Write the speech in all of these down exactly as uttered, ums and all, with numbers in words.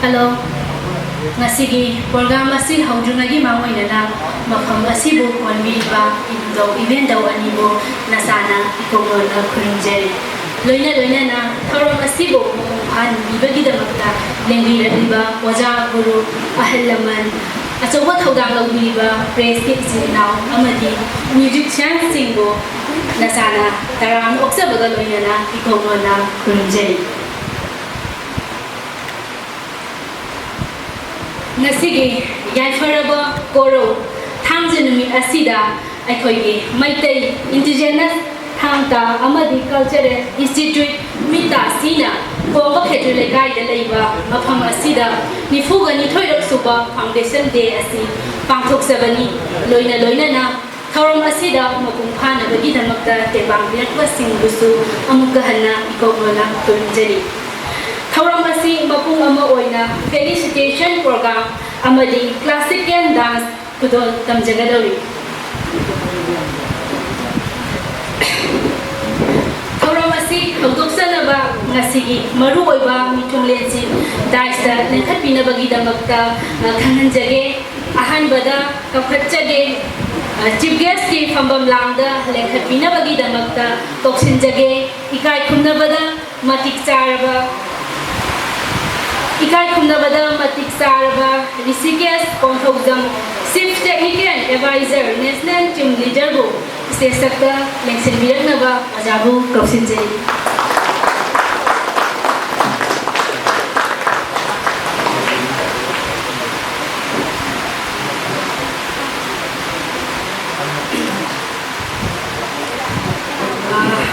Hello꯫ ꯉꯁꯤꯒꯤ program ꯑꯁꯤ ꯍꯧꯗ꯭ꯔꯤꯉꯩꯒꯤ ꯃꯥꯡꯑꯣꯏꯅꯅ ꯃꯐꯝ ꯑꯁꯤꯕꯨ ꯀꯣꯟꯕꯤꯔꯤꯕ ꯏꯕꯨꯙꯧ ꯏꯕꯦꯟꯙꯧ ꯑꯅꯤꯕꯨ ꯅꯁꯥꯅ ꯏꯀꯣꯛ ꯂꯣꯟꯅ ꯈꯨꯔꯨꯝꯖꯔꯤ꯫ ꯂꯣꯏꯅ ꯂꯣꯏꯅꯅ ꯊꯧꯔꯝ ꯑꯁꯤꯕꯨ ꯃꯄꯨꯡ ꯐꯥꯍꯟꯕꯤꯕꯒꯤꯗꯃꯛꯇ ꯂꯦꯡꯕꯤꯔꯛꯂꯤꯕ ꯑꯣꯖꯥ, ꯒꯨꯔꯨ, ꯑꯍꯜ ꯂꯃꯟ, ꯑꯆꯧꯕ ꯊꯧꯗꯥꯡ ꯂꯧꯕꯤꯔꯤꯕ pressꯀꯤ ꯏꯆꯤꯜ ꯏꯅꯥꯎ ꯑꯃꯗꯤ musicianꯁꯤꯡꯕꯨ ꯅꯁꯥꯅ ꯇꯔꯥꯝꯅ ꯑꯣꯛꯆꯕꯒ ꯂꯣꯏꯅꯅ ꯏꯀꯣꯛ ꯂꯣꯟꯅ ꯈꯨꯔꯨꯝꯖꯔꯤ꯫ ꯉꯁꯤꯒꯤ ꯌꯥꯏꯐꯔꯕ ꯀꯣꯔꯧ ꯊꯥꯡꯖ ꯅꯨꯃꯤꯠ ꯑꯁꯤꯗ ꯑꯩꯈꯣꯏꯒꯤ ꯃꯩꯇꯩ indigenous ꯊꯥꯡ ꯇꯥ ꯑꯃꯗꯤ cultural institute ꯃꯤꯇꯥꯁꯤꯅ ꯀꯣꯡꯕ ꯈꯦꯇ꯭ꯔꯤ ꯂꯩꯀꯥꯏꯗ ꯂꯩꯕ ꯃꯐꯝ ꯑꯁꯤꯗ ꯅꯤꯐꯨꯒ ꯅꯤꯊꯣꯏꯔꯛ ꯁꯨꯕ foundation day ꯑꯁꯤ ꯄꯥꯡꯊꯣꯛꯆꯕꯅꯤ꯫ ꯂꯣꯏꯅ ꯂꯣꯏꯅꯅ ꯊꯧꯔꯝ ꯑꯁꯤꯗ ꯃꯄꯨꯡ ꯐꯥꯅꯕꯒꯤꯗꯃꯛꯇ ꯇꯦꯡꯕꯥꯡ ꯄꯤꯔꯛꯄꯁꯤꯡꯕꯨꯁꯨ ꯑꯃꯨꯛꯀ ꯍꯟꯅ ꯏꯀꯣꯛ ꯂꯣꯟꯅ ꯈꯨꯔꯨꯝꯖꯔꯤ꯫ ꯊꯧꯔꯝ ꯑꯁꯤ ꯃꯄꯨꯡ ꯑꯃ ꯑꯣꯏꯅ felicitation program ꯑꯃꯗꯤ classical dance ꯈꯨꯗꯣꯜ ꯇꯝꯖꯒꯗꯧꯔꯤ꯫ ꯊꯧꯔꯝ ꯑꯁꯤ ꯍꯧꯗꯣꯛꯆꯅꯕ ꯉꯁꯤꯒꯤ ꯃꯔꯨꯑꯣꯏꯕ ꯃꯤꯊꯨꯡꯂꯦꯟꯁꯤꯡ dais ꯇ ꯂꯦꯡꯈꯠꯄꯤꯅꯕꯒꯤꯗꯃꯛꯇ, ꯑ, ꯈꯪꯍꯟꯖꯒꯦ꯫ ꯑꯍꯥꯟꯕꯗ ꯀꯧꯈꯠꯆꯒꯦ, ꯑ, chief guest ꯀꯤ ꯐꯝꯕꯝ ꯂꯥꯡꯗ ꯂꯦꯡꯈꯠꯄꯤꯅꯕꯒꯤꯗꯃꯛꯇ ꯀꯧꯁꯤꯟꯖꯒꯦ꯫ ꯏꯀꯥꯏ ꯈꯨꯝꯅꯕꯗ ꯃꯇꯤꯛ ꯆꯥꯔꯕ, ꯏꯀꯥꯏ ꯈꯨꯝꯅꯕꯗ ꯃꯇꯤꯛ ꯆꯥꯔꯕ Rishikesh Konthoujam, Chief Technical Advisor, National Team Leader ꯕꯨ stage ꯇ ꯂꯦꯡꯁꯤꯟꯕꯤꯔꯛꯅꯕ ꯑꯣꯖꯥꯕꯨ ꯀꯧꯁꯤꯟꯖꯔꯤ꯫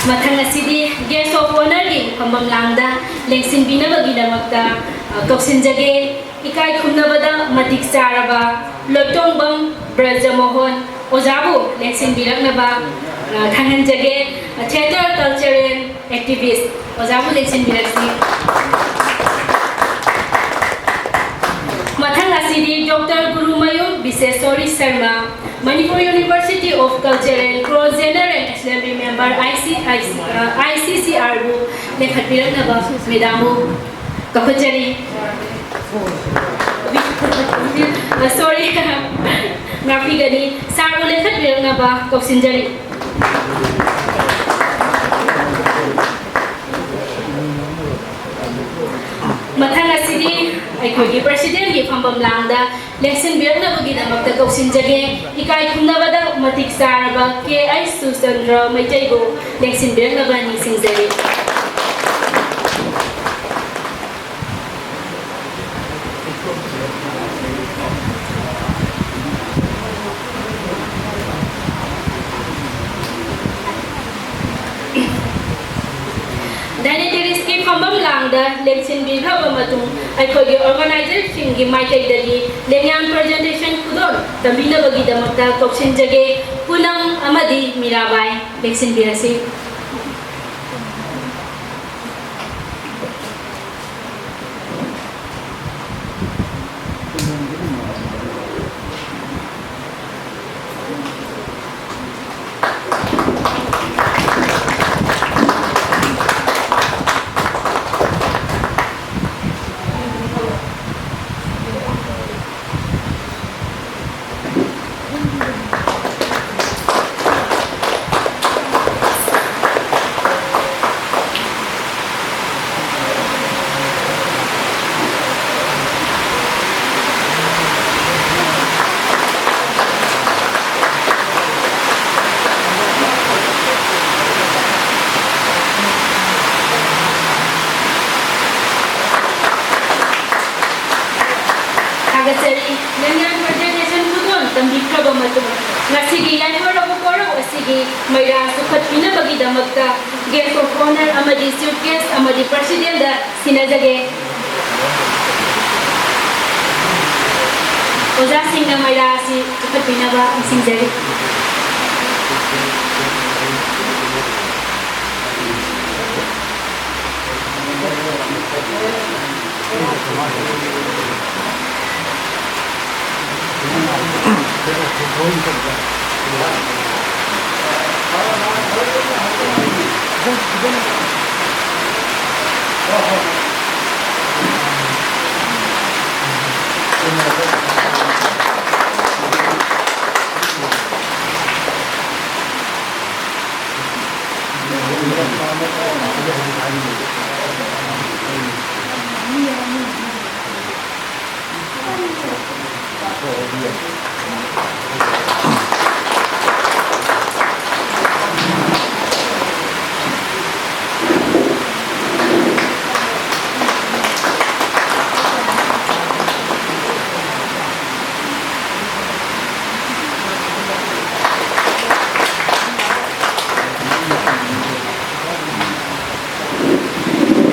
ꯃꯊꯪ ꯑꯁꯤꯗꯤ Guest of Honourꯒꯤ ꯐꯝꯐꯝ ꯂꯥꯡꯗ ꯂꯦꯡꯁꯤꯟꯕꯤꯅꯕꯒꯤꯗꯃꯛꯇ, ꯑ, ꯀꯧꯁꯤꯟꯖꯒꯦ꯫ ꯏꯀꯥꯏ ꯈꯨꯝꯅꯕꯗ ꯃꯇꯤꯛ ꯆꯥꯔꯕ ꯂꯣꯏꯇꯣꯡꯕꯝ ꯕ꯭ꯔꯖꯃꯣꯍꯟ ꯑꯣꯖꯥꯕꯨ ꯂꯦꯡꯁꯤꯟꯕꯤꯔꯛꯅꯕ, ꯑ, ꯈꯪꯍꯟꯖꯒꯦ꯫ Theatre cultural activist ꯑꯣꯖꯥꯕꯨ ꯂꯦꯡꯁꯤꯟꯕꯤꯔꯛꯁꯤ꯫ ꯃꯊꯪ ꯑꯁꯤꯗꯤ Doctor Gurumayum ꯕꯤꯁꯦꯁꯣꯔꯤ Sharma, Manipur University of Culture and Cross General Assembly Member, I C, I C, ꯑ, I C C R ꯕꯨ ꯂꯦꯡꯈꯠꯄꯤꯔꯛꯅꯕ ꯃꯦꯗꯥꯝꯕꯨ ꯀꯧꯈꯠꯆꯔꯤ꯫ ꯑ, sorry, ꯉꯥꯛꯄꯤꯒꯅꯤ꯫ Sirꯕꯨ ꯂꯦꯡꯈꯠꯄꯤꯔꯛꯅꯕ ꯀꯧꯁꯤꯟꯖꯔꯤ꯫ ꯃꯊꯪ ꯑꯁꯤꯗꯤ ꯑꯩꯈꯣꯏꯒꯤ Presidentꯀꯤ ꯐꯝꯐꯝ ꯂꯥꯡꯗ ꯂꯦꯡꯁꯤꯟꯕꯤꯔꯛꯅꯕꯒꯤꯗꯃꯛꯇ ꯀꯧꯁꯤꯟꯖꯒꯦ꯫ ꯏꯀꯥꯏ ꯈꯨꯝꯅꯕꯗ ꯃꯇꯤꯛ ꯆꯥꯔꯕ ꯀꯦ ꯑꯩꯆ ꯁꯨꯔꯆꯟꯗ꯭ꯔ ꯃꯩꯇꯩꯕꯨ ꯂꯦꯡꯁꯤꯟꯕꯤꯔꯛꯅꯕ ꯅꯤꯡꯁꯤꯡꯖꯔꯤ꯫ Dignitariesꯀꯤ ꯐꯝꯐꯝ ꯂꯥꯡꯗ ꯂꯦꯡꯁꯤꯟꯕꯤꯈ꯭ꯔꯕ ꯃꯇꯨꯡ, ꯑꯩꯈꯣꯏꯒꯤ organizerꯁꯤꯡꯒꯤ ꯃꯥꯏꯀꯩꯗꯒꯤ ꯂꯦꯡꯌꯥꯟ presentation ꯈꯨꯗꯣꯜ ꯇꯝꯕꯤꯅꯕꯒꯤꯗꯃꯛꯇ ꯀꯧꯁꯤꯟꯖꯒꯦ꯫ ꯄꯨꯅꯝ ꯑꯃꯗꯤ ꯃꯤꯔꯥꯕꯥꯏ, ꯂꯦꯡꯁꯤꯟꯕꯤꯔꯁꯤ꯫ ꯊꯥꯒꯠꯆꯔꯤ꯫ ꯂꯦꯡꯌꯥꯟ presentation ꯈꯨꯗꯣꯜ ꯇꯝꯕꯤꯈ꯭ꯔꯕ ꯃꯇꯨꯡ, ꯉꯁꯤꯒꯤ ꯌꯥꯏꯐꯔꯕ ꯑꯁꯤꯒꯤ ꯃꯩꯔꯥ ꯆꯨꯞꯈꯠꯄꯤꯅꯕꯒꯤꯗꯃꯛꯇ Guest of Honour ꯑꯃꯗꯤ Chief Guest ꯑꯃꯗꯤ Presidentꯗ ꯁꯤꯟꯅꯖꯒꯦ꯫ ꯑꯣꯖꯥꯁꯤꯡꯅ ꯃꯩꯔꯥ ꯑꯁꯤ ꯆꯨꯞꯈꯠꯄꯤꯅꯕ ꯅꯤꯡꯁꯤꯡꯖꯔꯤ꯫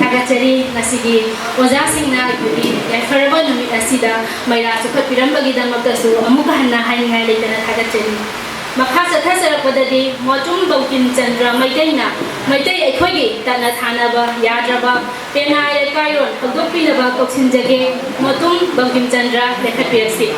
ꯊꯥꯒꯠꯆꯔꯤ꯫ ꯉꯁꯤꯒꯤ ꯑꯣꯖꯥꯁꯤꯡꯅ ꯑꯩꯈꯣꯏꯒꯤ ꯌꯥꯏꯐꯔꯕ ꯅꯨꯃꯤꯠ ꯑꯁꯤꯗ ꯃꯩꯔꯥ ꯆꯨꯞꯈꯠꯄꯤꯔꯝꯕꯒꯤꯗꯃꯛꯇꯁꯨ ꯑꯃꯨꯛꯀ ꯍꯟꯅ ꯍꯥꯏꯅꯤꯡꯉꯥꯏ ꯂꯩꯇꯅ ꯊꯥꯒꯠꯆꯔꯤ꯫ ꯃꯈꯥ ꯆꯠꯊꯖꯔꯛꯄꯗꯗꯤ ꯃꯣꯇꯨꯝ ꯕꯪꯀꯤꯝ ꯆꯟꯗ꯭ꯔ ꯃꯩꯇꯩꯅ ꯃꯩꯇꯩ ꯑꯩꯈꯣꯏꯒꯤ ꯇꯠꯅ ꯊꯥꯅꯕ ꯌꯥꯗ꯭ꯔꯕ ꯄꯦꯅꯥ ꯌꯩꯀꯥꯏꯔꯣꯟ ꯍꯧꯗꯣꯛꯄꯤꯅꯕ ꯀꯧꯁꯤꯟꯖꯒꯦ꯫ ꯃꯣꯇꯨꯝ ꯕꯪꯀꯤꯝ ꯆꯟꯗ꯭ꯔ ꯂꯦꯞꯈꯠꯄꯤꯔꯁꯤ꯫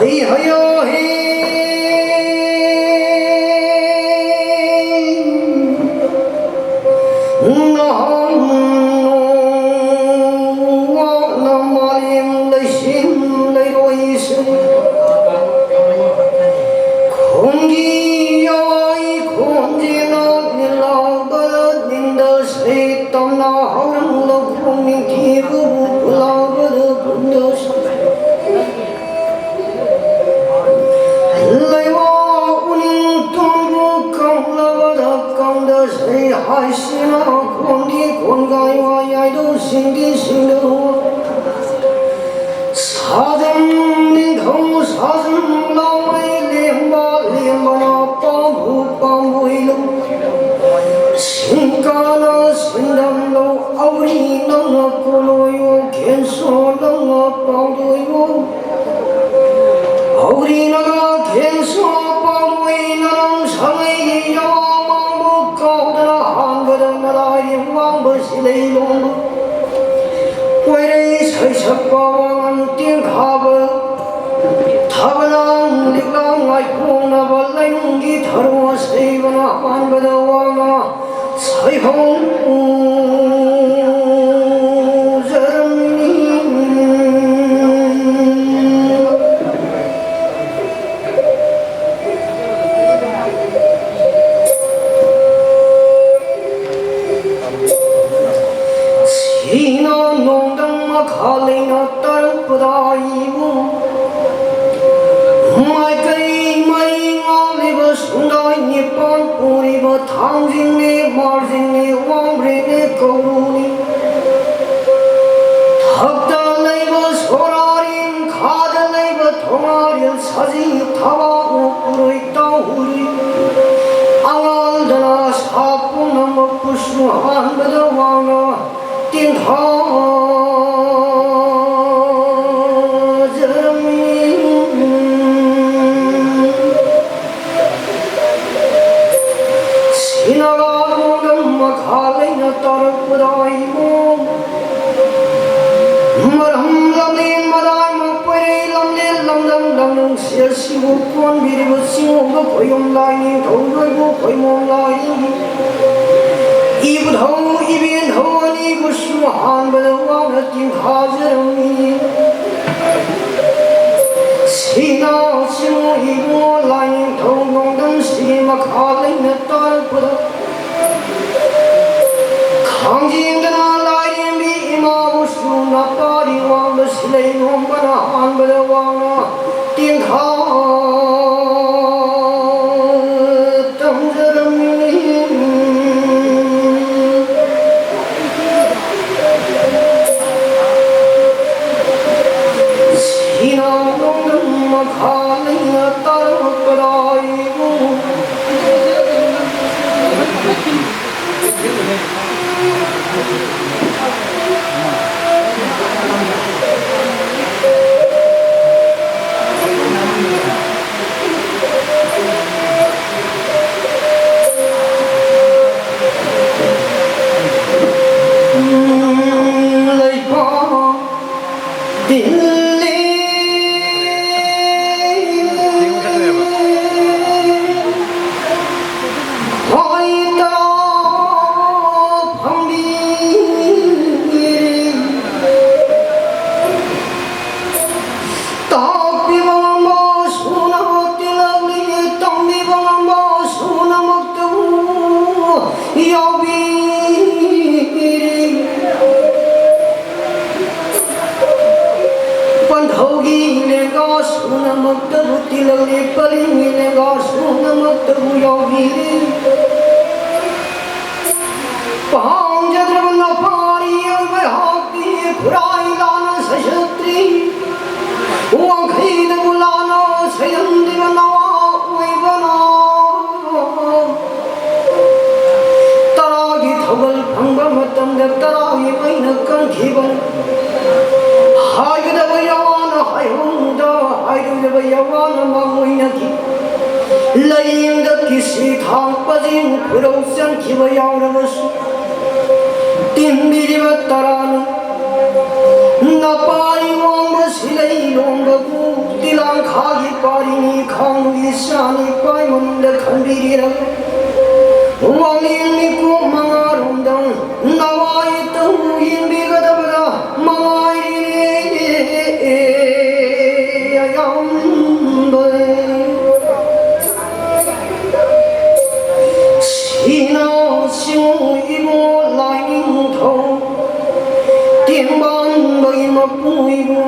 ꯍꯩ ꯍꯌꯣ ꯍꯤ ꯅꯍꯥꯟ ꯋꯥꯅ ꯃꯥꯂꯦꯝ ꯂꯩꯁꯤꯟ ꯂꯩꯔꯣꯏꯁꯦ꯫ ꯈꯣꯡꯒꯤ ꯌꯥꯏ ꯈꯣꯡꯖꯦꯜꯅ ꯅꯤꯜꯂꯥꯎꯕꯗ ꯅꯤꯟꯗ ꯁꯩ ꯇꯝꯅ ꯍꯧꯔꯝꯂ ꯈꯣꯡꯅꯤꯡꯊꯤꯕꯕꯨ ꯈꯨꯂꯥꯎꯕꯗ ꯈꯨꯟꯗ ꯁꯩ꯫ ꯂꯩꯋꯥ ꯎꯅꯤꯡ ꯇꯨꯝꯕꯨ ꯀꯪꯂꯕꯗ ꯀꯪꯗ ꯁꯩ ꯍꯥꯏꯁꯤꯅ ꯈꯣꯟꯗꯤ ꯈꯣꯟꯒꯥꯏ ꯋꯥ ꯌꯥꯏꯗꯣ ꯁꯤꯡꯗꯤ ꯁꯤꯡꯗꯣ꯫ ꯁꯥꯖꯝ ꯅꯤꯡꯊꯧ ꯁꯥꯖꯝ ꯂꯥꯎꯃꯩ ꯂꯦꯝꯕ ꯂꯦꯝꯕꯅ ꯄꯥꯝꯕꯨ ꯄꯥꯝꯕꯣꯏꯂꯨ꯫ ꯁꯤꯡꯀꯥꯅ ꯁꯤꯟꯗꯝꯂꯨ ꯑꯧꯔꯤ ꯅꯪꯅ ꯀꯣꯂꯣꯏꯌꯨ ꯈꯦꯟꯁꯣ ꯅꯪꯅ ꯄꯥꯎꯗꯣꯏꯌꯨ꯫ ꯍꯧꯔꯤꯅꯒ ꯊꯦꯡꯁꯨ ꯄꯥꯝꯃꯣꯏ ꯅꯔꯪ ꯁꯉꯩꯒꯤ ꯌꯥꯃꯥꯡꯕꯨ ꯀꯥꯎꯗꯅ ꯍꯥꯟꯕꯗ ꯅꯔꯥꯏ ꯋꯥꯡꯕ ꯁꯤꯂꯩ ꯂꯣꯡꯕ꯫ ꯀꯣꯏꯔꯩ ꯁꯩꯁꯛꯄ ꯋꯥꯉꯥꯡ ꯇꯦꯡꯈꯥꯕ꯫ ꯊꯥꯕꯂꯥꯡ ꯂꯤꯛꯂꯥꯡ ꯉꯥꯏꯈꯣꯡꯅꯕ ꯂꯩꯅꯨꯡꯒꯤ ꯊꯔꯣ ꯁꯩꯕꯅ ꯍꯥꯟꯕꯗ ꯋꯥꯉꯥꯡ ꯁꯩꯍꯧꯖꯔꯝꯃꯤ꯫ ꯁꯤꯅ ꯅꯣꯡꯗꯝ ꯃꯈꯥ ꯂꯩꯅ ꯇꯥꯔꯛꯄꯗ ꯑꯩꯕꯨ ꯃꯥꯏꯀꯩ ꯃꯔꯤ ꯉꯥꯛꯂꯤꯕ ꯁꯨꯡꯗꯥꯏ ꯅꯤꯄꯥꯟ ꯄꯨꯔꯤꯕ ꯊꯥꯡꯖꯤꯡꯅꯦ, ꯃꯥꯔꯖꯤꯡꯅꯦ, ꯋꯥꯡꯕ꯭ꯔꯦꯅꯦ, ꯀꯧꯔꯨꯅꯤ꯫ ꯊꯛꯇ ꯂꯩꯕ ꯁꯣꯔꯥꯔꯤ, ꯈꯥꯗ ꯂꯩꯕ ꯊꯣꯉꯥꯔꯤ, ꯁꯖꯤ ꯊꯕꯥꯛ ꯎꯄꯨꯔꯣꯏ ꯇꯧꯔꯤ꯫ ꯑꯉꯥꯡꯗꯅ ꯁꯥ ꯄꯨꯝꯅꯃꯛꯄꯨꯁꯨ ꯍꯥꯟꯕꯗ ꯋꯥꯉꯥ ꯇꯦꯟꯊꯥꯖꯔꯝꯃꯤ꯫ ꯁꯤꯅꯒꯥ ꯅꯣꯡꯗꯝ ꯃꯈꯥ ꯂꯩꯅ ꯇꯥꯔꯛꯄꯗ ꯑꯩꯕꯨ ꯃꯔꯝ ꯂꯝꯂꯦꯟ ꯃꯗꯥꯏ ꯃꯄꯣꯏꯔꯩ ꯂꯝꯂꯦꯟ ꯂꯝꯗꯝ ꯂꯝ ꯅꯨꯡꯁꯤ ꯑꯁꯤꯕꯨ ꯀꯣꯟꯕꯤꯔꯤꯕ ꯆꯤꯡꯉꯨꯕ ꯈꯣꯏꯌꯨꯝ ꯂꯥꯏꯅꯤꯡꯊꯧ ꯂꯣꯏꯕꯨ ꯈꯣꯏꯃꯣꯝ ꯂꯥꯏ, ꯏꯕꯨꯙꯧ ꯏꯕꯦꯟꯙꯧ ꯑꯅꯤꯕꯨꯁꯨ ꯑꯍꯥꯟꯕꯗ ꯋꯥꯅ ꯇꯤꯟꯊꯥꯖꯔꯝꯃꯤ꯫ ꯁꯤꯅ ꯆꯤꯡꯉꯨ ꯏꯕꯨꯡꯉꯣ ꯂꯥꯏꯅꯤꯡꯊꯧ ꯅꯣꯡꯗꯝꯁꯤꯒꯤ ꯃꯈꯥ ꯂꯩꯅ ꯇꯥꯔꯛꯄꯗ ꯈꯥꯡꯖꯦꯡꯗꯅ ꯂꯥꯏꯔꯦꯝꯕꯤ ꯏꯃꯥꯕꯨꯁꯨ ꯅꯄꯥꯔꯤ ꯋꯥꯡꯕ ꯁꯤꯂꯩ ꯅꯣꯡꯕꯅ ꯑꯍꯥꯟꯕꯗ ꯋꯥꯡꯅ ꯇꯦꯡꯊꯥ ꯇꯝꯖꯔꯝꯃꯤ꯫ ꯁꯤꯅ ꯅꯣꯡꯗꯝ ꯃꯈꯥ ꯂꯩꯅ ꯇꯥꯔꯛꯄꯗ ꯑꯩꯕꯨ ꯂꯩꯕꯥꯛ ꯗꯤꯜꯂꯤ ꯍꯣꯏ ꯇꯔꯥ ꯐꯪꯕꯤꯔꯤ꯫ ꯇꯥꯛꯄꯤꯕ ꯉꯝꯕ ꯁꯨꯅꯃꯛ ꯇꯤꯜꯂꯛꯂꯤ, ꯇꯝꯕꯤꯕ ꯉꯝꯕ ꯁꯨꯅꯃꯛꯇꯕꯨ ꯌꯥꯎꯕꯤꯔꯤ꯫ ꯄꯟꯊꯧꯒꯤ ꯂꯦꯡꯒꯥ ꯁꯨꯅꯃꯛꯇꯕꯨ ꯇꯤꯜꯂꯛꯂꯤ, ꯄꯔꯤꯡꯒꯤ ꯂꯦꯡꯒꯥ ꯁꯨꯅꯃꯛꯇꯕꯨ ꯌꯥꯎꯕꯤꯔꯤ꯫ ꯄꯥꯝꯖꯗ꯭ꯔꯕ ꯅꯄꯥꯔꯤ ꯑꯣꯏꯕ ꯑꯩꯍꯥꯛꯇꯤ ꯈꯨꯔꯥꯏ ꯂꯥꯟꯅ ꯁꯩꯁꯛꯇ꯭ꯔꯤ꯫ ꯋꯥꯡꯈꯩꯗꯕꯨ ꯂꯥꯟꯅ ꯁꯩꯔꯝꯂꯤꯕ ꯅꯋꯥ ꯑꯣꯏꯕꯅ ꯇꯔꯥꯒꯤ ꯊꯧꯒꯜ ꯐꯪꯕ ꯃꯇꯝꯗ ꯇꯔꯥꯒꯤ ꯃꯩꯅ ꯀꯟꯈꯤꯕꯅꯤ꯫ ꯍꯥꯏꯒꯗꯕ ꯌꯥꯋꯥꯅ ꯍꯥꯏꯍꯧꯗ, ꯍꯥꯏꯔꯣꯏꯗꯕ ꯌꯥꯋꯥꯅ ꯃꯥꯡꯑꯣꯏꯅꯈꯤ꯫ ꯂꯥꯏꯌꯦꯡꯗ ꯀꯤꯁꯤ ꯊꯥꯡ ꯄꯖꯦꯡ ꯈꯨꯔꯧ ꯆꯪꯈꯤꯕ ꯌꯥꯎꯔꯕꯁꯨ, ꯇꯤꯟꯕꯤꯔꯤꯕ ꯇꯔꯥꯅ ꯅꯄꯥꯔꯤ ꯋꯥꯡꯕ ꯁꯤꯂꯩ ꯂꯣꯡꯕꯕꯨ ꯇꯤꯂꯥꯡ ꯊꯥꯒꯤ ꯄꯥꯔꯤꯅꯤ ꯈꯥꯡꯒꯤ ꯆꯥꯅꯤ ꯄꯥꯏꯃꯨꯟꯗ ꯈꯟꯕꯤꯔꯤꯔ? ꯋꯥꯡꯂꯦꯟ ꯃꯤꯀꯨꯞ ꯃꯉꯥꯔꯣꯝꯗ ꯅꯋꯥꯏ ꯇꯧ ꯌꯦꯡꯕꯤꯒꯗꯕꯗ ꯃꯉꯥꯏꯔꯤꯅꯦ ꯑꯌꯥꯝꯕ꯫ ꯁꯤꯅ ꯆꯤꯡꯉꯨ ꯏꯕꯣ ꯂꯥꯏꯅꯤꯡꯊꯧ, ꯇꯦꯡꯕꯥꯡꯕꯒꯤ ꯃꯄꯨ ꯏꯕꯣ꯫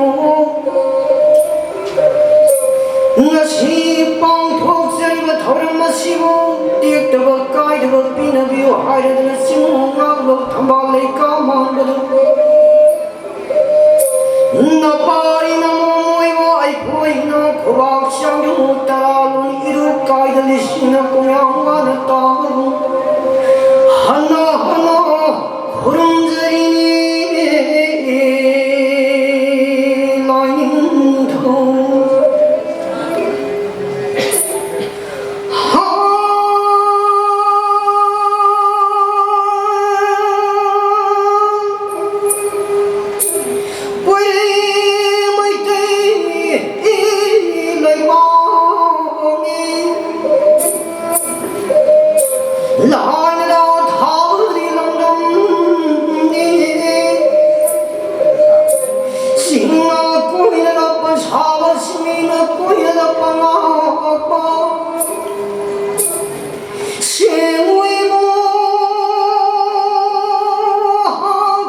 ꯉꯁꯤ ꯄꯥꯡꯊꯣꯛꯆꯔꯤꯕ ꯊꯧꯔꯝ ꯑꯁꯤꯕꯨ ꯇꯦꯛꯇꯕ ꯀꯥꯏꯗꯕ ꯄꯤꯅꯕꯤꯌꯨ ꯍꯥꯏꯔꯗꯨꯅ ꯆꯤꯡꯉꯨ ꯉꯥꯛꯂꯣꯛ ꯊꯝꯕꯥꯜ ꯂꯩꯀꯥ ꯃꯥꯟꯕꯗꯨ ꯅꯄꯥꯔꯤ ꯅꯃꯣꯏꯕ ꯑꯩꯈꯣꯏꯅ ꯈꯨꯕꯥꯛ ꯆꯪꯗꯨ ꯇꯔꯥꯂꯣꯟ ꯏꯔꯨ ꯀꯥꯏꯗ ꯂꯤꯁꯤꯡꯅ ꯀꯣꯡꯌꯥꯝ ꯋꯥꯅ ꯇꯥꯕꯕꯨ ꯍꯟꯅ ꯍꯟꯅ ꯈꯨꯔꯨꯝꯖꯔꯤꯅꯤ ꯂꯥꯏꯅꯤꯡꯊꯧ꯫ ꯀꯣꯏꯔꯦ ꯃꯩꯇꯩ ꯂꯩꯕꯥꯛꯅꯤ꯫ ꯂꯥꯏꯅ ꯊꯥꯕꯗꯤ ꯂꯝꯗꯝꯅꯤ꯫ ꯆꯤꯡꯅ ꯀꯣꯏꯅꯔꯛꯄ ꯁꯥꯕ ꯆꯤꯡꯅ ꯀꯣꯏꯅꯔꯛꯄ ꯉꯥꯛꯄ꯫ ꯁꯦꯡꯉꯣꯏꯕ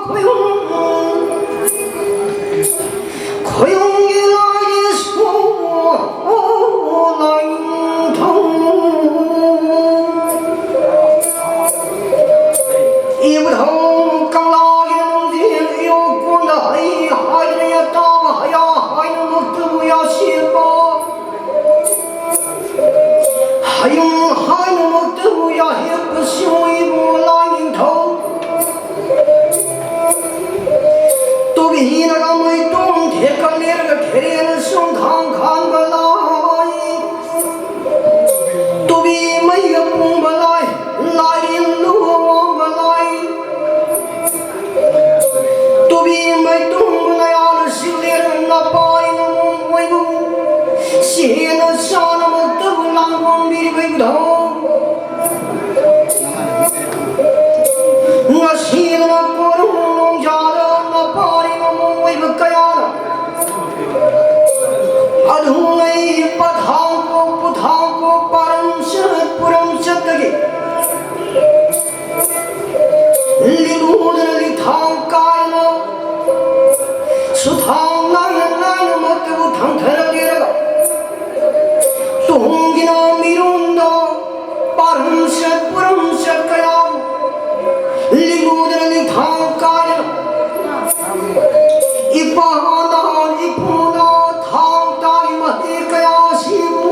ꯈꯣꯏꯔꯨꯝ, ꯈꯣꯏꯔꯨꯝꯒꯤ ꯂꯥꯏ ꯌꯦꯁꯨ ꯂꯥꯏꯅꯤꯡꯊꯧ꯫ ꯏꯕꯨꯙꯧ ꯀꯪꯂꯥꯒꯤ ꯅꯨꯡꯊꯤꯜ ꯏꯌꯣꯛ ꯀꯣꯟꯗ ꯍꯩ ꯍꯥꯏꯗꯅ ꯌꯥꯇꯥꯕ ꯍꯌꯥ ꯍꯥꯏꯅꯃꯛꯇꯕꯨ ꯌꯥꯁꯤꯟꯕ꯫ ꯍꯌꯨꯝ ꯍꯥꯏꯅꯃꯛꯇꯕꯨ ꯌꯥꯍꯦꯞꯄꯁꯨ ꯏꯕꯨ ꯂꯥꯏꯅꯤꯡꯊꯧ꯫ ꯇꯨꯕꯤ ꯍꯤꯅꯒ ꯃꯩꯇꯣꯝ ꯊꯦꯛꯀ ꯂꯦꯔꯒ ꯈꯦꯔꯦꯅ ꯁꯨꯝ ꯊꯥꯡ ꯈꯥꯟꯕ ꯂꯥꯏ꯫ ꯇꯨꯕꯤ ꯃꯩꯒ ꯄꯨꯡꯕ ꯂꯥꯏ, ꯂꯥꯏꯔꯦꯟ ꯂꯨꯒ ꯋꯥꯡꯕ ꯂꯥꯏ꯫ ꯇꯨꯕꯤ ꯃꯩꯇꯣꯝ ꯅꯌꯥꯅ ꯁꯤꯂꯦꯔ ꯅꯄꯥꯏꯅ ꯃꯣꯏꯕꯨ ꯆꯦꯅ ꯆꯥꯅꯃꯛꯇꯕꯨ ꯂꯥꯡꯕꯣꯡꯕꯤꯔꯤꯕ ꯏꯕꯨꯙꯧ, ꯉꯁꯤꯅ ꯀꯣꯅꯨꯡ ꯅꯣꯡꯖꯥꯗ ꯃꯄꯥꯔꯤ ꯃꯃꯣꯡ ꯑꯣꯏꯕ ꯀꯌꯥꯅ ꯑꯗꯨꯉꯩ ꯄꯊꯥꯡ ꯀꯣꯛ ꯄꯨꯊꯥꯡ ꯀꯣꯛ ꯄꯥꯔꯝ ꯆꯠ ꯄꯨꯔꯝ ꯆꯠꯇꯒꯤ ꯂꯤꯂꯨꯗꯅ ꯂꯤꯊꯥꯡ ꯀꯥꯏꯅ ꯁꯨꯊꯥꯡ ꯅꯥꯏꯅ ꯅꯥꯏꯅꯃꯛꯇꯕꯨ ꯊꯥꯡꯊꯔꯛꯂꯤꯔꯒ ꯇꯨꯡꯒꯤꯅ ꯃꯤꯔꯣꯟꯗ ꯄꯥꯔꯝꯆꯠ ꯄꯨꯔꯝꯆꯠ ꯀꯌꯥꯕꯨ ꯂꯤꯂꯨꯗꯅ ꯂꯤꯊꯥꯡ ꯀꯥꯏꯅ ꯏꯄꯥꯅ ꯏꯄꯨꯅ ꯊꯥꯡ ꯇꯥꯒꯤ ꯃꯍꯩ ꯀꯌꯥꯁꯤꯕꯨ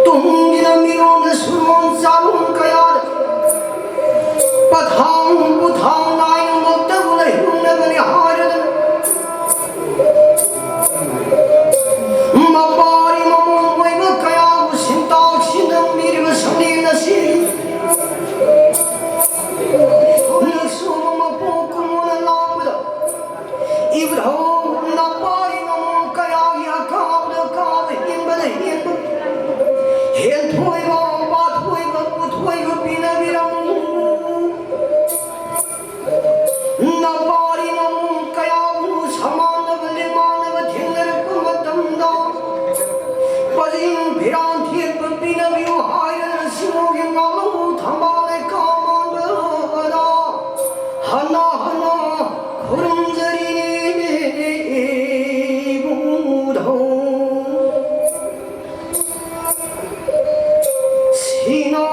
ꯇꯨꯡꯒꯤꯅ ꯃꯤꯔꯣꯟꯗ ꯁꯨꯔꯣꯟ ꯆꯥꯔꯣꯟ ꯀꯌꯥꯗ ꯄꯊꯥꯡ ꯄꯨꯊꯥꯡ ꯅꯥꯏꯅꯃꯛꯇꯕꯨ ꯂꯩꯍꯨꯝꯅꯕꯅꯤ ꯍꯥꯏꯔꯗꯅ ꯃꯄꯥꯔꯤ ꯃꯃꯣꯡ ꯑꯣꯏꯕ ꯀꯌꯥꯕꯨ ꯁꯤꯟꯇꯥꯛ ꯁꯤꯟꯅꯝꯕꯤꯔꯤꯕ ꯁꯛꯂꯦꯟ ꯑꯁꯤ ꯍꯟꯗꯛꯁꯨ ꯃꯄꯣꯛ ꯀꯨꯝꯑꯣꯟꯅ ꯂꯥꯛꯄꯗ ꯏꯕꯨꯙꯧ ꯅꯄꯥꯔꯤ ꯃꯃꯣꯡ ꯀꯌꯥꯒꯤ ꯑꯀꯥꯕꯗ ꯑꯀꯥꯕ ꯍꯦꯟꯕꯗ ꯍꯦꯟꯕ ꯍꯦꯟꯊꯣꯏꯕ ꯄꯥꯊꯣꯏꯕ ꯄꯨꯊꯣꯏꯕ ꯄꯤꯅꯕꯤꯔꯝꯃꯨ꯫ ꯅꯄꯥꯔꯤ ꯃꯃꯣꯡ ꯀꯌꯥꯕꯨ ꯁꯃꯥꯟꯅꯕ ꯂꯦꯡꯃꯥꯟꯅꯕ ꯊꯦꯡꯅꯔꯛꯄ ꯃꯇꯝꯗ ꯄꯔꯤꯡ ꯐꯤꯔꯥꯟ ꯊꯦꯠꯄ ꯄꯤꯅꯕꯤꯌꯨ ꯍꯥꯏꯔꯒ ꯁꯤꯡꯍꯣꯒꯤ ꯉꯥꯂꯧ ꯊꯝꯕꯥꯜ ꯂꯩꯈꯥ ꯃꯥꯟꯕꯗ ꯍꯟꯅ ꯍꯟꯅ ꯈꯨꯔꯨꯝꯖꯔꯤꯅꯦ ꯏꯕꯨꯡꯙꯧ꯫ ꯁꯤꯅ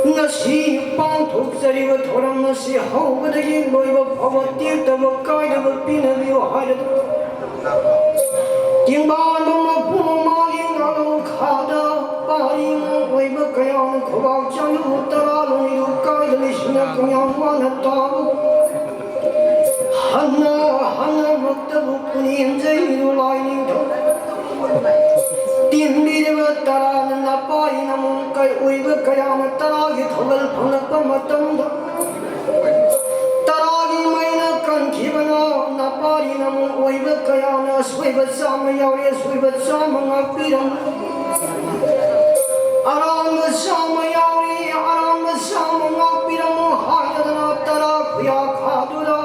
ꯉꯁꯤ ꯄꯥꯡꯊꯣꯛꯆꯔꯤꯕ ꯊꯧꯔꯝ ꯑꯁꯤ ꯍꯧꯕꯗꯒꯤ ꯂꯣꯏꯕ ꯐꯥꯎꯕ ꯇꯦꯛꯇꯕ ꯀꯥꯏꯗꯕ ꯄꯤꯅꯕꯤꯌꯨ ꯍꯥꯏꯔꯗꯨꯅ ꯇꯦꯡꯕꯥꯟꯕ ꯃꯄꯨ ꯃꯃꯥꯒꯤ ꯉꯥꯅꯨ ꯈꯥꯗ ꯄꯥꯔꯤ ꯑꯣꯏꯕ ꯀꯌꯥꯅ ꯈꯨꯕꯥꯛ ꯆꯥꯅꯕ ꯇꯔꯥ ꯂꯣꯟꯗꯨ ꯀꯥꯏꯗ ꯂꯩꯁꯤꯟꯅ ꯀꯌꯥꯝ ꯋꯥꯅ ꯇꯥꯕ ꯍꯟꯅ ꯍꯟꯅꯃꯛꯇꯕꯨ ꯄꯨꯅꯦꯝꯖꯩ ꯂꯥꯏꯅꯤꯡꯊꯧ꯫ ꯇꯤꯟꯕꯤꯔꯤꯕ ꯇꯔꯥꯅ ꯅꯄꯥꯏ ꯅꯃꯨꯡ ꯀꯩ ꯑꯣꯏꯕ ꯀꯌꯥꯅ ꯇꯔꯥꯒꯤ ꯊꯧꯒꯜ ꯐꯪꯂꯛꯄ ꯃꯇꯝꯗ ꯇꯔꯥꯒꯤ ꯃꯩꯅ ꯀꯟꯈꯤꯕꯅ ꯋꯥꯔꯤꯅ ꯑꯃꯨꯛ ꯑꯣꯏꯕ ꯀꯌꯥꯅ ꯑꯁꯣꯏꯕ ꯆꯥꯝꯃ ꯌꯥꯎꯔꯦ, ꯑꯁꯣꯏꯕ ꯆꯥꯝꯃ ꯉꯥꯛꯄꯤꯔꯝꯃꯨ꯫ ꯑꯔꯥꯟꯕ ꯆꯥꯝꯃ ꯌꯥꯎꯔꯦ, ꯑꯔꯥꯟꯕ ꯆꯥꯝꯃ ꯉꯥꯛꯄꯤꯔꯝꯃꯨ ꯍꯥꯏꯔꯗꯅ ꯇꯔꯥ ꯈꯨꯌꯥ ꯈꯥꯗꯨꯅ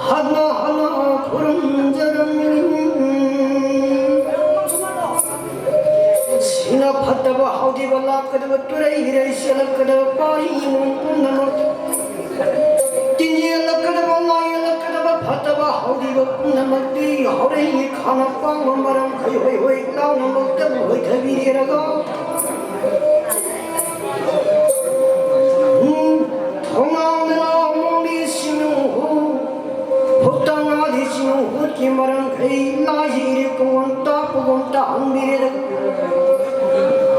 ꯍꯟꯅ ꯍꯟꯅ ꯈꯨꯔꯨꯝꯖꯔꯝꯃꯤ꯫ ꯁꯤꯅ ꯐꯠꯇꯕ ꯍꯧꯈꯤꯕ ꯂꯥꯛꯀꯗꯕ ꯇꯨꯔꯩ ꯏꯔꯩ ꯆꯦꯜꯂꯛꯀꯗꯕ ꯄꯥꯔꯤ ꯏꯃꯨꯡ ꯄꯨꯝꯅꯃꯛ ꯇꯤꯟ ꯌꯦꯜꯂꯛꯀꯗꯕ, ꯂꯥꯏ ꯌꯦꯜꯂꯛꯀꯗꯕ ꯐꯠꯇꯕ ꯍꯧꯈꯤꯕ ꯄꯨꯝꯅꯃꯛꯇꯤ ꯍꯣꯔꯦꯟꯒꯤ ꯈꯥꯅ ꯄꯥꯡꯕ ꯃꯔꯝ ꯈꯩ ꯍꯣꯏ ꯍꯣꯏ ꯂꯥꯎꯅꯃꯛꯇꯕꯨ ꯍꯣꯏꯊꯕꯤꯔꯦꯔꯒ, ꯎꯝ, ꯊꯣꯡꯅꯥꯎꯗꯅ ꯑꯃꯣꯝꯒꯤ ꯁꯤꯡꯅꯨ ꯍꯨ, ꯐꯨꯛꯇ ꯉꯥꯗꯤ ꯁꯤꯡꯅꯨ ꯍꯨꯠꯀꯤ ꯃꯔꯝ ꯈꯩ ꯂꯥꯏꯁꯤ ꯏꯔꯦ ꯀꯣꯟ ꯇꯥꯛꯄꯒꯨꯝ ꯇꯥꯛꯍꯟꯕꯤꯔꯦꯔꯒ,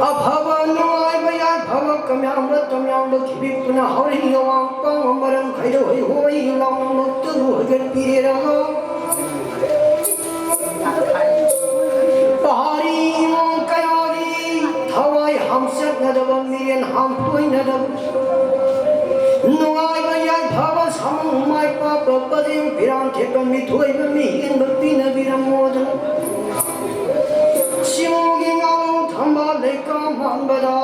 ꯑꯐꯕ ꯅꯨꯡꯉꯥꯏꯕ ꯌꯥꯏꯐꯕ ꯀꯝꯌꯥꯝꯕ ꯇꯝꯌꯥꯝꯕ ꯈꯤꯕꯤꯛꯄꯅ ꯍꯧꯔꯛꯏ ꯑꯋꯥꯡ ꯄꯥꯡꯕ ꯃꯔꯝ ꯈꯩꯗꯣꯛꯏ ꯍꯣꯏ ꯂꯥꯎꯅꯃꯛꯇꯕꯨ ꯍꯣꯏꯒꯠꯄꯤꯔꯦꯔꯒ, ꯄꯍꯥꯔꯤ ꯏꯃꯨꯡ ꯀꯌꯥꯒꯤ ꯊꯋꯥꯏ ꯍꯥꯝꯆꯠꯅꯗꯕ ꯃꯤꯔꯦꯟ ꯍꯥꯝꯐꯣꯏꯅꯗꯕ ꯅꯨꯡꯉꯥꯏꯕ ꯌꯥꯏꯐꯕ ꯁꯥꯃꯨ ꯃꯥꯏ ꯄꯥꯛꯄ ꯄꯔꯦꯡ ꯐꯤꯔꯥꯟ ꯊꯦꯠꯄ ꯃꯤꯊꯣꯏꯕ ꯃꯤꯍꯦꯟꯕ ꯄꯤꯅꯕꯤꯔꯝꯃꯣꯗꯅ ꯁꯤꯃꯣꯒꯤ ꯉꯥꯎ ꯊꯝꯕ ꯂꯩꯀꯥ ꯃꯥꯟꯕꯗ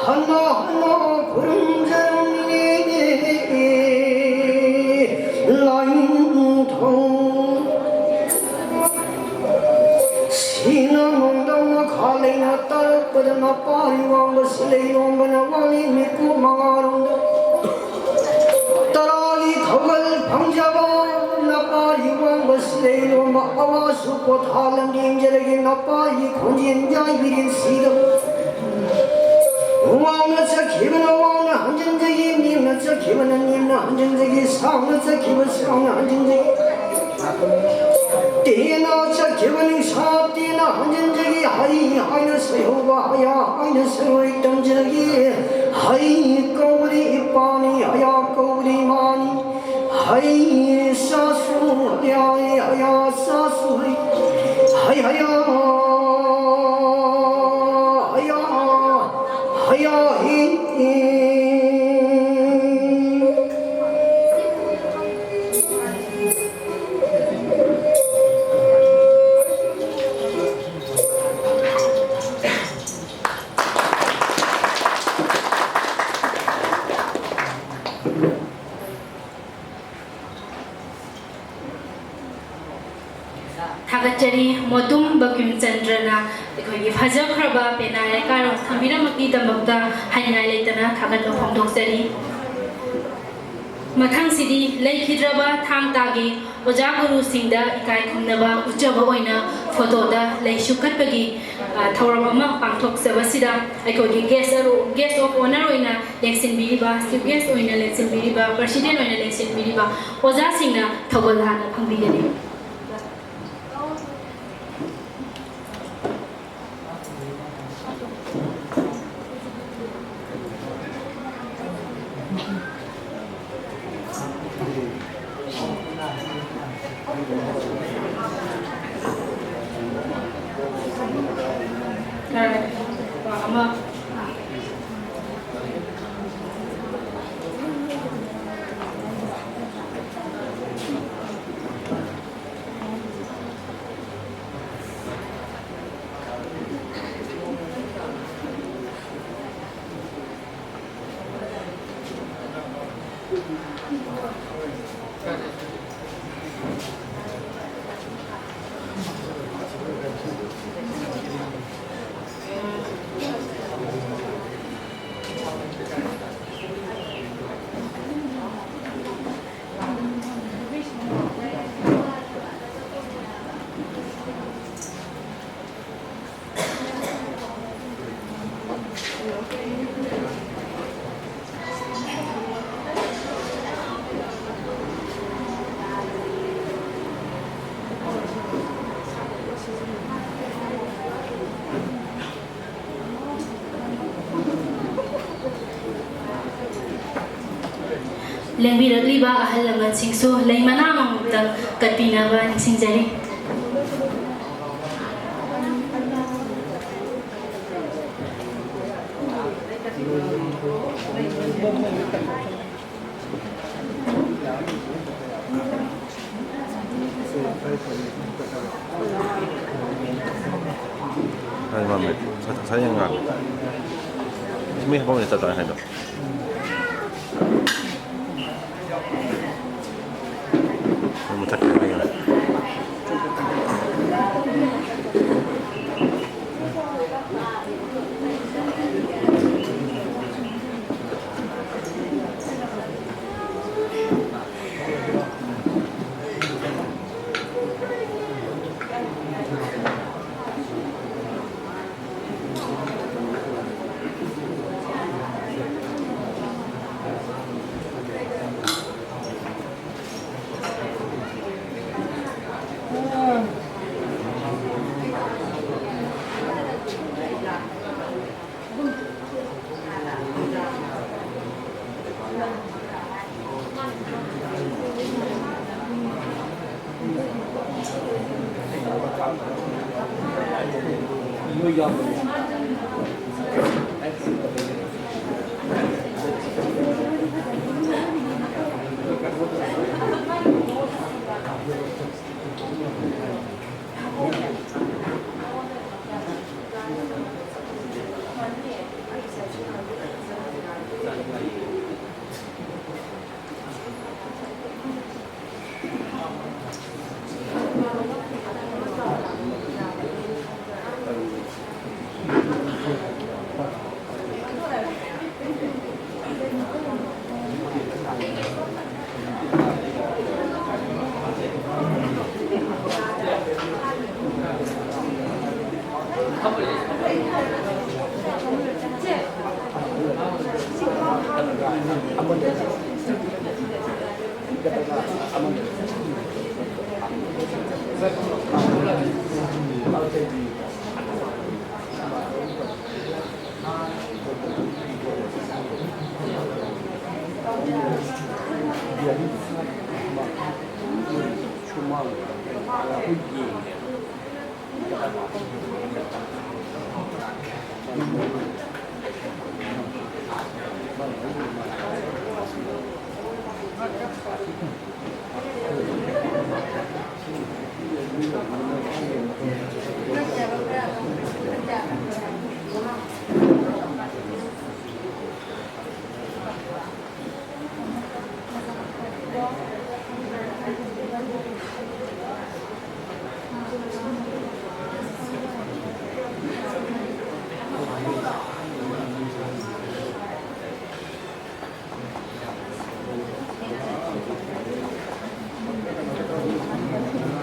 ꯍꯟꯅ ꯍꯟꯅ ꯈꯨꯔꯨꯝꯖꯔꯝꯃꯤ ꯂꯥꯏꯅꯤꯡꯊꯧ꯫ ꯁꯤꯅ ꯅꯣꯡꯗꯝ ꯃꯈꯥ ꯂꯩꯅ ꯇꯥꯔꯛꯄꯗ ꯃꯄꯥꯔꯤ ꯋꯥꯡꯕ ꯁꯤꯂꯩ ꯂꯣꯡꯕꯅ ꯋꯥꯡꯂꯤ ꯃꯤꯀꯨꯞ ꯃꯉꯥꯔꯣꯝꯗ ꯇꯔꯥꯒꯤ ꯊꯧꯒꯜ ꯐꯪꯖꯕ ꯅꯄꯥꯔꯤ ꯋꯥꯡꯕ ꯁꯤꯂꯩ ꯂꯣꯡꯕ ꯑꯋꯥꯁꯨ ꯄꯣꯊꯥ ꯂꯝꯖꯦꯟꯖꯔꯒꯦ ꯅꯄꯥꯔꯤ ꯈꯣꯟꯖꯦꯜ ꯌꯥꯏꯕꯤꯔꯦꯟ ꯁꯤꯗꯕ ꯋꯥꯡꯅ ꯆꯠꯈꯤꯕꯅ ꯋꯥꯡꯅ ꯍꯟꯖꯤꯟꯖꯈꯤ, ꯅꯦꯝꯅ ꯆꯠꯈꯤꯕꯅ ꯅꯦꯝꯅ ꯍꯟꯖꯤꯟꯖꯈꯤ, ꯁꯥꯡꯅ ꯆꯠꯈꯤꯕ ꯁꯥꯡꯅ ꯍꯟꯖꯤꯟꯖꯈꯤ꯫ ꯇꯦꯟꯅ ꯆꯠꯈꯤꯕ ꯅꯤꯡꯁꯥ ꯇꯦꯟꯅ ꯍꯟꯖꯤꯟꯖꯈꯤ, ꯍꯩ ꯍꯥꯏꯅ ꯁꯩꯍꯧꯕ ꯍꯌꯥ ꯍꯥꯏꯅ ꯁꯩꯔꯣꯏ ꯇꯝꯖꯈꯤ꯫ ꯍꯩ ꯀꯧꯕꯗꯤ ꯏꯄꯥꯅꯤ, ꯍꯌꯥ ꯀꯧꯕꯗꯤ ꯏꯃꯥꯅꯤ꯫ ꯍꯩ ꯁꯥꯁꯨ ꯍꯌꯥ, ꯍꯌꯥ ꯁꯥꯁꯨ ꯍꯩ, ꯍꯩ ꯍꯌꯥ, ꯍꯌꯥ, ꯍꯌꯥ ꯍꯤ꯫ ꯊꯥꯒꯠꯆꯔꯤ꯫ ꯃꯣꯇꯨꯝ ꯕꯪꯀꯤꯝ ꯆꯟꯗ꯭ꯔꯅ ꯑꯩꯈꯣꯏꯒꯤ ꯐꯖꯈ꯭ꯔꯕ ꯄꯦꯅꯥ ꯌꯥꯏꯀꯥꯔꯣꯟ ꯊꯝꯕꯤꯔꯝꯕꯒꯤꯗꯃꯛꯇ ꯍꯥꯏꯅꯤꯡꯉꯥꯏ ꯂꯩꯇꯅ ꯊꯥꯒꯠꯄ ꯐꯣꯡꯗꯣꯛꯆꯔꯤ꯫ ꯃꯊꯪꯁꯤꯗꯤ ꯂꯩꯈꯤꯗ꯭ꯔꯕ ꯊꯥꯡ ꯇꯥꯒꯤ ꯑꯣꯖꯥ ꯒꯨꯔꯨꯁꯤꯡꯗ ꯏꯀꯥꯏ ꯈꯨꯝꯅꯕ ꯎꯠꯆꯕ ꯑꯣꯏꯅ ꯐꯣꯇꯣꯗ ꯂꯩꯁꯨ ꯀꯠꯄꯒꯤ, ꯑ, ꯊꯧꯔꯝ ꯑꯃ ꯄꯥꯡꯊꯣꯛꯆꯕꯁꯤꯗ ꯑꯩꯈꯣꯏꯒꯤ guest ꯑꯔꯨ-, guest of honour ꯑꯣꯏꯅ ꯂꯦꯡꯁꯤꯟꯕꯤꯔꯤꯕ, chief guest ꯑꯣꯏꯅ ꯂꯦꯡꯁꯤꯟꯕꯤꯔꯤꯕ, president ꯑꯣꯏꯅ ꯂꯦꯡꯁꯤꯟꯕꯤꯔꯤꯕ ꯑꯣꯖꯥꯁꯤꯡꯅ ꯊꯧꯒꯜ ꯍꯥꯟꯅ ꯐꯝꯕꯤꯒꯅꯤ꯫ ꯂꯦꯡꯕꯤꯔꯛꯂꯤꯕ ꯑꯍꯜ ꯂꯃꯟꯁꯤꯡꯁꯨ ꯂꯩ ꯃꯅꯥ ꯑꯃꯃꯝꯇꯪ ꯀꯠꯄꯤꯅꯕ ꯅꯤꯡꯁꯤꯡꯖꯔꯤ꯫ ꯍꯣꯏ, ꯃꯥꯝꯃ꯫ ꯁ-, ꯁ-, ꯁꯌꯦꯡ ꯉꯥ꯫ ꯃꯤ ꯍꯥꯄꯝꯃꯦ ꯆꯞ ꯆꯥꯅ ꯍꯥꯏꯗꯣ꯫ ꯃꯊꯛꯇ ꯂꯩꯌꯦ꯫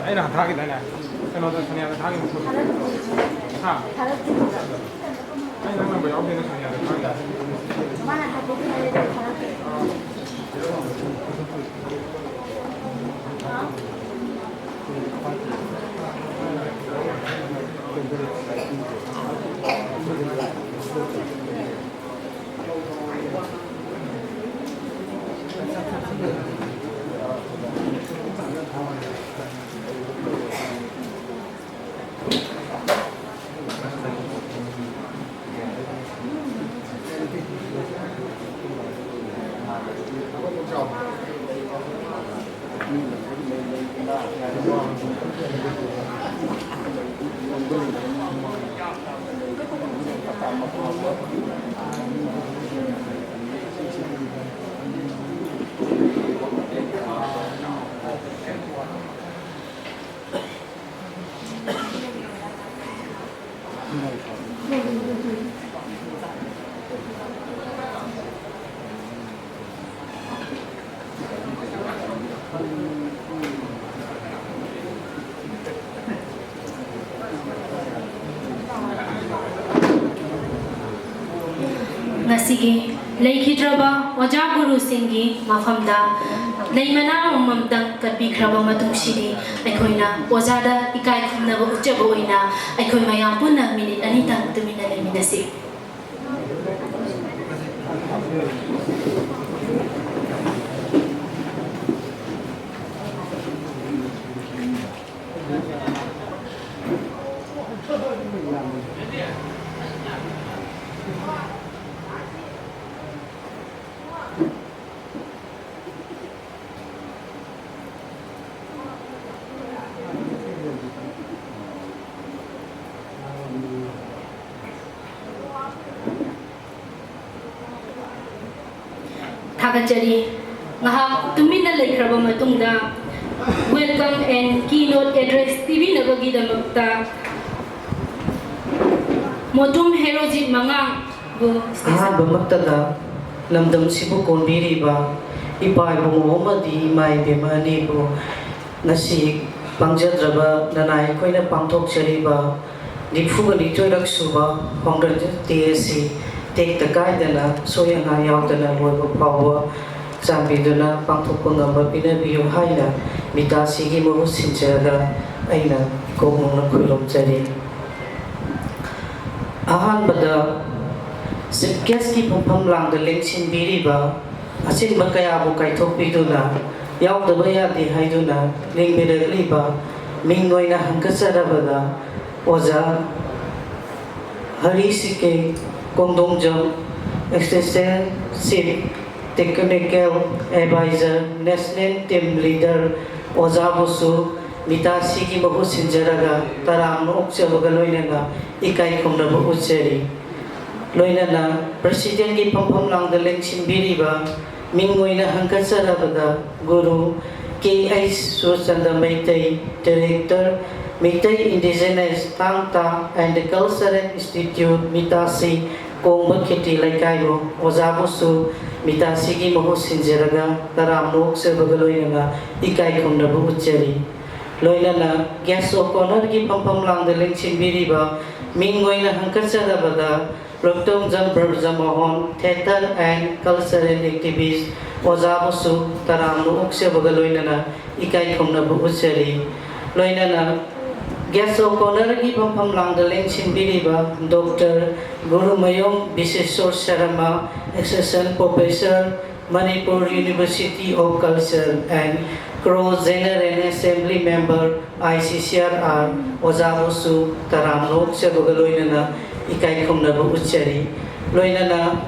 ꯑꯩꯅ ꯊꯥꯈꯤꯗꯥꯏꯅꯦ? ꯀꯩꯅꯣꯗ, ꯁꯣꯅꯤꯌꯥꯗ ꯊꯥꯈꯤꯕ ꯐꯣꯇꯣ꯫ ꯍꯥ? ꯑꯩ ꯅꯪ ꯅꯝꯕꯔ ꯌꯥꯎꯗꯦꯅ ꯁꯣꯅꯤꯌꯥꯗ ꯊꯥꯈꯤꯗꯥꯏꯅꯦ? ꯑꯁꯤꯒꯤ ꯂꯩꯈꯤꯗ꯭ꯔꯕ ꯑꯣꯖꯥ ꯒꯨꯔꯨꯁꯤꯡꯒꯤ ꯃꯐꯝꯗ ꯂꯩ ꯃꯅꯥ ꯑꯃꯃꯝꯇꯪ ꯀꯠꯄꯤꯈ꯭ꯔꯕ ꯃꯇꯨꯡꯁꯤꯗꯤ, ꯑꯩꯈꯣꯏꯅ ꯑꯣꯖꯥꯗ ꯏꯀꯥꯏ ꯈꯨꯝꯅꯕ ꯎꯠꯆꯕ ꯑꯣꯏꯅ ꯑꯩꯈꯣꯏ ꯃꯌꯥꯝ ꯄꯨꯟꯅ ꯃꯤꯅꯤꯠ ꯑꯅꯤꯇꯪ ꯇꯨꯃꯤꯟꯅ ꯂꯩꯃꯤꯟꯅꯁꯤ꯫ ꯊꯥꯒꯠꯆꯔꯤ꯫ ꯉꯥꯏꯍꯥꯛ ꯇꯨꯃꯤꯟꯅ ꯂꯩꯈ꯭ꯔꯕ ꯃꯇꯨꯡꯗ, welcome and keynote address ꯄꯤꯕꯤꯅꯕꯒꯤꯗꯃꯛꯇ ꯃꯣꯇꯨꯝ Herojit ꯃꯉꯥꯡꯕꯨ stage ꯑꯍꯥꯟꯕꯃꯛꯇꯗ ꯂꯝꯗꯝꯁꯤꯕꯨ ꯀꯣꯟꯕꯤꯔꯤꯕ ꯏꯄꯥ ꯏꯕꯨꯡꯉꯣ ꯑꯃꯗꯤ ꯏꯃꯥ ꯏꯕꯦꯝꯃ ꯑꯅꯤꯕꯨ ꯉꯁꯤ ꯄꯥꯡꯖꯗ꯭ꯔꯕ ꯅꯅꯥꯏ ꯑꯩꯈꯣꯏꯅ ꯄꯥꯡꯊꯣꯛꯆꯔꯤꯕ ꯅꯤꯐꯨꯒ ꯅꯤꯊꯣꯏꯔꯛ ꯁꯨꯕ Founders Day ꯑꯁꯤ ꯇꯦꯛꯇ ꯀꯥꯏꯗꯅ, ꯁꯣꯏ ꯑꯉꯥꯝ ꯌꯥꯎꯗꯅ ꯂꯣꯏꯕ ꯐꯥꯎꯕ ꯆꯥꯟꯕꯤꯗꯨꯅ ꯄꯥꯡꯊꯣꯛꯄ ꯉꯝꯕ ꯄꯤꯅꯕꯤꯌꯨ ꯍꯥꯏꯅ ꯃꯤꯇꯥꯁꯤꯒꯤ ꯃꯍꯨꯠ ꯁꯤꯟꯖꯔꯒ ꯑꯩꯅ ꯏꯀꯣꯛ ꯅꯧꯅ ꯈꯨꯔꯨꯝꯖꯔꯤ꯫ ꯑꯍꯥꯟꯕꯗ, Chief Guest ꯀꯤ ꯐꯝꯐꯝ ꯂꯥꯡꯗ ꯂꯦꯡꯁꯤꯟꯕꯤꯔꯤꯕ ꯑꯆꯤꯟꯕ ꯀꯌꯥꯕꯨ ꯀꯥꯏꯊꯣꯛꯄꯤꯗꯨꯅ, ꯌꯥꯎꯗꯕ ꯌꯥꯗꯦ ꯍꯥꯏꯗꯨꯅ ꯂꯦꯡꯕꯤꯔꯛꯂꯤꯕ ꯃꯤꯡ ꯑꯣꯏꯅ ꯍꯪꯒꯠꯆꯔꯕꯗ ꯑꯣꯖꯥ ꯍꯔꯤ ꯁꯤ ꯀꯦ ꯀꯣꯡꯗꯣꯡꯖꯝ, Assistant Chief Technical Advisor, National Team Leader ꯑꯣꯖꯥꯕꯨꯁꯨ ꯃꯤꯇꯥꯁꯤꯒꯤ ꯃꯍꯨꯠ ꯁꯤꯟꯖꯔꯒ ꯇꯔꯥꯝꯅ ꯑꯣꯛꯆꯕꯒ ꯂꯣꯏꯅꯅ ꯏꯀꯥꯏ ꯈꯨꯝꯅꯕ ꯎꯠꯆꯔꯤ꯫ ꯂꯣꯏꯅꯅ President ꯀꯤ ꯐꯝꯐꯝ ꯂꯥꯡꯗ ꯂꯦꯡꯁꯤꯟꯕꯤꯔꯤꯕ ꯃꯤꯡ ꯑꯣꯏꯅ ꯍꯪꯒꯠꯆꯔꯕꯗ Guru K H Surchandra Meitei, Director, Meitei Indigenous Thang ꯇꯥ and Cultural Institute ꯃꯤꯇꯥꯁꯤ ꯀꯣꯡꯕ ꯈꯦꯇꯤ ꯂꯩꯀꯥꯏꯕꯨ ꯑꯣꯖꯥꯕꯨꯁꯨ ꯃꯤꯇꯥꯁꯤꯒꯤ ꯃꯍꯨꯠ ꯁꯤꯟꯖꯔꯒ ꯇꯔꯥꯝꯅ ꯑꯣꯛꯆꯕꯒ ꯂꯣꯏꯅꯅ ꯏꯀꯥꯏ ꯈꯨꯝꯅꯕ ꯎꯠꯆꯔꯤ꯫ ꯂꯣꯏꯅꯅ guest of honourꯒꯤ ꯐꯝꯐꯝ ꯂꯥꯡꯗ ꯂꯦꯡꯁꯤꯟꯕꯤꯔꯤꯕ ꯃꯤꯡ ꯑꯣꯏꯅ ꯍꯪꯀꯠꯆꯔꯕꯗ ꯔꯣꯛꯇꯣꯡꯖꯝ Brajmohan, theatre and cultural activist ꯑꯣꯖꯥꯕꯨꯁꯨ ꯇꯔꯥꯝꯅ ꯑꯣꯛꯆꯕꯒ ꯂꯣꯏꯅꯅ ꯏꯀꯥꯏ ꯈꯨꯝꯅꯕ ꯎꯠꯆꯔꯤ꯫ ꯂꯣꯏꯅꯅ guest of honourꯒꯤ ꯐꯝꯐꯝ ꯂꯥꯡꯗ ꯂꯦꯡꯁꯤꯟꯕꯤꯔꯤꯕ doctor Gurumayum Bisheswor Sharma, Assistant Professor, Manipur University of Culture and Kro General Assembly Member, I C C R R, ꯑꯣꯖꯥꯕꯨꯁꯨ ꯇꯔꯥꯝꯅ ꯑꯣꯛꯆꯕꯒ ꯂꯣꯏꯅꯅ ꯏꯀꯥꯏ ꯈꯨꯝꯅꯕ ꯎꯠꯆꯔꯤ꯫ ꯂꯣꯏꯅꯅ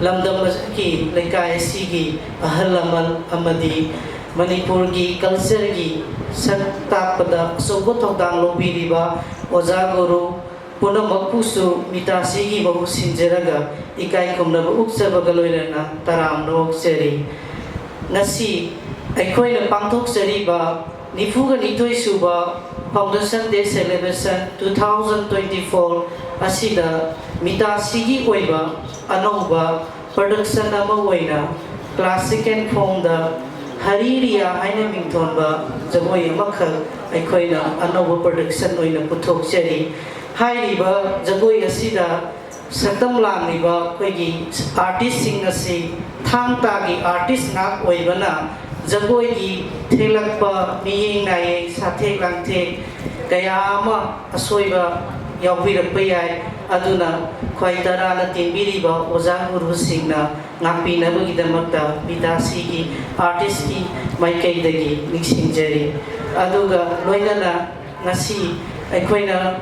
ꯂꯝꯗꯝ ꯑꯁꯤꯒꯤ, ꯂꯩꯀꯥꯏ ꯑꯁꯤꯒꯤ ꯑꯍꯜ ꯂꯃꯟ ꯑꯃꯗꯤ ꯃꯅꯤꯄꯨꯔꯒꯤ cultureꯒꯤ ꯁꯛ ꯇꯥꯛꯄꯗ ꯑꯆꯧꯕ ꯊꯧꯗꯥꯡ ꯂꯧꯕꯤꯔꯤꯕ ꯑꯣꯖꯥ ꯒꯨꯔꯨ ꯄꯨꯝꯅꯃꯛꯄꯨꯁꯨ ꯃꯤꯇꯥꯁꯤꯒꯤ ꯃꯍꯨꯠ ꯁꯤꯟꯖꯔꯒ ꯏꯀꯥꯏ ꯈꯨꯝꯅꯕ ꯎꯠꯆꯕꯒ ꯂꯣꯏꯅꯅ ꯇꯔꯥꯝꯅ ꯑꯣꯛꯆꯔꯤ꯫ ꯉꯁꯤ ꯑꯩꯈꯣꯏꯅ ꯄꯥꯡꯊꯣꯛꯆꯔꯤꯕ ꯅꯤꯐꯨꯒ ꯅꯤꯊꯣꯏ ꯁꯨꯕ Foundation Day Celebration two thousand twenty-four ꯑꯁꯤꯗ ꯃꯤꯇꯥꯁꯤꯒꯤ ꯑꯣꯏꯕ ꯑꯅꯧꯕ production ꯑꯃ ꯑꯣꯏꯅ classical formꯗ ꯍꯔꯤꯔꯤꯌꯥ ꯍꯥꯏꯅ ꯃꯤꯡꯊꯣꯟꯕ ꯖꯒꯣꯏ ꯑꯃꯈꯛ ꯑꯩꯈꯣꯏꯅ ꯑꯅꯧꯕ production ꯑꯣꯏꯅ ꯄꯨꯊꯣꯛꯆꯔꯤ꯫ ꯍꯥꯏꯔꯤꯕ ꯖꯒꯣꯏ ꯑꯁꯤꯗ ꯁꯛꯇꯝ ꯂꯥꯡꯂꯤꯕ ꯑꯩꯈꯣꯏꯒꯤ artistꯁꯤꯡ ꯑꯁꯤ ꯊꯥꯡ ꯇꯥꯒꯤ artist ꯉꯥꯛ ꯑꯣꯏꯕꯅ ꯖꯒꯣꯏꯒꯤ ꯊꯦꯛꯂꯛꯄ ꯃꯤꯌꯦꯡ ꯅꯥꯌꯦꯡ, ꯁꯥꯊꯦꯛ ꯂꯥꯡꯊꯦꯛ ꯀꯌꯥ ꯑꯃ ꯑꯁꯣꯏꯕ ꯌꯥꯎꯕꯤꯔꯛꯄ ꯌꯥꯏ꯫ ꯑꯗꯨꯅ ꯈ꯭ꯋꯥꯏ ꯇꯔꯥꯅ ꯇꯦꯟꯕꯤꯔꯤꯕ ꯑꯣꯖꯥ ꯒꯨꯔꯨꯁꯤꯡꯅ ꯉꯥꯛꯄꯤꯅꯕꯒꯤꯗꯃꯛꯇ ꯃꯤꯇꯥꯁꯤꯒꯤ artistꯀꯤ ꯃꯥꯏꯀꯩꯗꯒꯤ ꯅꯤꯡꯁꯤꯡꯖꯔꯤ꯫ ꯑꯗꯨꯒ ꯂꯣꯏꯅꯅ ꯉꯁꯤ ꯑꯩꯈꯣꯏꯅ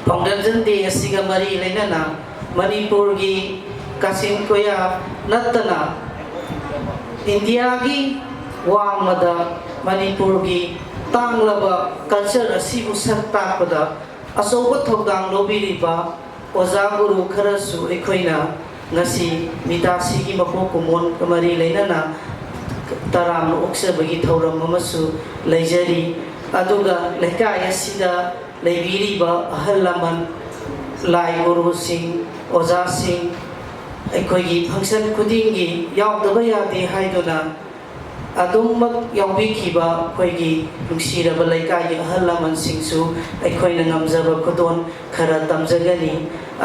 Foundation Day ꯑꯁꯤꯒ ꯃꯔꯤ ꯂꯩꯅꯅ ꯃꯅꯤꯄꯨꯔꯒꯤ ꯀꯥꯆꯤꯟ ꯀꯣꯌꯥ ꯅꯠꯇꯅ ꯏꯟꯗꯤꯌꯥꯒꯤ ꯋꯥꯡꯃꯗ ꯃꯅꯤꯄꯨꯔꯒꯤ ꯇꯥꯡꯂꯕ culture ꯑꯁꯤꯕꯨ ꯁꯛ ꯇꯥꯛꯄꯗ ꯑꯆꯧꯕ ꯊꯧꯗꯥꯡ ꯂꯧꯕꯤꯔꯤꯕ ꯑꯣꯖꯥ ꯒꯨꯔꯨ ꯈꯔꯁꯨ ꯑꯩꯈꯣꯏꯅ ꯉꯁꯤ ꯃꯤꯇꯥꯁꯤꯒꯤ ꯃꯄꯣꯛ ꯀꯨꯝꯑꯣꯟꯒ ꯃꯔꯤ ꯂꯩꯅꯅ ꯇꯔꯥꯝꯅ ꯑꯣꯛꯆꯕꯒꯤ ꯊꯧꯔꯝ ꯑꯃꯁꯨ ꯂꯩꯖꯔꯤ꯫ ꯑꯗꯨꯒ ꯂꯩꯀꯥꯏ ꯑꯁꯤꯗ ꯂꯩꯕꯤꯔꯤꯕ ꯑꯍꯜ ꯂꯃꯟ, ꯂꯥꯏ ꯒꯨꯔꯨꯁꯤꯡ, ꯑꯣꯖꯥꯁꯤꯡ, ꯑꯩꯈꯣꯏꯒꯤ function ꯈꯨꯗꯤꯡꯒꯤ ꯌꯥꯎꯗꯕ ꯌꯥꯗꯦ ꯍꯥꯏꯗꯨꯅ ꯑꯗꯨꯃꯛ ꯌꯥꯎꯕꯤꯈꯤꯕ ꯑꯩꯈꯣꯏꯒꯤ ꯅꯨꯡꯁꯤꯔꯕ ꯂꯩꯀꯥꯏꯒꯤ ꯑꯍꯜ ꯂꯃꯟꯁꯤꯡꯁꯨ ꯑꯩꯈꯣꯏꯅ ꯉꯝꯖꯕ ꯈꯨꯗꯣꯜ ꯈꯔ ꯇꯝꯖꯒꯅꯤ꯫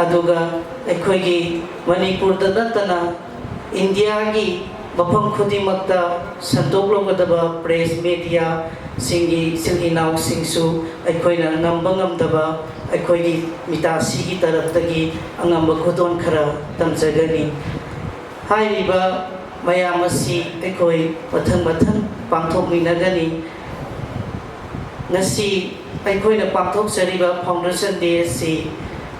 ꯑꯗꯨꯒ ꯑꯩꯈꯣꯏꯒꯤ ꯃꯅꯤꯄꯨꯔꯗ ꯅꯠꯇꯅ ꯏꯟꯗꯤꯌꯥꯒꯤ ꯃꯐꯝ ꯈꯨꯗꯤꯡꯃꯛꯇ ꯁꯟꯗꯣꯛꯂꯒꯗꯕ ꯄ꯭ꯔꯦꯁ ꯃꯦꯗꯤꯌꯥꯁꯤꯡꯒꯤ ꯏꯆꯤꯜ ꯏꯅꯥꯎꯁꯤꯡꯁꯨ ꯑꯩꯈꯣꯏꯅ ꯉꯝꯕ ꯉꯝꯗꯕ ꯑꯩꯈꯣꯏꯒꯤ ꯃꯤꯇꯥꯁꯤꯒꯤ ꯇꯔꯞꯇꯒꯤ ꯑꯉꯝꯕ ꯈꯨꯗꯣꯜ ꯈꯔ ꯇꯝꯖꯒꯅꯤ꯫ ꯍꯥꯏꯔꯤꯕ ꯃꯌꯥꯝ ꯑꯁꯤ ꯑꯩꯈꯣꯏ ꯃꯊꯪ ꯃꯊꯪ ꯄꯥꯡꯊꯣꯛꯃꯤꯟꯅꯒꯅꯤ꯫ ꯉꯁꯤ ꯑꯩꯈꯣꯏꯅ ꯄꯥꯡꯊꯣꯛꯆꯔꯤꯕ Foundation Day ꯑꯁꯤ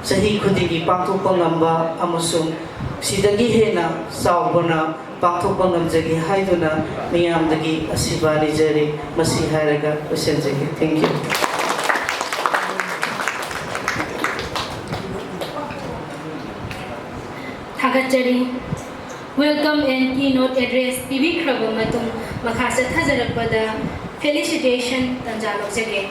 ꯆꯍꯤ ꯈꯨꯗꯤꯡꯒꯤ ꯄꯥꯡꯊꯣꯛꯄ ꯉꯝꯕ ꯑꯃꯁꯨꯡ ꯁꯤꯗꯒꯤ ꯍꯦꯟꯅ ꯆꯥꯎꯕꯅ ꯄꯥꯡꯊꯣꯛꯄ ꯉꯝꯖꯒꯦ ꯍꯥꯏꯗꯨꯅ ꯃꯤꯌꯥꯝꯗꯒꯤ ꯑꯁꯤꯕꯥ ꯅꯤꯖꯔꯤ꯫ ꯃꯁꯤ ꯍꯥꯏꯔꯒ ꯂꯣꯏꯁꯤꯟꯖꯒꯦ꯫ Thank you꯫ ꯊꯥꯒꯠꯆꯔꯤ꯫ Welcome and keynote address ꯄꯤꯕꯤꯈ꯭ꯔꯕ ꯃꯇꯨꯡ, ꯃꯈꯥ ꯆꯠꯊꯖꯔꯛꯄꯗ felicitation ꯇꯥꯟꯖꯥ ꯂꯧꯖꯒꯦ꯫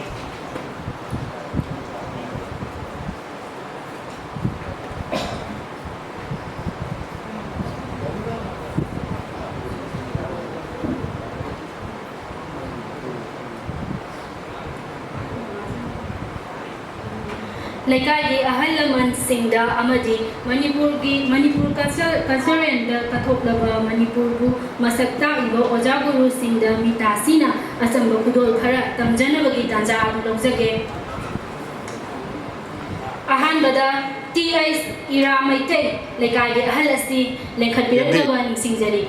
ꯂꯩꯀꯥꯏꯒꯤ ꯑꯍꯜ ꯂꯃꯟꯁꯤꯡꯗ ꯑꯃꯗꯤ ꯃꯅꯤꯄꯨꯔꯒꯤ, ꯃꯅꯤꯄꯨꯔ culture-, culturalꯗ ꯀꯠꯊꯣꯛꯂꯕ ꯃꯅꯤꯄꯨꯔꯕꯨ ꯃꯁꯛ ꯇꯥꯛꯂꯤꯕ ꯑꯣꯖꯥ ꯒꯨꯔꯨꯁꯤꯡꯗ ꯃꯤꯇꯥꯁꯤꯅ ꯑꯆꯝꯕ ꯈꯨꯗꯣꯜ ꯈꯔ ꯇꯝꯖꯅꯕꯒꯤ ꯇꯥꯟꯖꯥ ꯑꯗꯨ ꯂꯧꯖꯒꯦ꯫ ꯑꯍꯥꯟꯕꯗ ꯇꯤ ꯑꯩꯆ ꯏꯔꯥ ꯃꯩꯇꯩ, ꯂꯩꯀꯥꯏꯒꯤ ꯑꯍꯜ ꯑꯁꯤ ꯂꯦꯡꯈꯠꯄꯤꯔꯛꯅꯕ ꯅꯤꯡꯁꯤꯡꯖꯔꯤ꯫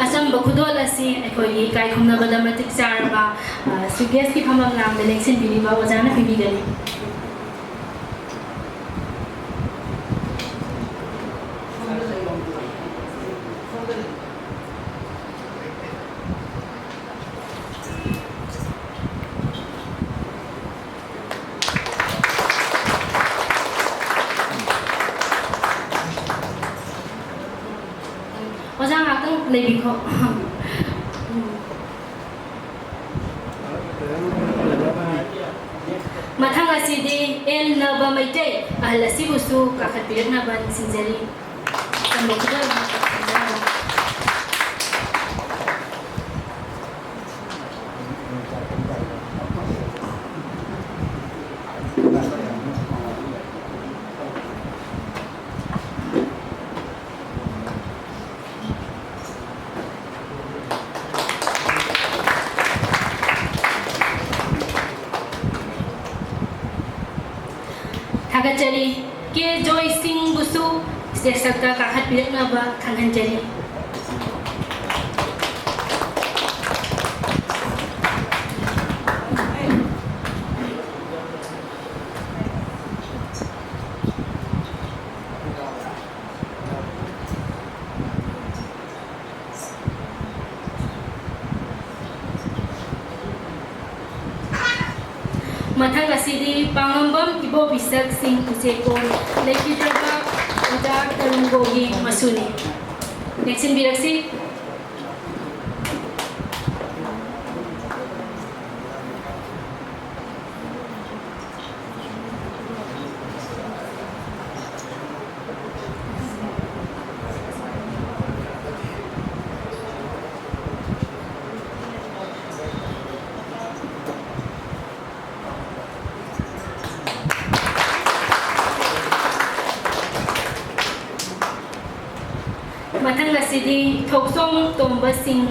ꯑꯆꯝꯕ ꯈꯨꯗꯣꯜ ꯑꯁꯤ ꯑꯩꯈꯣꯏꯒꯤ ꯏꯀꯥꯏ ꯈꯨꯝꯅꯕꯗ ꯃꯇꯤꯛ ꯆꯥꯔꯕ, ꯑ, ꯁꯨꯒꯦꯁꯀꯤ ꯐꯝꯐꯝ ꯂꯥꯡꯗ ꯂꯦꯡꯁꯤꯟꯕꯤꯔꯤꯕ ꯑꯣꯖꯥꯅ ꯄꯤꯕꯤꯒꯅꯤ꯫ ꯑꯣꯖꯥ, ꯉꯥꯛꯇꯪ ꯂꯩꯕꯤꯈꯣ꯫ ꯎꯝ꯫ ꯑꯁꯤꯗꯤ ꯑꯦꯜ ꯅꯕ ꯃꯩꯇꯩ ꯑꯍꯜ ꯑꯁꯤꯕꯨꯁꯨ ꯀꯥꯈꯠꯄꯤꯔꯛꯅꯕ ꯅꯤꯡꯁꯤꯡꯖꯔꯤ꯫ ꯊꯥꯒꯠꯆꯔꯤ꯫ ꯀꯦ ꯖꯣꯏ ꯁꯤꯡꯕꯨꯁꯨ ꯁ꯭ꯇꯦꯖ ꯁꯛꯇ ꯀꯥꯈꯠꯄꯤꯔꯛꯅꯕ ꯈꯪꯍꯟꯖꯔꯤ꯫ ꯃꯊꯪ ꯑꯁꯤꯗꯤ ꯄꯥꯉꯝꯕꯝ ꯏꯕꯣꯕꯤꯁꯛ ꯁꯤꯡ ꯎꯆꯦꯛꯀꯣꯟ ꯂꯩꯈꯤꯗ꯭ꯔꯕ ꯑꯣꯖꯥ ꯇꯔꯨꯡꯒꯣꯒꯤ ꯃꯁꯨꯅꯤ꯫ ꯂꯦꯡꯁꯤꯟꯕꯤꯔꯛꯁꯤ꯫ ꯃꯊꯪ ꯑꯁꯤꯗꯤ ꯊꯣꯛꯆꯣꯝ ꯇꯣꯝꯕ ꯁꯤꯡ,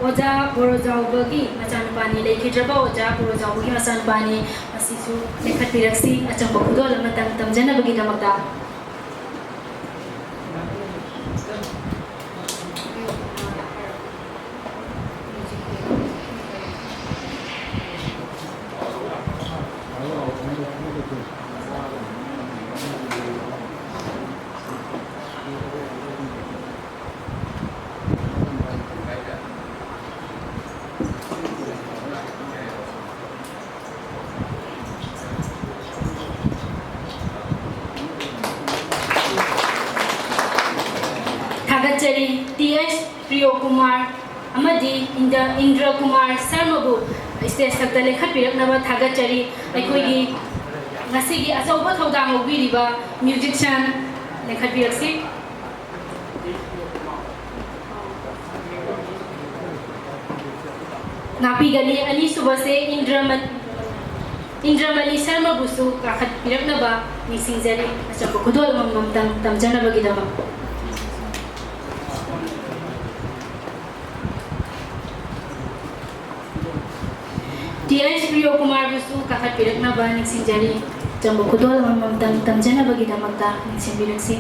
ꯑꯣꯖꯥ ꯕꯣꯔꯣꯖꯥꯎꯕꯒꯤ ꯃꯆꯥꯅꯨꯄꯥꯅꯤ, ꯂꯩꯈꯤꯗ꯭ꯔꯕ ꯑꯣꯖꯥ ꯕꯣꯔꯣꯖꯥꯎꯕꯒꯤ ꯃꯆꯥꯅꯨꯄꯥꯅꯤ꯫ ꯃꯁꯤꯁꯨ ꯂꯦꯡꯈꯠꯄꯤꯔꯛꯁꯤ, ꯑꯆꯝꯕ ꯈꯨꯗꯣꯜ ꯑꯃꯇꯪ ꯇꯝꯖꯅꯕꯒꯤꯗꯃꯛꯇ꯫ ꯊꯥꯒꯠꯆꯔꯤ꯫ ꯇꯤ ꯑꯩꯆ ꯄ꯭ꯔꯤꯌꯣꯀꯨꯃꯥꯔ ꯑꯃꯗꯤ ꯏꯟꯗ-, ꯏꯟꯗ꯭ꯔꯀꯨꯃꯥꯔ ꯁꯔꯃꯕꯨ ꯁ꯭ꯇꯦꯖ ꯊꯛꯇ ꯂꯦꯡꯈꯠꯄꯤꯔꯛꯅꯕ ꯊꯥꯒꯠꯆꯔꯤ꯫ ꯑꯩꯈꯣꯏꯒꯤ ꯉꯁꯤꯒꯤ ꯑꯆꯧꯕ ꯊꯧꯗꯥꯡ ꯂꯧꯕꯤꯔꯤꯕ ꯃ꯭ꯌꯨꯖꯤꯁꯤꯌꯥꯟ ꯂꯦꯡꯈꯠꯄꯤꯔꯛꯁꯤ꯫ ꯉꯥꯛꯄꯤꯒꯅꯤ꯫ ꯑꯅꯤꯁꯨꯕꯁꯦ ꯏꯟꯗ꯭ꯔꯃ-, ꯏꯟꯗ꯭ꯔꯃꯅꯤ ꯁꯔꯃꯕꯨꯁꯨ ꯀꯥꯈꯠꯄꯤꯔꯛꯅꯕ ꯅꯤꯡꯁꯤꯡꯖꯔꯤ꯫ ꯑꯆꯝꯕ ꯈꯨꯗꯣꯜ ꯑꯃꯃꯝꯇꯪ ꯇꯝꯖꯅꯕꯒꯤꯗꯃꯛ꯫ ꯇꯤ ꯑꯩꯆ ꯄ꯭ꯔꯤꯌꯣ ꯀꯨꯃꯥꯔꯕꯨꯁꯨ ꯀꯥꯈꯠꯄꯤꯔꯛꯅꯕ ꯅꯤꯡꯁꯤꯡꯖꯔꯤ꯫ ꯑꯆꯝꯕ ꯈꯨꯗꯣꯜ ꯑꯃꯃꯝꯇꯪ ꯇꯝꯖꯅꯕꯒꯤꯗꯃꯛꯇ ꯅꯤꯡꯁꯤꯡꯕꯤꯔꯛꯁꯤ꯫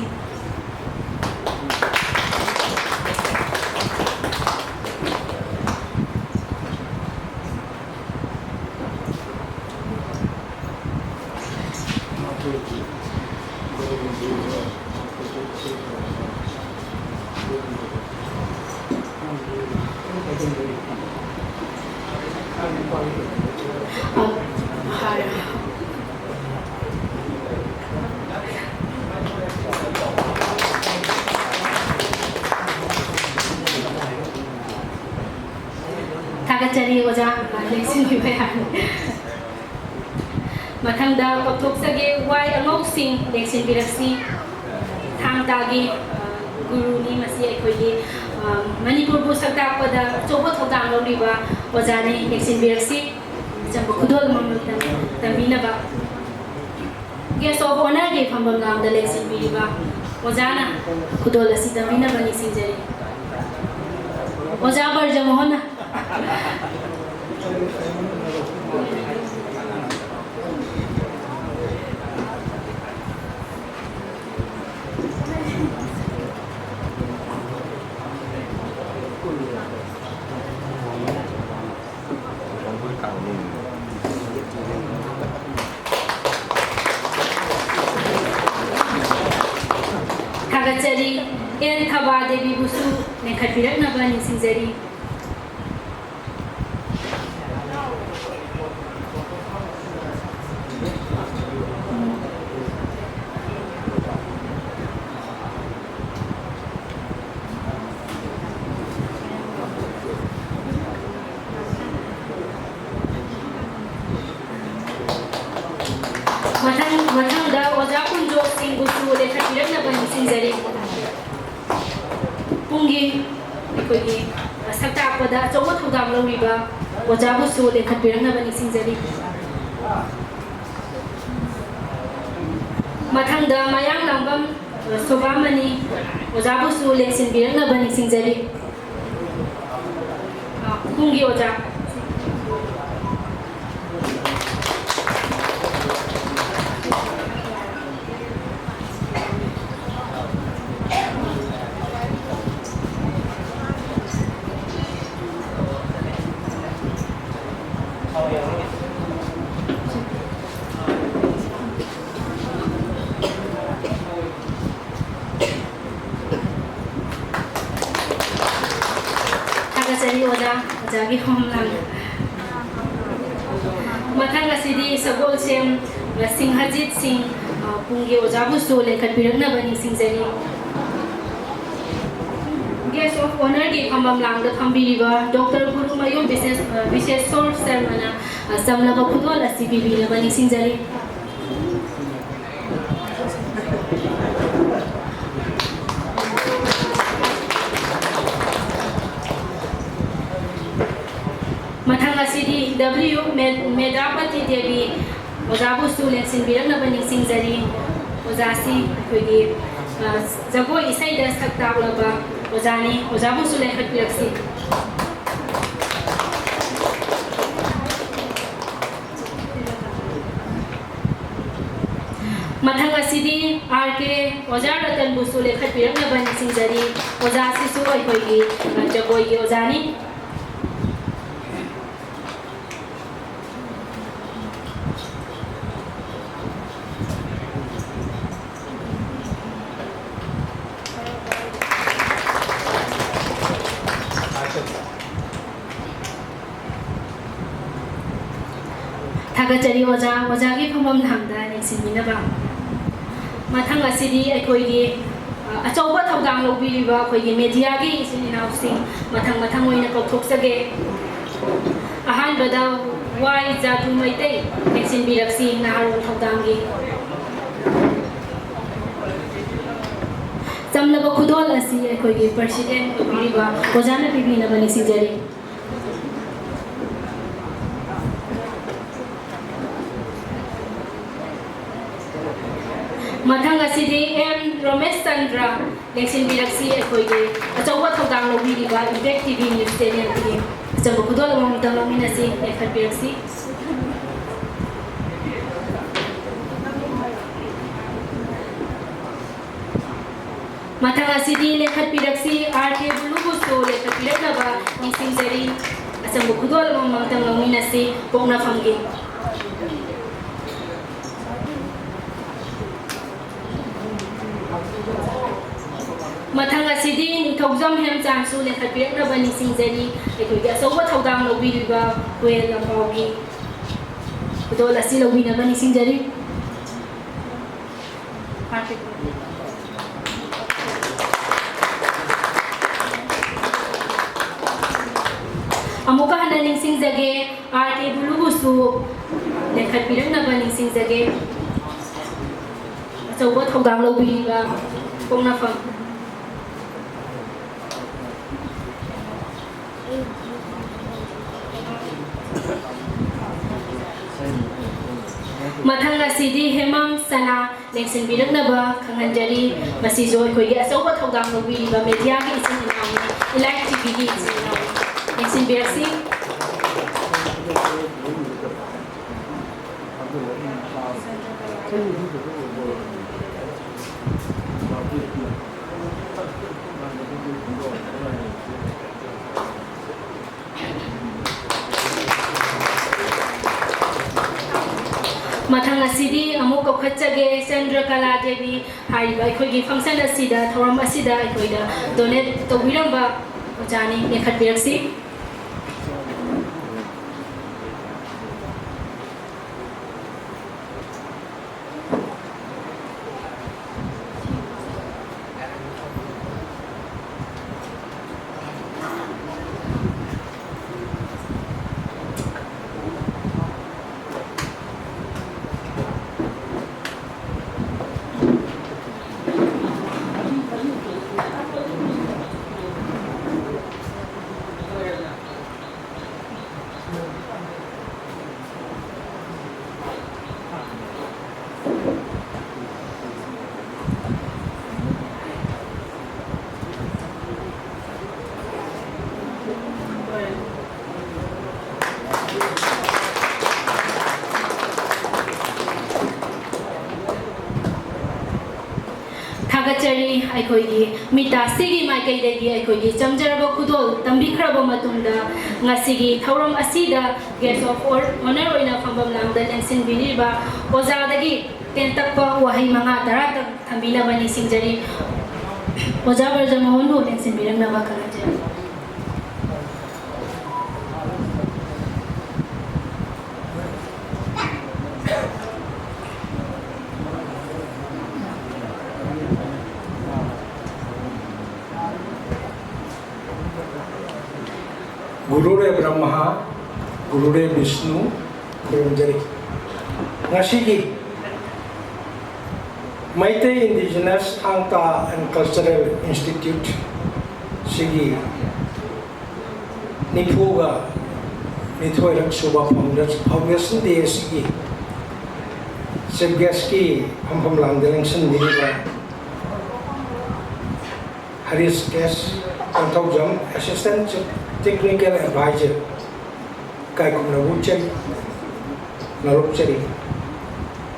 ꯊꯥꯒꯠꯆꯔꯤ ꯑꯣꯖꯥ, ꯂꯦꯡꯁꯤꯟꯕꯤꯕ ꯌꯥꯔꯦ꯫ ꯃꯊꯪꯗ ꯀꯧꯊꯣꯛꯆꯒꯦ, ꯋꯥꯏ ꯑꯉꯧꯁꯤꯡ ꯂꯦꯡꯁꯤꯟꯕꯤꯔꯛꯁꯤ꯫ ꯊꯥꯡ ꯇꯥꯒꯤ, ꯑ, ꯒꯨꯔꯨꯅꯤ꯫ ꯃꯁꯤ ꯑꯩꯈꯣꯏꯒꯤ, ꯑ, ꯃꯅꯤꯄꯨꯔꯕꯨ ꯁꯛ ꯇꯥꯛꯄꯗ ꯑꯆꯧꯕ ꯊꯧꯗꯥꯡ ꯂꯧꯔꯤꯕ ꯑꯣꯖꯥꯅꯤ꯫ ꯂꯦꯡꯁꯤꯟꯕꯤꯔꯛꯁꯤ꯫ ꯑꯆꯝꯕ ꯈꯨꯗꯣꯜ ꯑꯃꯃꯝꯇꯪ ꯇꯝꯕꯤꯅꯕ꯫ Guest of Honourꯒꯤ ꯐꯝꯐꯝ ꯂꯥꯡꯗ ꯂꯦꯡꯁꯤꯟꯕꯤꯔꯤꯕ ꯑꯣꯖꯥꯅ ꯈꯨꯗꯣꯜ ꯑꯁꯤ ꯇꯝꯕꯤꯅꯕ ꯅꯤꯡꯁꯤꯡꯖꯔꯤ꯫ ꯑꯣꯖꯥ ꯕ꯭ꯔꯖꯃꯣꯍꯟꯅ꯫ ꯊꯥꯒꯠꯆꯔꯤ꯫ ꯑꯦꯟ ꯊꯕꯥ ꯗꯦꯕꯤꯕꯨꯁꯨ ꯂꯦꯡꯈꯠꯄꯤꯔꯛꯅꯕ ꯅꯤꯡꯁꯤꯡꯖꯔꯤ꯫ ꯃꯊꯪ ꯃꯊꯪꯗ ꯑꯣꯖꯥ ꯀꯨꯟꯖꯣ ꯁꯤꯡꯕꯨꯁꯨ ꯂꯦꯡꯈꯠꯄꯤꯔꯛꯅꯕ ꯅꯤꯡꯁꯤꯡꯖꯔꯤ꯫ ꯄꯨꯡꯒꯤ ꯑꯩꯈꯣꯏꯒꯤ ꯁꯛ ꯇꯥꯛꯄꯗ ꯑꯆꯧꯕ ꯊꯧꯗꯥꯡ ꯂꯧꯔꯤꯕ ꯑꯣꯖꯥꯕꯨꯁꯨ ꯂꯦꯡꯈꯠꯄꯤꯔꯛꯅꯕ ꯅꯤꯡꯁꯤꯡꯖꯔꯤ꯫ ꯃꯊꯪꯗ ꯃꯌꯥꯡ ꯂꯥꯡꯕꯝ ꯁꯣꯚꯥꯃꯅꯤ ꯑꯣꯖꯥꯕꯨꯁꯨ ꯂꯦꯡꯁꯤꯟꯕꯤꯔꯛꯅꯕ ꯅꯤꯡꯁꯤꯡꯖꯔꯤ꯫ ꯄꯨꯡꯒꯤ ꯑꯣꯖꯥ꯫ ꯊꯥꯒꯠꯆꯔꯤ ꯑꯣꯖꯥ, ꯑꯣꯖꯥꯒꯤ ꯍꯣꯝ ꯂꯥꯡꯅ꯫ ꯃꯊꯪ ꯑꯁꯤꯗꯤ ꯁꯒꯣꯜꯁꯦꯝ ꯁꯤꯡꯍꯖꯤꯠ ꯁꯤꯡ, ꯄꯨꯡꯒꯤ ꯑꯣꯖꯥꯕꯨꯁꯨ ꯂꯦꯡꯈꯠꯄꯤꯔꯛꯅꯕ ꯅꯤꯡꯁꯤꯡꯖꯔꯤ꯫ Guest of Honourꯒꯤ ꯐꯝꯐꯝ ꯂꯥꯡꯗ ꯐꯝꯕꯤꯔꯤꯕ ꯗꯣꯛꯇꯔ ꯒꯨꯔꯨꯃꯌꯨꯝ ꯕꯤꯁꯦꯁ-, ꯕꯤꯁꯦꯁꯣꯔ ꯁꯔꯃꯅ ꯆꯝꯂꯕ ꯈꯨꯗꯣꯜ ꯑꯁꯤ ꯄꯤꯕꯤꯅꯕ ꯅꯤꯡꯁꯤꯡꯖꯔꯤ꯫ ꯃꯊꯪ ꯑꯁꯤꯗꯤ W ꯃꯦ-, ꯃꯦꯙꯥꯄꯇꯤ ꯗꯦꯕꯤ ꯑꯣꯖꯥꯕꯨꯁꯨ ꯂꯦꯡꯁꯤꯟꯕꯤꯔꯛꯅꯕ ꯅꯤꯡꯁꯤꯡꯖꯔꯤ꯫ ꯑꯣꯖꯥꯁꯤ ꯑꯩꯈꯣꯏꯒꯤ, ꯑ, ꯖꯒꯣꯏ ꯏꯁꯩꯗ ꯁꯛ ꯇꯥꯛꯂꯕ ꯑꯣꯖꯥꯅꯤ꯫ ꯑꯣꯖꯥꯕꯨꯁꯨ ꯂꯦꯡꯈꯠꯄꯤꯔꯛꯁꯤ꯫ ꯃꯊꯪ ꯑꯁꯤꯗꯤ R K ꯑꯣꯖꯥ ꯔꯇꯟꯕꯨꯁꯨ ꯂꯦꯡꯈꯠꯄꯤꯔꯛꯅꯕ ꯅꯤꯡꯁꯤꯡꯖꯔꯤ꯫ ꯑꯣꯖꯥꯁꯤꯁꯨ ꯑꯩꯈꯣꯏꯒꯤ, ꯑ, ꯖꯒꯣꯏꯒꯤ ꯑꯣꯖꯥꯅꯤ꯫ ꯊꯥꯒꯠꯆꯔꯤ ꯑꯣꯖꯥ, ꯑꯣꯖꯥꯒꯤ ꯐꯝꯐꯝ ꯂꯥꯡꯗ ꯂꯦꯡꯁꯤꯟꯕꯤꯅꯕ꯫ ꯃꯊꯪ ꯑꯁꯤꯗꯤ ꯑꯩꯈꯣꯏꯒꯤ, ꯑ, ꯑꯆꯧꯕ ꯊꯧꯗꯥꯡ ꯂꯧꯕꯤꯔꯤꯕ ꯑꯩꯈꯣꯏꯒꯤ mediaꯒꯤ ꯏꯆꯤꯟ ꯏꯅꯥꯎꯁꯤꯡ ꯃꯊꯪ ꯃꯊꯪ ꯑꯣꯏꯅ ꯀꯧꯊꯣꯛꯆꯒꯦ꯫ ꯑꯍꯥꯟꯕꯗ ꯋꯥꯏ ꯖꯥꯗꯨ ꯃꯩꯇꯩ, ꯂꯦꯡꯁꯤꯟꯕꯤꯔꯛꯁꯤ ꯅꯍꯥꯔꯣꯜ ꯊꯧꯗꯥꯡꯒꯤ꯫ ꯆꯝꯂꯕ ꯈꯨꯗꯣꯜ ꯑꯁꯤ ꯑꯩꯈꯣꯏꯒꯤ president ꯑꯣꯏꯕꯤꯔꯤꯕ ꯑꯣꯖꯥꯅ ꯄꯤꯕꯤꯅꯕ ꯅꯤꯡꯁꯤꯡꯖꯔꯤ꯫ ꯃꯊꯪ ꯑꯁꯤꯗꯤ ꯑꯦꯝ ꯔꯣꯃꯦꯁ ꯆꯟꯗ꯭ꯔ, ꯂꯦꯡꯁꯤꯟꯕꯤꯔꯛꯁꯤ꯫ ꯑꯩꯈꯣꯏꯒꯤ ꯑꯆꯧꯕ ꯊꯧꯗꯥꯡ ꯂꯧꯕꯤꯔꯤꯕ Impact T V news channel ꯒꯤ ꯑꯆꯧꯕ ꯈꯨꯗꯣꯜ ꯑꯃꯃꯝꯇꯪ ꯂꯧꯃꯤꯟꯅꯁꯤ, ꯂꯦꯡꯈꯠꯄꯤꯔꯛꯁꯤ꯫ ꯃꯊꯪ ꯑꯁꯤꯗꯤ ꯂꯦꯡꯈꯠꯄꯤꯔꯛꯁꯤ, ꯑꯥꯔ ꯀꯦ ꯕꯨꯂꯨꯕꯨꯁꯨ ꯂꯦꯡꯈꯠꯄꯤꯔꯛꯅꯕ ꯅꯤꯡꯁꯤꯡꯖꯔꯤ꯫ ꯑꯆꯝꯕ ꯈꯨꯗꯣꯜ ꯑꯃꯃꯝꯇꯪ ꯂꯧꯃꯤꯟꯅꯁꯤ, ꯄꯣꯛꯅꯐꯝꯒꯤ꯫ ꯃꯊꯪ ꯑꯁꯤꯗꯤ ꯅꯤꯡꯊꯧꯖꯝ ꯍꯦꯝꯆꯥꯟꯁꯨ ꯂꯦꯡꯈꯠꯄꯤꯔꯛꯅꯕ ꯅꯤꯡꯁꯤꯡꯖꯔꯤ꯫ ꯑꯩꯈꯣꯏꯒꯤ ꯑꯆꯧꯕ ꯊꯧꯗꯥꯡ ꯂꯧꯕꯤꯔꯤꯕ ꯍꯨꯌꯦꯟ ꯂꯝꯄꯥꯎꯒꯤ ꯈꯨꯗꯣꯜ ꯑꯁꯤ ꯂꯧꯕꯤꯅꯕ ꯅꯤꯡꯁꯤꯡꯖꯔꯤ꯫ ꯑꯃꯨꯛꯀ ꯍꯟꯅ ꯅꯤꯡꯁꯤꯡꯖꯒꯦ, ꯑꯥꯔ ꯀꯦ ꯕꯨꯂꯨꯕꯨꯁꯨ ꯂꯦꯡꯈꯠꯄꯤꯔꯛꯅꯕ ꯅꯤꯡꯁꯤꯡꯖꯒꯦ꯫ ꯑꯆꯧꯕ ꯊꯧꯗꯥꯡ ꯂꯧꯕꯤꯔꯤꯕ ꯄꯣꯛꯅꯐꯝ꯫ ꯃꯊꯪ ꯑꯁꯤꯗꯤ ꯍꯦꯃꯥꯝ ꯁꯅꯥ ꯂꯦꯡꯁꯤꯟꯕꯤꯔꯛꯅꯕ ꯈꯪꯍꯟꯖꯔꯤ꯫ ꯃꯁꯤꯁꯨ ꯑꯩꯈꯣꯏꯒꯤ ꯑꯆꯧꯕ ꯊꯧꯗꯥꯡ ꯂꯧꯕꯤꯔꯤꯕ media ꯒꯤ ꯏꯆꯤꯟ ꯏꯅꯥꯎꯅꯤ, Elite T V ꯒꯤ ꯏꯆꯤꯟ ꯏꯅꯥꯎꯅꯤ꯫ ꯂꯦꯡꯁꯤꯟꯕꯤꯔꯛꯁꯤ꯫ ꯃꯊꯪ ꯑꯁꯤꯗꯤ ꯑꯃꯨꯛ ꯀꯧꯈꯠꯆꯒꯦ, ꯆꯟꯗ꯭ꯔꯀꯂꯥ ꯗꯦꯕꯤ ꯍꯥꯏꯔꯤꯕ ꯑꯩꯈꯣꯏꯒꯤ function ꯑꯁꯤꯗ, ꯊꯧꯔꯝ ꯑꯁꯤꯗ ꯑꯩꯈꯣꯏꯗ donate ꯇꯧꯕꯤꯔꯝꯕ ꯑꯣꯖꯥꯅꯤ, ꯂꯦꯡꯈꯠꯄꯤꯔꯛꯁꯤ꯫ ꯊꯥꯒꯠꯆꯔꯤ꯫ ꯑꯩꯈꯣꯏꯒꯤ ꯃꯤꯇꯥꯁꯤꯒꯤ ꯃꯥꯏꯀꯩꯗꯒꯤ ꯑꯩꯈꯣꯏꯒꯤ ꯆꯪꯖꯔꯕ ꯈꯨꯗꯣꯜ ꯇꯝꯕꯤꯈ꯭ꯔꯕ ꯃꯇꯨꯡꯗ, ꯉꯁꯤꯒꯤ ꯊꯧꯔꯝ ꯑꯁꯤꯗ Guest of Honor ꯑꯣꯏꯅ ꯐꯝꯐꯝ ꯂꯥꯡꯗ ꯂꯦꯡꯁꯤꯟꯕꯤꯔꯤꯕ ꯑꯣꯖꯥꯗꯒꯤ ꯇꯦꯟꯇꯛꯄ ꯋꯥꯍꯩ ꯃꯉꯥ ꯇꯔꯥꯇꯪ ꯊꯝꯕꯤꯅꯕ ꯅꯤꯡꯁꯤꯡꯖꯔꯤ꯫ ꯑꯣꯖꯥ ꯕ꯭ꯔꯖꯃꯣꯍꯟꯕꯨ ꯂꯦꯡꯁꯤꯟꯕꯤꯔꯛꯅꯕ ꯈꯪꯍꯟꯖꯔꯤ꯫ ꯒꯨꯔꯨꯔꯦ ꯕ꯭ꯔꯍꯃ, ꯒꯨꯔꯨꯔꯦ ꯕꯤꯁꯅꯨ, ꯈꯨꯔꯨꯝꯖꯔꯤ꯫ ꯉꯁꯤꯒꯤ ꯃꯩꯇꯩ Indigenous ꯊꯥꯡ ꯇꯥ and Cultural Institute ꯁꯤꯒꯤ ꯅꯤꯐꯨꯒ ꯅꯤꯊꯣꯏꯔꯛ ꯁꯨꯕ foundation, foundation day ꯑꯁꯤꯒꯤ chief guest ꯀꯤ ꯐꯝꯐꯝ ꯂꯥꯡꯗ ꯂꯦꯡꯁꯤꯟꯕꯤꯔꯤꯕ ꯍꯔꯤꯁ ꯑꯦꯁ ꯀꯣꯟꯊꯧꯖꯝ, Assistant Technical Advisor, ꯏꯀꯥꯏ ꯈꯨꯝꯅꯕ ꯎꯠꯆꯔꯤ, ꯅꯣꯂꯨꯛꯆꯔꯤ꯫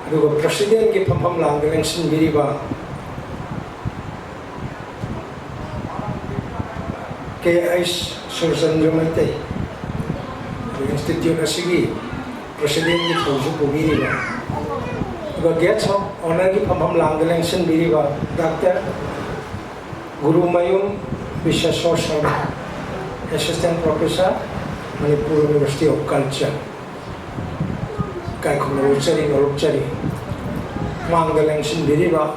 ꯑꯗꯨꯒ president ꯀꯤ ꯐꯝꯐꯝ ꯂꯥꯡꯗ ꯂꯦꯡꯁꯤꯟꯕꯤꯔꯤꯕ ꯀꯦ ꯑꯩꯆ ꯁꯨꯔꯆꯟꯗ꯭ꯔ ꯃꯩꯇꯩ, institute ꯑꯁꯤꯒꯤ president ꯀꯤ ꯊꯧꯁꯨ ꯄꯨꯕꯤꯔꯤꯕ, ꯑꯗꯨꯒ Guest of Honor ꯒꯤ ꯐꯝꯐꯝ ꯂꯥꯡꯗ ꯂꯦꯡꯁꯤꯟꯕꯤꯔꯤꯕ doctor Gurumayum Bishweswar Sharma, Assistant Professor, Manipur University of Culture, ꯏꯀꯥꯏ ꯈꯨꯝꯅꯕ ꯎꯠꯆꯔꯤ, ꯅꯣꯂꯨꯛꯆꯔꯤ꯫ ꯃꯥꯡꯗ ꯂꯦꯡꯁꯤꯟꯕꯤꯔꯤꯕ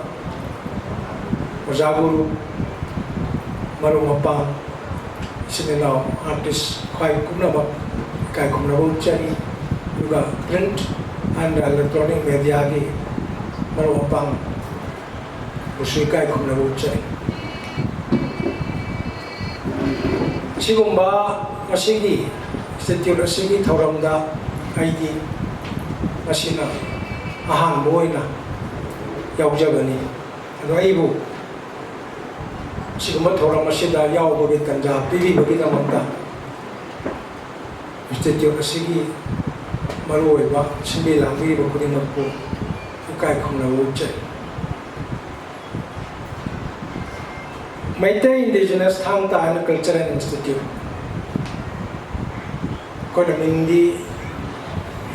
ꯑꯣꯖꯥ ꯒꯨꯔꯨ, ꯃꯔꯨꯞ ꯃꯄꯥꯡ, ꯏꯆꯤꯟ ꯏꯅꯥꯎ artist ꯈ꯭ꯋꯥꯏ ꯄꯨꯝꯅꯃꯛ ꯏꯀꯥꯏ ꯈꯨꯝꯅꯕ ꯎꯠꯆꯔꯤ꯫ ꯑꯗꯨꯒ print and electronic media ꯒꯤ ꯃꯔꯨꯞ ꯃꯄꯥꯡ ꯕꯨꯁꯨ ꯏꯀꯥꯏ ꯈꯨꯝꯅꯕ ꯎꯠꯆꯔꯤ꯫ ꯑꯁꯤꯒꯨꯝꯕ ꯉꯁꯤꯒꯤ institute ꯑꯁꯤꯒꯤ ꯊꯧꯔꯝꯗ ꯑꯩꯗꯤ ꯉꯁꯤꯅ ꯑꯍꯥꯟꯕ ꯑꯣꯏꯅ ꯌꯥꯎꯖꯕꯅꯤ꯫ ꯑꯗꯣ ꯑꯩꯕꯨ ꯑꯁꯤꯒꯨꯝꯕ ꯊꯧꯔꯝ ꯑꯁꯤꯗ ꯌꯥꯎꯕꯒꯤ ꯇꯥꯟꯖꯥ ꯄꯤꯕꯤꯕꯒꯤꯗꯃꯛꯇ institute ꯑꯁꯤꯒꯤ ꯃꯔꯨꯑꯣꯏꯕ ꯁꯤꯟꯕꯤ ꯂꯥꯡꯕꯤꯔꯤꯕ ꯈꯨꯗꯤꯡꯃꯛꯄꯨ ꯏꯀꯥꯏ ꯈꯨꯝꯅꯕ ꯎꯠꯆꯔꯤ꯫ Meitei Indigenous Thang Ta ꯍꯥꯏꯅ Cultural Institute, ꯑꯩꯈꯣꯏꯅ ꯃꯤꯡꯗꯤ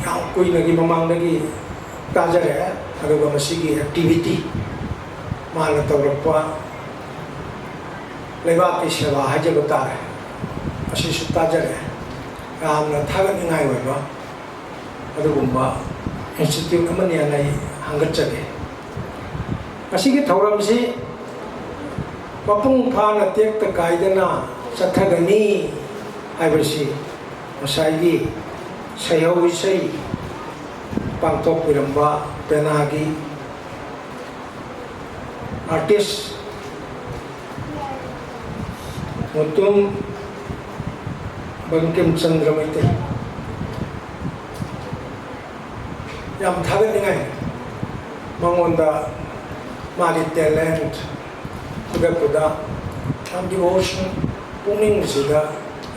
ꯌꯥꯝ ꯀꯨꯏꯅꯒꯤ ꯃꯃꯥꯡꯗꯒꯤ ꯇꯥꯖꯔꯛꯑꯦ꯫ ꯑꯗꯨꯒ ꯃꯁꯤꯒꯤ activity, ꯃꯥꯅ ꯇꯧꯔꯛꯄ ꯂꯩꯕꯥꯛꯀꯤ ꯁꯦꯕꯥ ꯍꯥꯏꯖꯕ ꯇꯥꯔꯦ, ꯑꯁꯤꯁꯨ ꯇꯥꯖꯔꯛꯑꯦ꯫ ꯌꯥꯝꯅ ꯊꯥꯒꯠꯅꯤꯡꯉꯥꯏ ꯑꯣꯏꯕ ꯑꯗꯨꯒꯨꯝꯕ institute ꯑꯃꯅꯤ ꯍꯥꯏꯅ ꯑꯩ ꯍꯪꯒꯠꯆꯒꯦ꯫ ꯃꯁꯤꯒꯤ ꯊꯧꯔꯝꯁꯤ ꯃꯄꯨꯡ ꯐꯥꯅ ꯇꯦꯛꯇ ꯀꯥꯏꯗꯅ ꯆꯠꯊꯒꯅꯤ ꯍꯥꯏꯕꯁꯤ ꯉꯁꯥꯏꯒꯤ ꯁꯩꯍꯧ ꯏꯁꯩ ꯄꯥꯡꯊꯣꯛꯄꯤꯔꯝꯕ ꯄꯦꯅꯥꯒꯤ artist ꯃꯨꯇꯨꯝ ꯕꯪꯀꯤꯝ ꯆꯟꯗ꯭ꯔ ꯃꯩꯇꯩ, ꯌꯥꯝ ꯊꯥꯒꯠꯅꯤꯡꯉꯥꯏ꯫ ꯃꯉꯣꯟꯗ ꯃꯥꯒꯤ talent ꯐꯨꯒꯠꯄꯗ ꯌꯥꯝ devotion, ꯄꯨꯛꯅꯤꯡꯁꯤꯗ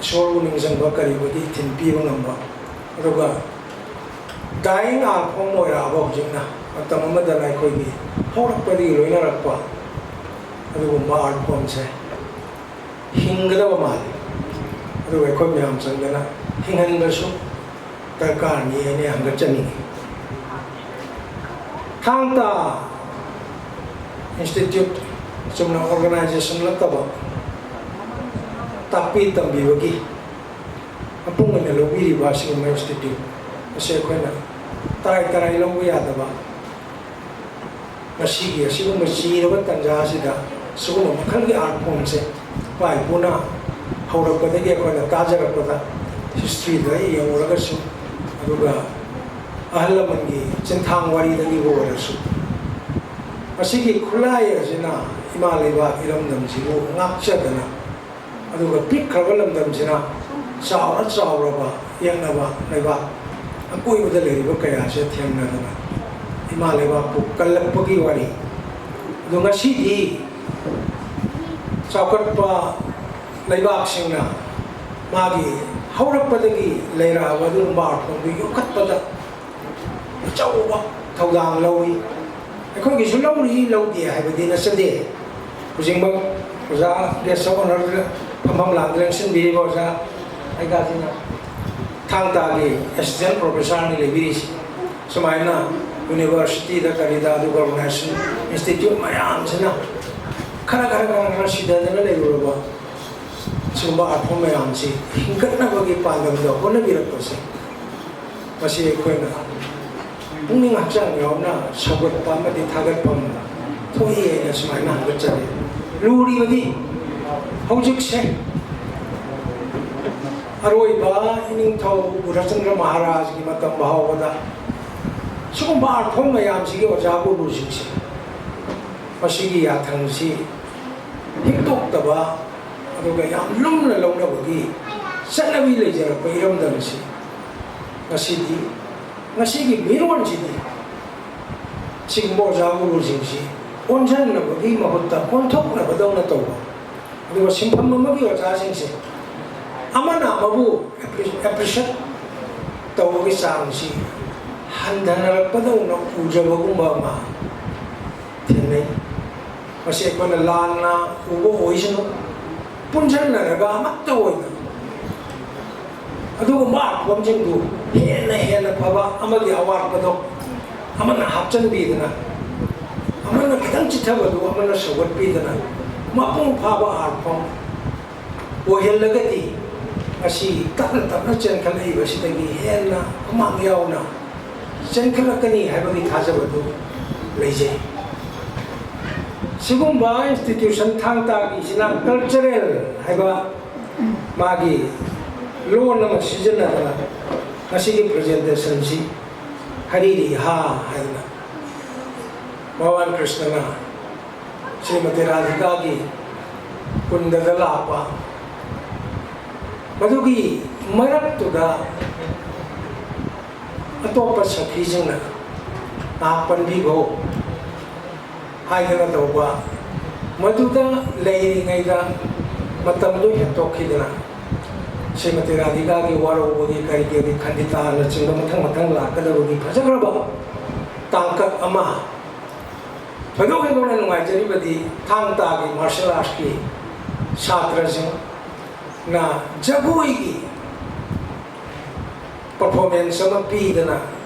ꯏꯁꯣꯔꯕꯨ ꯅꯤꯡꯁꯤꯡꯕ ꯀꯔꯤꯕꯨꯗꯤ ꯏꯊꯤꯜ ꯄꯤꯕ ꯉꯝꯕ, ꯑꯗꯨꯒ dying art form ꯑꯣꯏꯔꯛꯑꯕ ꯍꯧꯖꯤꯛꯅ, ꯃꯇꯝ ꯑꯃꯗꯅ ꯑꯩꯈꯣꯏꯒꯤ ꯍꯧꯔꯛꯄꯗꯒꯤ ꯂꯣꯏꯅꯔꯛꯄ ꯑꯗꯨꯒꯨꯝꯕ art formꯁꯦ ꯍꯤꯡꯒꯗꯕ ꯃꯥꯜꯂꯤ꯫ ꯑꯗꯨꯒ ꯑꯩꯈꯣꯏ ꯃꯌꯥꯝ ꯆꯪꯗꯅ ꯍꯤꯡꯍꯟꯕꯁꯨ ꯗꯔꯀꯥꯔꯅꯤ ꯍꯥꯏꯅ ꯍꯪꯒꯠꯆꯅꯤꯡꯉꯤ꯫ ꯊꯥꯡ ꯇꯥ Institute ꯆꯨꯝꯅ organization ꯅꯠꯇꯕ, ꯇꯥꯛꯄꯤ ꯇꯝꯕꯤꯕꯒꯤ ꯃꯄꯨꯡ ꯑꯣꯏꯅ ꯂꯧꯕꯤꯔꯤꯕ ꯑꯁꯤꯒꯨꯝꯕ institute ꯑꯁꯤ ꯑꯩꯈꯣꯏꯅ ꯇꯔꯥꯏ ꯇꯔꯥꯏ ꯂꯧꯕ ꯌꯥꯗꯕ꯫ ꯉꯁꯤꯒꯤ ꯑꯁꯤꯒꯨꯝꯕ ꯆꯤꯔꯕ ꯇꯥꯟꯖꯥ ꯑꯁꯤꯗ ꯁꯤꯒꯨꯝꯕ ꯃꯈꯜꯒꯤ art formꯁꯦ ꯏꯄꯥ ꯏꯄꯨꯅ ꯍꯧꯔꯛꯄꯗꯒꯤ ꯑꯩꯈꯣꯏꯅ ꯇꯥꯖꯔꯛꯄꯗ, historyꯗ ꯌꯦꯡꯉꯨꯔꯒꯁꯨ, ꯑꯗꯨꯒ ꯑꯍꯜ ꯂꯃꯟꯒꯤ ꯆꯤꯟꯊꯥꯡ ꯋꯥꯔꯤꯗꯒꯤꯕꯨ ꯑꯣꯏꯔꯁꯨ, ꯃꯁꯤꯒꯤ ꯈꯨꯠꯂꯥꯏ ꯑꯁꯤꯅ ꯏꯃꯥ ꯂꯩꯕꯥꯛ ꯏꯔꯝꯗꯝꯁꯤꯕꯨ ꯉꯥꯛꯆꯗꯅ, ꯑꯗꯨꯒ ꯄꯤꯛꯈ꯭ꯔꯕ ꯂꯝꯗꯝꯁꯤꯅ ꯆꯥꯎꯔ ꯆꯥꯎꯔꯕ ꯌꯦꯛꯅꯕ ꯂꯩꯕꯥꯛ ꯑꯀꯣꯏꯕꯗ ꯂꯩꯔꯤꯕ ꯀꯌꯥꯁꯦ ꯊꯦꯡꯅꯗꯅ ꯏꯃꯥ ꯂꯩꯕꯥꯛꯄꯨ ꯀꯜꯂꯛꯄꯒꯤ ꯋꯥꯔꯤ꯫ ꯑꯗꯣ ꯉꯁꯤꯗꯤ ꯆꯥꯎꯈꯠꯄ ꯂꯩꯕꯥꯛꯁꯤꯡꯅ ꯃꯥꯒꯤ ꯍꯧꯔꯛꯄꯗꯒꯤ ꯂꯩꯔꯛꯑꯕ ꯑꯗꯨꯒꯨꯝꯕ art formꯗꯨ ꯌꯣꯛꯈꯠꯄꯗ ꯑꯆꯧꯕ ꯊꯧꯗꯥꯡ ꯂꯧꯏ꯫ ꯑꯩꯈꯣꯏꯒꯤꯁꯨ ꯂꯧꯔꯤ, ꯂꯧꯗꯦ ꯍꯥꯏꯕꯗꯤ ꯅꯠꯆꯗꯦ꯫ ꯍꯧꯖꯤꯛꯃꯛ ꯑꯣꯖꯥ guest of honour ꯐꯝꯐꯝ ꯂꯥꯡꯗ ꯂꯦꯡꯁꯤꯟꯕꯤꯔꯤꯕ ꯑꯣꯖꯥ ꯑꯩꯒꯥꯁꯤꯅ ꯊꯥꯡ ꯇꯥꯒꯤ assistant professor ꯅꯤ ꯂꯩꯕꯤꯔꯤꯁꯤ꯫ ꯁꯨꯃꯥꯏꯅ university ꯗ ꯀꯔꯤꯗ ꯑꯗꯨꯒ organization institute ꯃꯌꯥꯝꯁꯤꯅ ꯈꯔ ꯈꯔ ꯈꯔ ꯈꯔ ꯁꯤꯗꯗꯅ ꯂꯩꯔꯨꯔꯕ ꯁꯤꯒꯨꯝꯕ art form ꯃꯌꯥꯝꯁꯤ ꯍꯤꯡꯒꯠꯅꯕꯒꯤ ꯄꯥꯟꯗꯝꯗ ꯍꯣꯠꯅꯕꯤꯔꯛꯄꯁꯦ ꯃꯁꯤ ꯑꯩꯈꯣꯏꯅ ꯄꯨꯛꯅꯤꯡ ꯍꯛꯆꯥꯡ ꯌꯥꯎꯅ ꯁꯧꯒꯠꯄ ꯑꯃꯗꯤ ꯊꯥꯒꯠꯐꯝ ꯊꯣꯛꯏ ꯍꯥꯏꯅ ꯁꯨꯃꯥꯏꯅ ꯍꯪꯒꯠꯆꯔꯤ꯫ ꯂꯨꯔꯤꯕꯗꯤ ꯍꯧꯖꯤꯛꯁꯦ ꯑꯔꯣꯏꯕ ꯏꯅꯤꯡꯊꯧ ꯒꯨꯔꯆꯟꯗ꯭ꯔ ꯃꯍꯥꯔꯥꯖꯒꯤ ꯃꯇꯝ ꯐꯥꯎꯕꯗ ꯁꯤꯒꯨꯝꯕ art form ꯃꯌꯥꯝꯁꯤꯒꯤ ꯑꯣꯖꯥ ꯒꯨꯔꯨꯁꯤꯡꯁꯦ ꯃꯁꯤꯒꯤ ꯌꯥꯊꯪꯁꯤ ꯍꯤꯛꯇꯣꯛꯇꯕ ꯑꯗꯨꯒ ꯌꯥꯝ ꯂꯨꯝꯅ ꯂꯧꯅꯕꯒꯤ ꯆꯠꯅꯕꯤ ꯂꯩꯖꯔꯛꯄ ꯏꯔꯝꯗꯝꯁꯤ ꯉꯁꯤꯗꯤ ꯉꯁꯤꯒꯤ ꯃꯤꯔꯣꯟꯁꯤꯗꯤ ꯁꯤꯒꯨꯝꯕ ꯑꯣꯖꯥ ꯒꯨꯔꯨꯁꯤꯡꯁꯤ ꯑꯣꯟꯁꯤꯟꯅꯕꯒꯤ ꯃꯍꯨꯠꯇ ꯑꯣꯟꯊꯣꯛꯅꯕꯗꯧꯅ ꯇꯧꯕ, ꯑꯗꯨꯒ ꯁꯤꯟꯐꯝ ꯑꯃꯒꯤ ꯑꯣꯖꯥꯁꯤꯡꯁꯦ ꯑꯃꯅ ꯑꯃꯕꯨ appreciate ꯇꯧꯕꯒꯤ ꯆꯥꯡꯁꯤ ꯍꯟꯊꯅꯔꯛꯄꯗꯧꯅ ꯎꯖꯕꯒꯨꯝꯕ ꯑꯃ ꯊꯦꯡꯅꯩ꯫ ꯃꯁꯤ ꯑꯩꯈꯣꯏꯅ ꯂꯥꯟꯅ ꯎꯕ ꯑꯣꯏꯁꯅꯨ, ꯄꯨꯟꯁꯤꯟꯅꯔꯒ ꯑꯃꯠꯇ ꯑꯣꯏꯅ ꯑꯗꯨꯒꯨꯝꯕ art form ꯁꯤꯡꯗꯨ ꯍꯦꯟꯅ ꯍꯦꯟꯅ ꯐꯕ, ꯑꯃꯒꯤ ꯑꯋꯥꯠꯄꯗꯣ ꯑꯃꯅ ꯍꯥꯞꯆꯤꯟꯕꯤꯗꯅ, ꯑꯃꯅ ꯈꯤꯇꯪ ꯆꯤꯊꯕꯗꯨ ꯑꯃꯅ ꯁꯧꯒꯠꯄꯤꯗꯅ, ꯃꯄꯨꯡ ꯐꯥꯕ art form ꯑꯣꯏꯍꯜꯂꯒꯗꯤ ꯉꯁꯤ ꯇꯞꯅ ꯇꯞꯅ ꯆꯦꯟꯈꯠꯂꯛꯏꯕꯁꯤꯗꯒꯤ ꯍꯦꯟꯅ ꯃꯃꯥꯡ ꯌꯥꯎꯅ ꯆꯦꯟꯈꯠꯂꯛꯀꯅꯤ ꯍꯥꯏꯕꯒꯤ ꯊꯥꯖꯕꯗꯨ ꯂꯩꯖꯩ꯫ ꯁꯤꯒꯨꯝꯕ institution ꯊꯥꯡ ꯇꯥꯒꯤꯁꯤꯅ cultural ꯍꯥꯏꯕ ꯃꯥꯒꯤ ꯂꯣꯟ ꯑꯃ ꯁꯤꯖꯤꯟꯅꯗꯅ ꯉꯁꯤꯒꯤ presentation ꯁꯤ ꯍꯔꯤꯔꯤ ꯍꯥ ꯍꯥꯏꯗꯅ ꯚꯒꯋꯥꯟ ꯀ꯭ꯔꯤꯁꯅꯅ ꯁ꯭ꯔꯤꯃꯇꯤ ꯔꯥꯙꯤꯀꯥꯒꯤ ꯀꯨꯟꯗꯗ ꯂꯥꯛꯄ, ꯃꯗꯨꯒꯤ ꯃꯔꯛꯇꯨꯗ ꯑꯇꯣꯞꯄ ꯁꯈꯤꯁꯤꯡꯅ ꯉꯥꯏꯍꯥꯛ ꯄꯟꯕꯤꯈꯣ ꯍꯥꯏꯗꯅ ꯇꯧꯕ, ꯃꯗꯨꯗ ꯂꯩꯔꯤꯉꯩꯗ ꯃꯇꯝꯗꯨ ꯍꯦꯟꯇꯣꯛꯈꯤꯗꯅ ꯁ꯭ꯔꯤꯃꯇꯤ ꯔꯥꯙꯤꯀꯥꯒꯤ ꯋꯥꯔꯧꯕꯒꯤ ꯀꯔꯤꯒꯤ ꯈꯟꯗꯤꯇꯥꯅꯆꯤꯡꯕ ꯃꯊꯪ ꯃꯊꯪ ꯂꯥꯛꯀꯗꯕꯒꯤ ꯐꯖꯈ꯭ꯔꯕ ꯇꯥꯡꯀꯛ ꯑꯃ ꯊꯣꯏꯗꯣꯛ ꯍꯦꯟꯗꯣꯛꯅ ꯅꯨꯡꯉꯥꯏꯖꯔꯤꯕꯗꯤ ꯊꯥꯡ ꯇꯥꯒꯤ ꯃꯥꯔꯁꯦꯜ ꯑꯥꯔꯠꯁꯀꯤ ꯁꯥꯇ꯭ꯔꯁꯤꯡꯅ ꯖꯒꯣꯏꯒꯤ ꯄꯔꯐꯣꯔꯃꯦꯟꯁ ꯑꯃ ꯄꯤꯗꯅ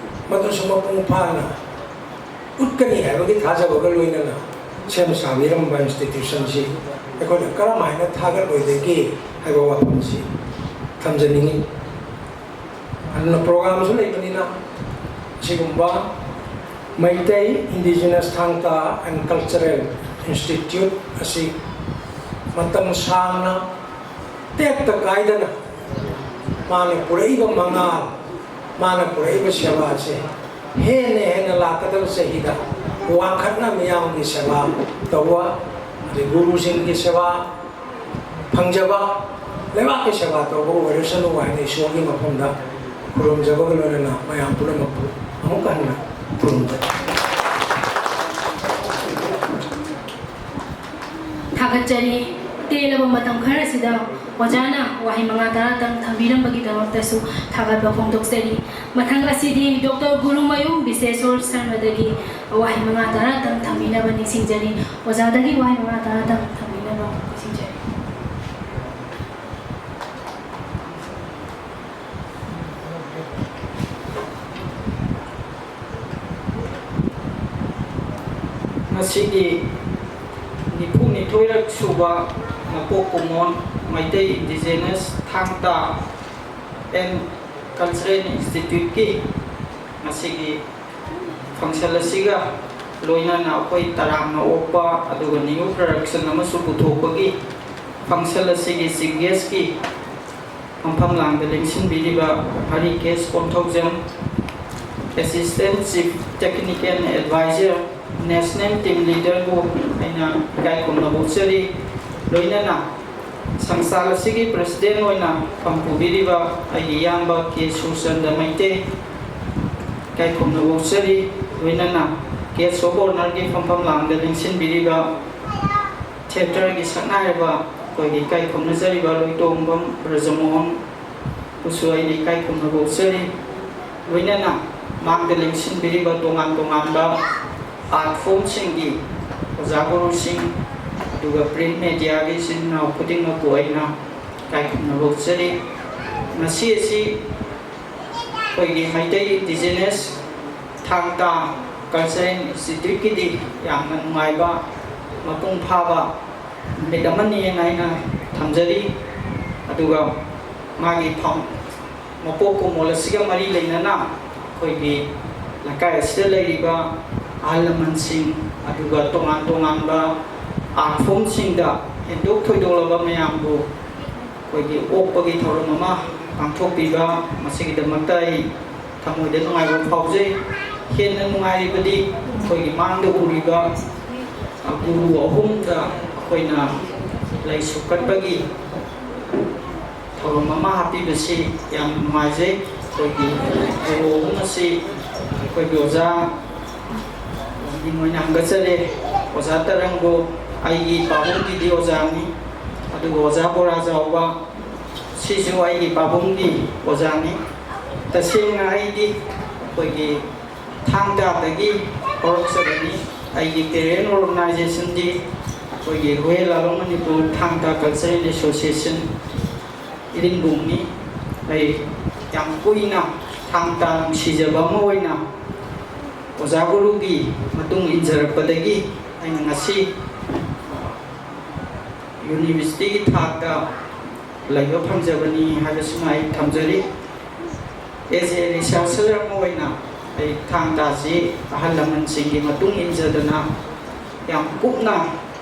ꯃꯗꯨꯁꯨ ꯃꯄꯨꯡ ꯐꯥꯅ ꯎꯠꯀꯅꯤ ꯍꯥꯏꯕꯒꯤ ꯊꯥꯖꯕꯒ ꯂꯣꯏꯅꯅ ꯁꯦꯝ ꯁꯥꯕꯤꯔꯝꯕ ꯏꯟꯁꯇꯤꯇ꯭ꯌꯨꯁꯟꯁꯤ ꯑꯩꯈꯣꯏꯅ ꯀꯔꯝ ꯍꯥꯏꯅ ꯊꯥꯒꯠꯂꯣꯏꯗꯒꯦ ꯍꯥꯏꯕ ꯋꯥꯐꯝꯁꯤ ꯊꯝꯖꯅꯤꯡꯏ꯫ ꯑꯗꯨꯅ ꯄ꯭ꯔꯣꯒ꯭ꯔꯥꯝꯁꯨ ꯂꯩꯕꯅꯤꯅ ꯑꯁꯤꯒꯨꯝꯕ ꯃꯩꯇꯩ ꯏꯟꯗꯤꯖꯤꯅꯁ ꯊꯥꯡ ꯇꯥ ꯑꯦꯟ ꯀꯜꯆꯔꯦꯜ ꯏꯟꯁꯇꯤꯇ꯭ꯌꯨꯠ ꯑꯁꯤ ꯃꯇꯝ ꯁꯥꯡꯅ ꯇꯦꯛꯇ ꯀꯥꯏꯗꯅ ꯃꯥꯅ ꯄꯨꯔꯛꯏꯕ ꯃꯉꯥꯜ, ꯃꯥꯅ ꯄꯨꯔꯛꯏꯕ ꯁꯦꯕꯥꯁꯦ ꯍꯦꯟꯅ ꯍꯦꯟꯅ ꯂꯥꯛꯀꯗꯕ ꯆꯍꯤꯗ ꯋꯥꯡꯈꯠꯅ ꯃꯤꯌꯥꯝꯒꯤ ꯁꯦꯕꯥ ꯇꯧꯕ, ꯑꯗꯩ ꯒꯨꯔꯨꯁꯤꯡꯒꯤ ꯁꯦꯕꯥ ꯐꯪꯖꯕ, ꯂꯩꯕꯥꯛꯀꯤ ꯁꯦꯕꯥ ꯇꯧꯕ ꯑꯣꯏꯔꯁꯅꯨ ꯍꯥꯏꯅ ꯏꯁꯣꯔꯒꯤ ꯃꯐꯝꯗ ꯈꯨꯔꯨꯝꯖꯕꯒ ꯂꯣꯏꯅꯅ ꯃꯌꯥꯝ ꯄꯨꯝꯅꯃꯛꯄꯨ ꯑꯃꯨꯛ ꯍꯟꯅ ꯈꯨꯔꯨꯝꯖꯔꯤ꯫ ꯊꯥꯒꯠꯆꯔꯤ꯫ ꯇꯦꯜꯂꯕ ꯃꯇꯝ ꯈꯔꯁꯤꯗ ꯑꯣꯖꯥꯅ ꯋꯥꯍꯩ ꯃꯉꯥ ꯇꯔꯥꯇꯪ ꯊꯝꯕꯤꯔꯝꯕꯒꯤꯗꯃꯛꯇꯁꯨ ꯊꯥꯒꯠꯄ ꯐꯣꯡꯗꯣꯛꯆꯔꯤ꯫ ꯃꯊꯪ ꯑꯁꯤꯗꯤ ꯗꯣꯛꯇꯔ ꯒꯨꯔꯨꯃꯌꯨꯝ ꯕꯤꯁꯦꯁꯣꯔ ꯁꯔꯃꯗꯒꯤ ꯋꯥꯍꯩ ꯃꯉꯥ ꯇꯔꯥꯇꯪ ꯊꯝꯕꯤꯅꯕ ꯅꯤꯡꯁꯤꯡꯖꯔꯤ꯫ ꯑꯣꯖꯥꯗꯒꯤ ꯋꯥꯍꯩ ꯃꯉꯥ ꯇꯔꯥꯇꯪ ꯊꯝꯕꯤꯅꯕ ꯅꯤꯡꯁꯤꯡꯖꯔꯤ꯫ ꯉꯁꯤꯒꯤ ꯅꯤꯐꯨ ꯅꯤꯊꯣꯏꯔꯛ ꯁꯨꯕ ꯃꯄꯣꯛ ꯀꯨꯝꯑꯣꯟ ꯃꯩꯇꯩ ꯏꯟꯗꯤꯖꯤꯅꯁ ꯊꯥꯡ ꯇꯥ ꯑꯦꯟ ꯀꯜꯆꯔꯦꯜ ꯏꯟꯁꯇꯤꯇ꯭ꯌꯨꯠꯀꯤ ꯉꯁꯤꯒꯤ ꯐꯪꯁꯟ ꯑꯁꯤꯒ ꯂꯣꯏꯅꯅ ꯑꯩꯈꯣꯏ ꯇꯔꯥꯝꯅ ꯑꯣꯛꯄ ꯑꯗꯨꯒ ꯅꯤꯌꯨ ꯄ꯭ꯔꯗꯛꯁꯟ ꯑꯃꯁꯨ ꯄꯨꯊꯣꯛꯄꯒꯤ ꯐꯪꯁꯟ ꯑꯁꯤꯒꯤ ꯆꯤꯐ ꯒꯦꯁꯀꯤ ꯐꯝꯐꯝ ꯂꯥꯡꯗ ꯂꯦꯡꯁꯤꯟꯕꯤꯔꯤꯕ Harikesh Konthoujam, assistant chief technical adviser, national team ꯂꯤꯗꯔꯕꯨ ꯑꯩꯅ ꯏꯀꯥꯏ ꯈꯨꯝꯅꯕ ꯎꯠꯆꯔꯤ꯫ ꯂꯣꯏꯅꯅ ꯁꯪꯁꯊꯥꯟ ꯑꯁꯤꯒꯤ ꯄ꯭ꯔꯁꯤꯗꯦꯟ ꯑꯣꯏꯅ ꯐꯝ ꯄꯨꯕꯤꯔꯤꯕ ꯑꯩꯒꯤ ꯏꯌꯥꯝꯕ ꯀꯦ ꯁꯨꯔꯆꯟꯗ꯭ꯔ ꯃꯩꯇꯩ ꯏꯀꯥꯏ ꯈꯨꯝꯅꯕ ꯎꯠꯆꯔꯤ꯫ ꯂꯣꯏꯅꯅ ꯒꯦꯁ ꯑꯣꯐ ꯑꯣꯅꯔꯒꯤ ꯐꯝꯐꯝ ꯂꯥꯡꯗ ꯂꯦꯡꯁꯤꯟꯕꯤꯔꯤꯕ ꯊꯤꯌꯦꯇꯔꯒꯤ ꯁꯛꯅꯥꯏꯔꯕ ꯑꯩꯈꯣꯏꯒꯤ ꯏꯀꯥꯏ ꯈꯨꯝꯅꯖꯔꯤꯕ ꯂꯣꯏꯇꯣꯡꯕꯝ ꯕ꯭ꯔꯖꯃꯣꯍꯟ ꯕꯨꯁꯨ ꯑꯩꯅ ꯏꯀꯥꯏ ꯈꯨꯝꯅꯕ ꯎꯠꯆꯔꯤ꯫ ꯂꯣꯏꯅꯅ ꯃꯥꯡꯗ ꯂꯦꯡꯁꯤꯟꯕꯤꯔꯤꯕ ꯇꯣꯉꯥꯟ ꯇꯣꯉꯥꯟꯕ ꯑꯥꯔꯠ ꯐꯣꯝꯁꯤꯡꯒꯤ ꯑꯣꯖꯥ ꯒꯨꯔꯨꯁꯤꯡ, ꯑꯗꯨꯒ ꯄ꯭ꯔꯤꯟꯠ ꯃꯦꯗꯤꯌꯥꯒꯤ ꯏꯆꯤꯟ ꯏꯅꯥꯎ ꯈꯨꯗꯤꯡꯃꯛꯄꯨ ꯑꯩꯅ ꯏꯀꯥꯏ ꯈꯨꯝꯅꯕ ꯎꯠꯆꯔꯤ꯫ ꯉꯁꯤ ꯑꯁꯤ ꯑꯩꯈꯣꯏꯒꯤ ꯃꯩꯇꯩ ꯏꯟꯗꯤꯖꯤꯅꯁ ꯊꯥꯡ ꯇꯥ ꯀꯜꯆꯔꯦꯜ ꯏꯟꯁꯇꯤꯇ꯭ꯌꯨꯠꯀꯤꯗꯤ ꯌꯥꯝꯅ ꯅꯨꯡꯉꯥꯏꯕ, ꯃꯄꯨꯡ ꯐꯥꯕ ꯅꯨꯃꯤꯠ ꯑꯃꯅꯤ ꯍꯥꯏꯅ ꯑꯩꯅ ꯊꯝꯖꯔꯤ꯫ ꯑꯗꯨꯒ ꯃꯥꯒꯤ ꯐꯥꯎꯟ-, ꯃꯄꯣꯛ ꯀꯨꯝꯑꯣꯜ ꯑꯁꯤꯒ ꯃꯔꯤ ꯂꯩꯅꯅ ꯑꯩꯈꯣꯏꯒꯤ ꯂꯩꯀꯥꯏ ꯑꯁꯤꯗ ꯂꯩꯔꯤꯕ ꯑꯍꯜ ꯂꯃꯟꯁꯤꯡ, ꯑꯗꯨꯒ ꯇꯣꯉꯥꯟ ꯇꯣꯉꯥꯟꯕ ꯑꯥꯔꯠ ꯐꯣꯝꯁꯤꯡꯗ ꯍꯦꯟꯗꯣꯛ ꯊꯣꯏꯗꯣꯛꯂꯕ ꯃꯌꯥꯝꯕꯨ ꯑꯩꯈꯣꯏꯒꯤ ꯑꯣꯛꯄꯒꯤ ꯊꯧꯔꯝ ꯑꯃ ꯄꯥꯡꯊꯣꯛꯄꯤꯕ, ꯃꯁꯤꯒꯤꯗꯃꯛꯇ ꯑꯩ ꯊꯃꯣꯏꯗ ꯅꯨꯡꯉꯥꯏꯕ ꯐꯥꯎꯖꯩ꯫ ꯍꯦꯟꯅ ꯅꯨꯡꯉꯥꯏꯔꯤꯕꯗꯤ ꯑꯩꯈꯣꯏꯒꯤ ꯃꯥꯡꯗ ꯎꯔꯤꯕ ꯒꯨꯔꯨ ꯑꯍꯨꯝꯗ ꯑꯩꯈꯣꯏꯅ ꯂꯩꯁꯨ ꯀꯠꯄꯒꯤ ꯊꯧꯔꯝ ꯑꯃ ꯍꯥꯞꯄꯤꯕꯁꯤ ꯌꯥꯝ ꯅꯨꯡꯉꯥꯏꯖꯩ꯫ ꯑꯩꯈꯣꯏꯒꯤ ꯒꯨꯔꯨ ꯑꯍꯨꯝ ꯑꯁꯤ ꯑꯩꯈꯣꯏꯒꯤ ꯑꯣꯖꯥ ꯃꯤꯡ ꯑꯣꯏꯅ ꯍꯪꯒꯠꯆꯔꯦ꯫ ꯑꯣꯖꯥ ꯇꯔꯪꯒꯣ ꯑꯩꯒꯤ ꯄꯥꯕꯨꯡꯒꯤꯗꯤ ꯑꯣꯖꯥꯅꯤ, ꯑꯗꯨꯒ ꯑꯣꯖꯥ ꯕꯣꯔꯥꯖꯥꯎꯕ ꯁꯤꯁꯨ ꯑꯩꯒꯤ ꯄꯥꯕꯨꯡꯒꯤ ꯑꯣꯖꯥꯅꯤ꯫ ꯇꯁꯦꯡꯅ ꯑꯩꯗꯤ ꯑꯩꯈꯣꯏꯒꯤ ꯊꯥꯡ ꯇꯥꯗꯒꯤ ꯍꯧꯔꯛꯆꯕꯅꯤ꯫ ꯑꯩꯒꯤ ꯄꯦꯔꯦꯟ ꯑꯣꯔꯒꯅꯥꯏꯖꯦꯁꯟꯗꯤ ꯑꯩꯈꯣꯏꯒꯤ ꯔꯣꯌꯦꯜ ꯑꯥꯂꯣꯡ ꯃꯅꯤꯄꯨꯔ ꯊꯥꯡ ꯇꯥ ꯀꯜꯆꯔꯦꯜ ꯑꯦꯁꯣꯁꯤꯌꯦꯁꯟ ꯏꯔꯤꯡꯕꯨꯡꯅꯤ꯫ ꯑꯩ ꯌꯥꯝ ꯀꯨꯏꯅ ꯊꯥꯡ ꯇꯥ ꯅꯨꯡꯁꯤꯖꯕ ꯑꯃ ꯑꯣꯏꯅ ꯑꯣꯖꯥ ꯒꯨꯔꯨꯒꯤ ꯃꯇꯨꯡ ꯏꯟꯖꯔꯛꯄꯗꯒꯤ ꯑꯩꯅ ꯉꯁꯤ ꯌꯨꯅꯤꯚꯔꯁꯤꯇꯤꯒꯤ ꯊꯥꯛꯇ ꯂꯩꯕ ꯐꯪꯖꯕꯅꯤ ꯍꯥꯏꯕꯁꯤꯃ ꯑꯩ ꯊꯝꯖꯔꯤ꯫ As a researcher ꯑꯃ ꯑꯣꯏꯅ ꯑꯩ ꯊꯥꯡ ꯇꯥꯁꯤ ꯑꯍꯜ ꯂꯃꯟꯁꯤꯡꯒꯤ ꯃꯇꯨꯡ ꯏꯟꯖꯗꯅ ꯌꯥꯝ ꯀꯨꯞꯅ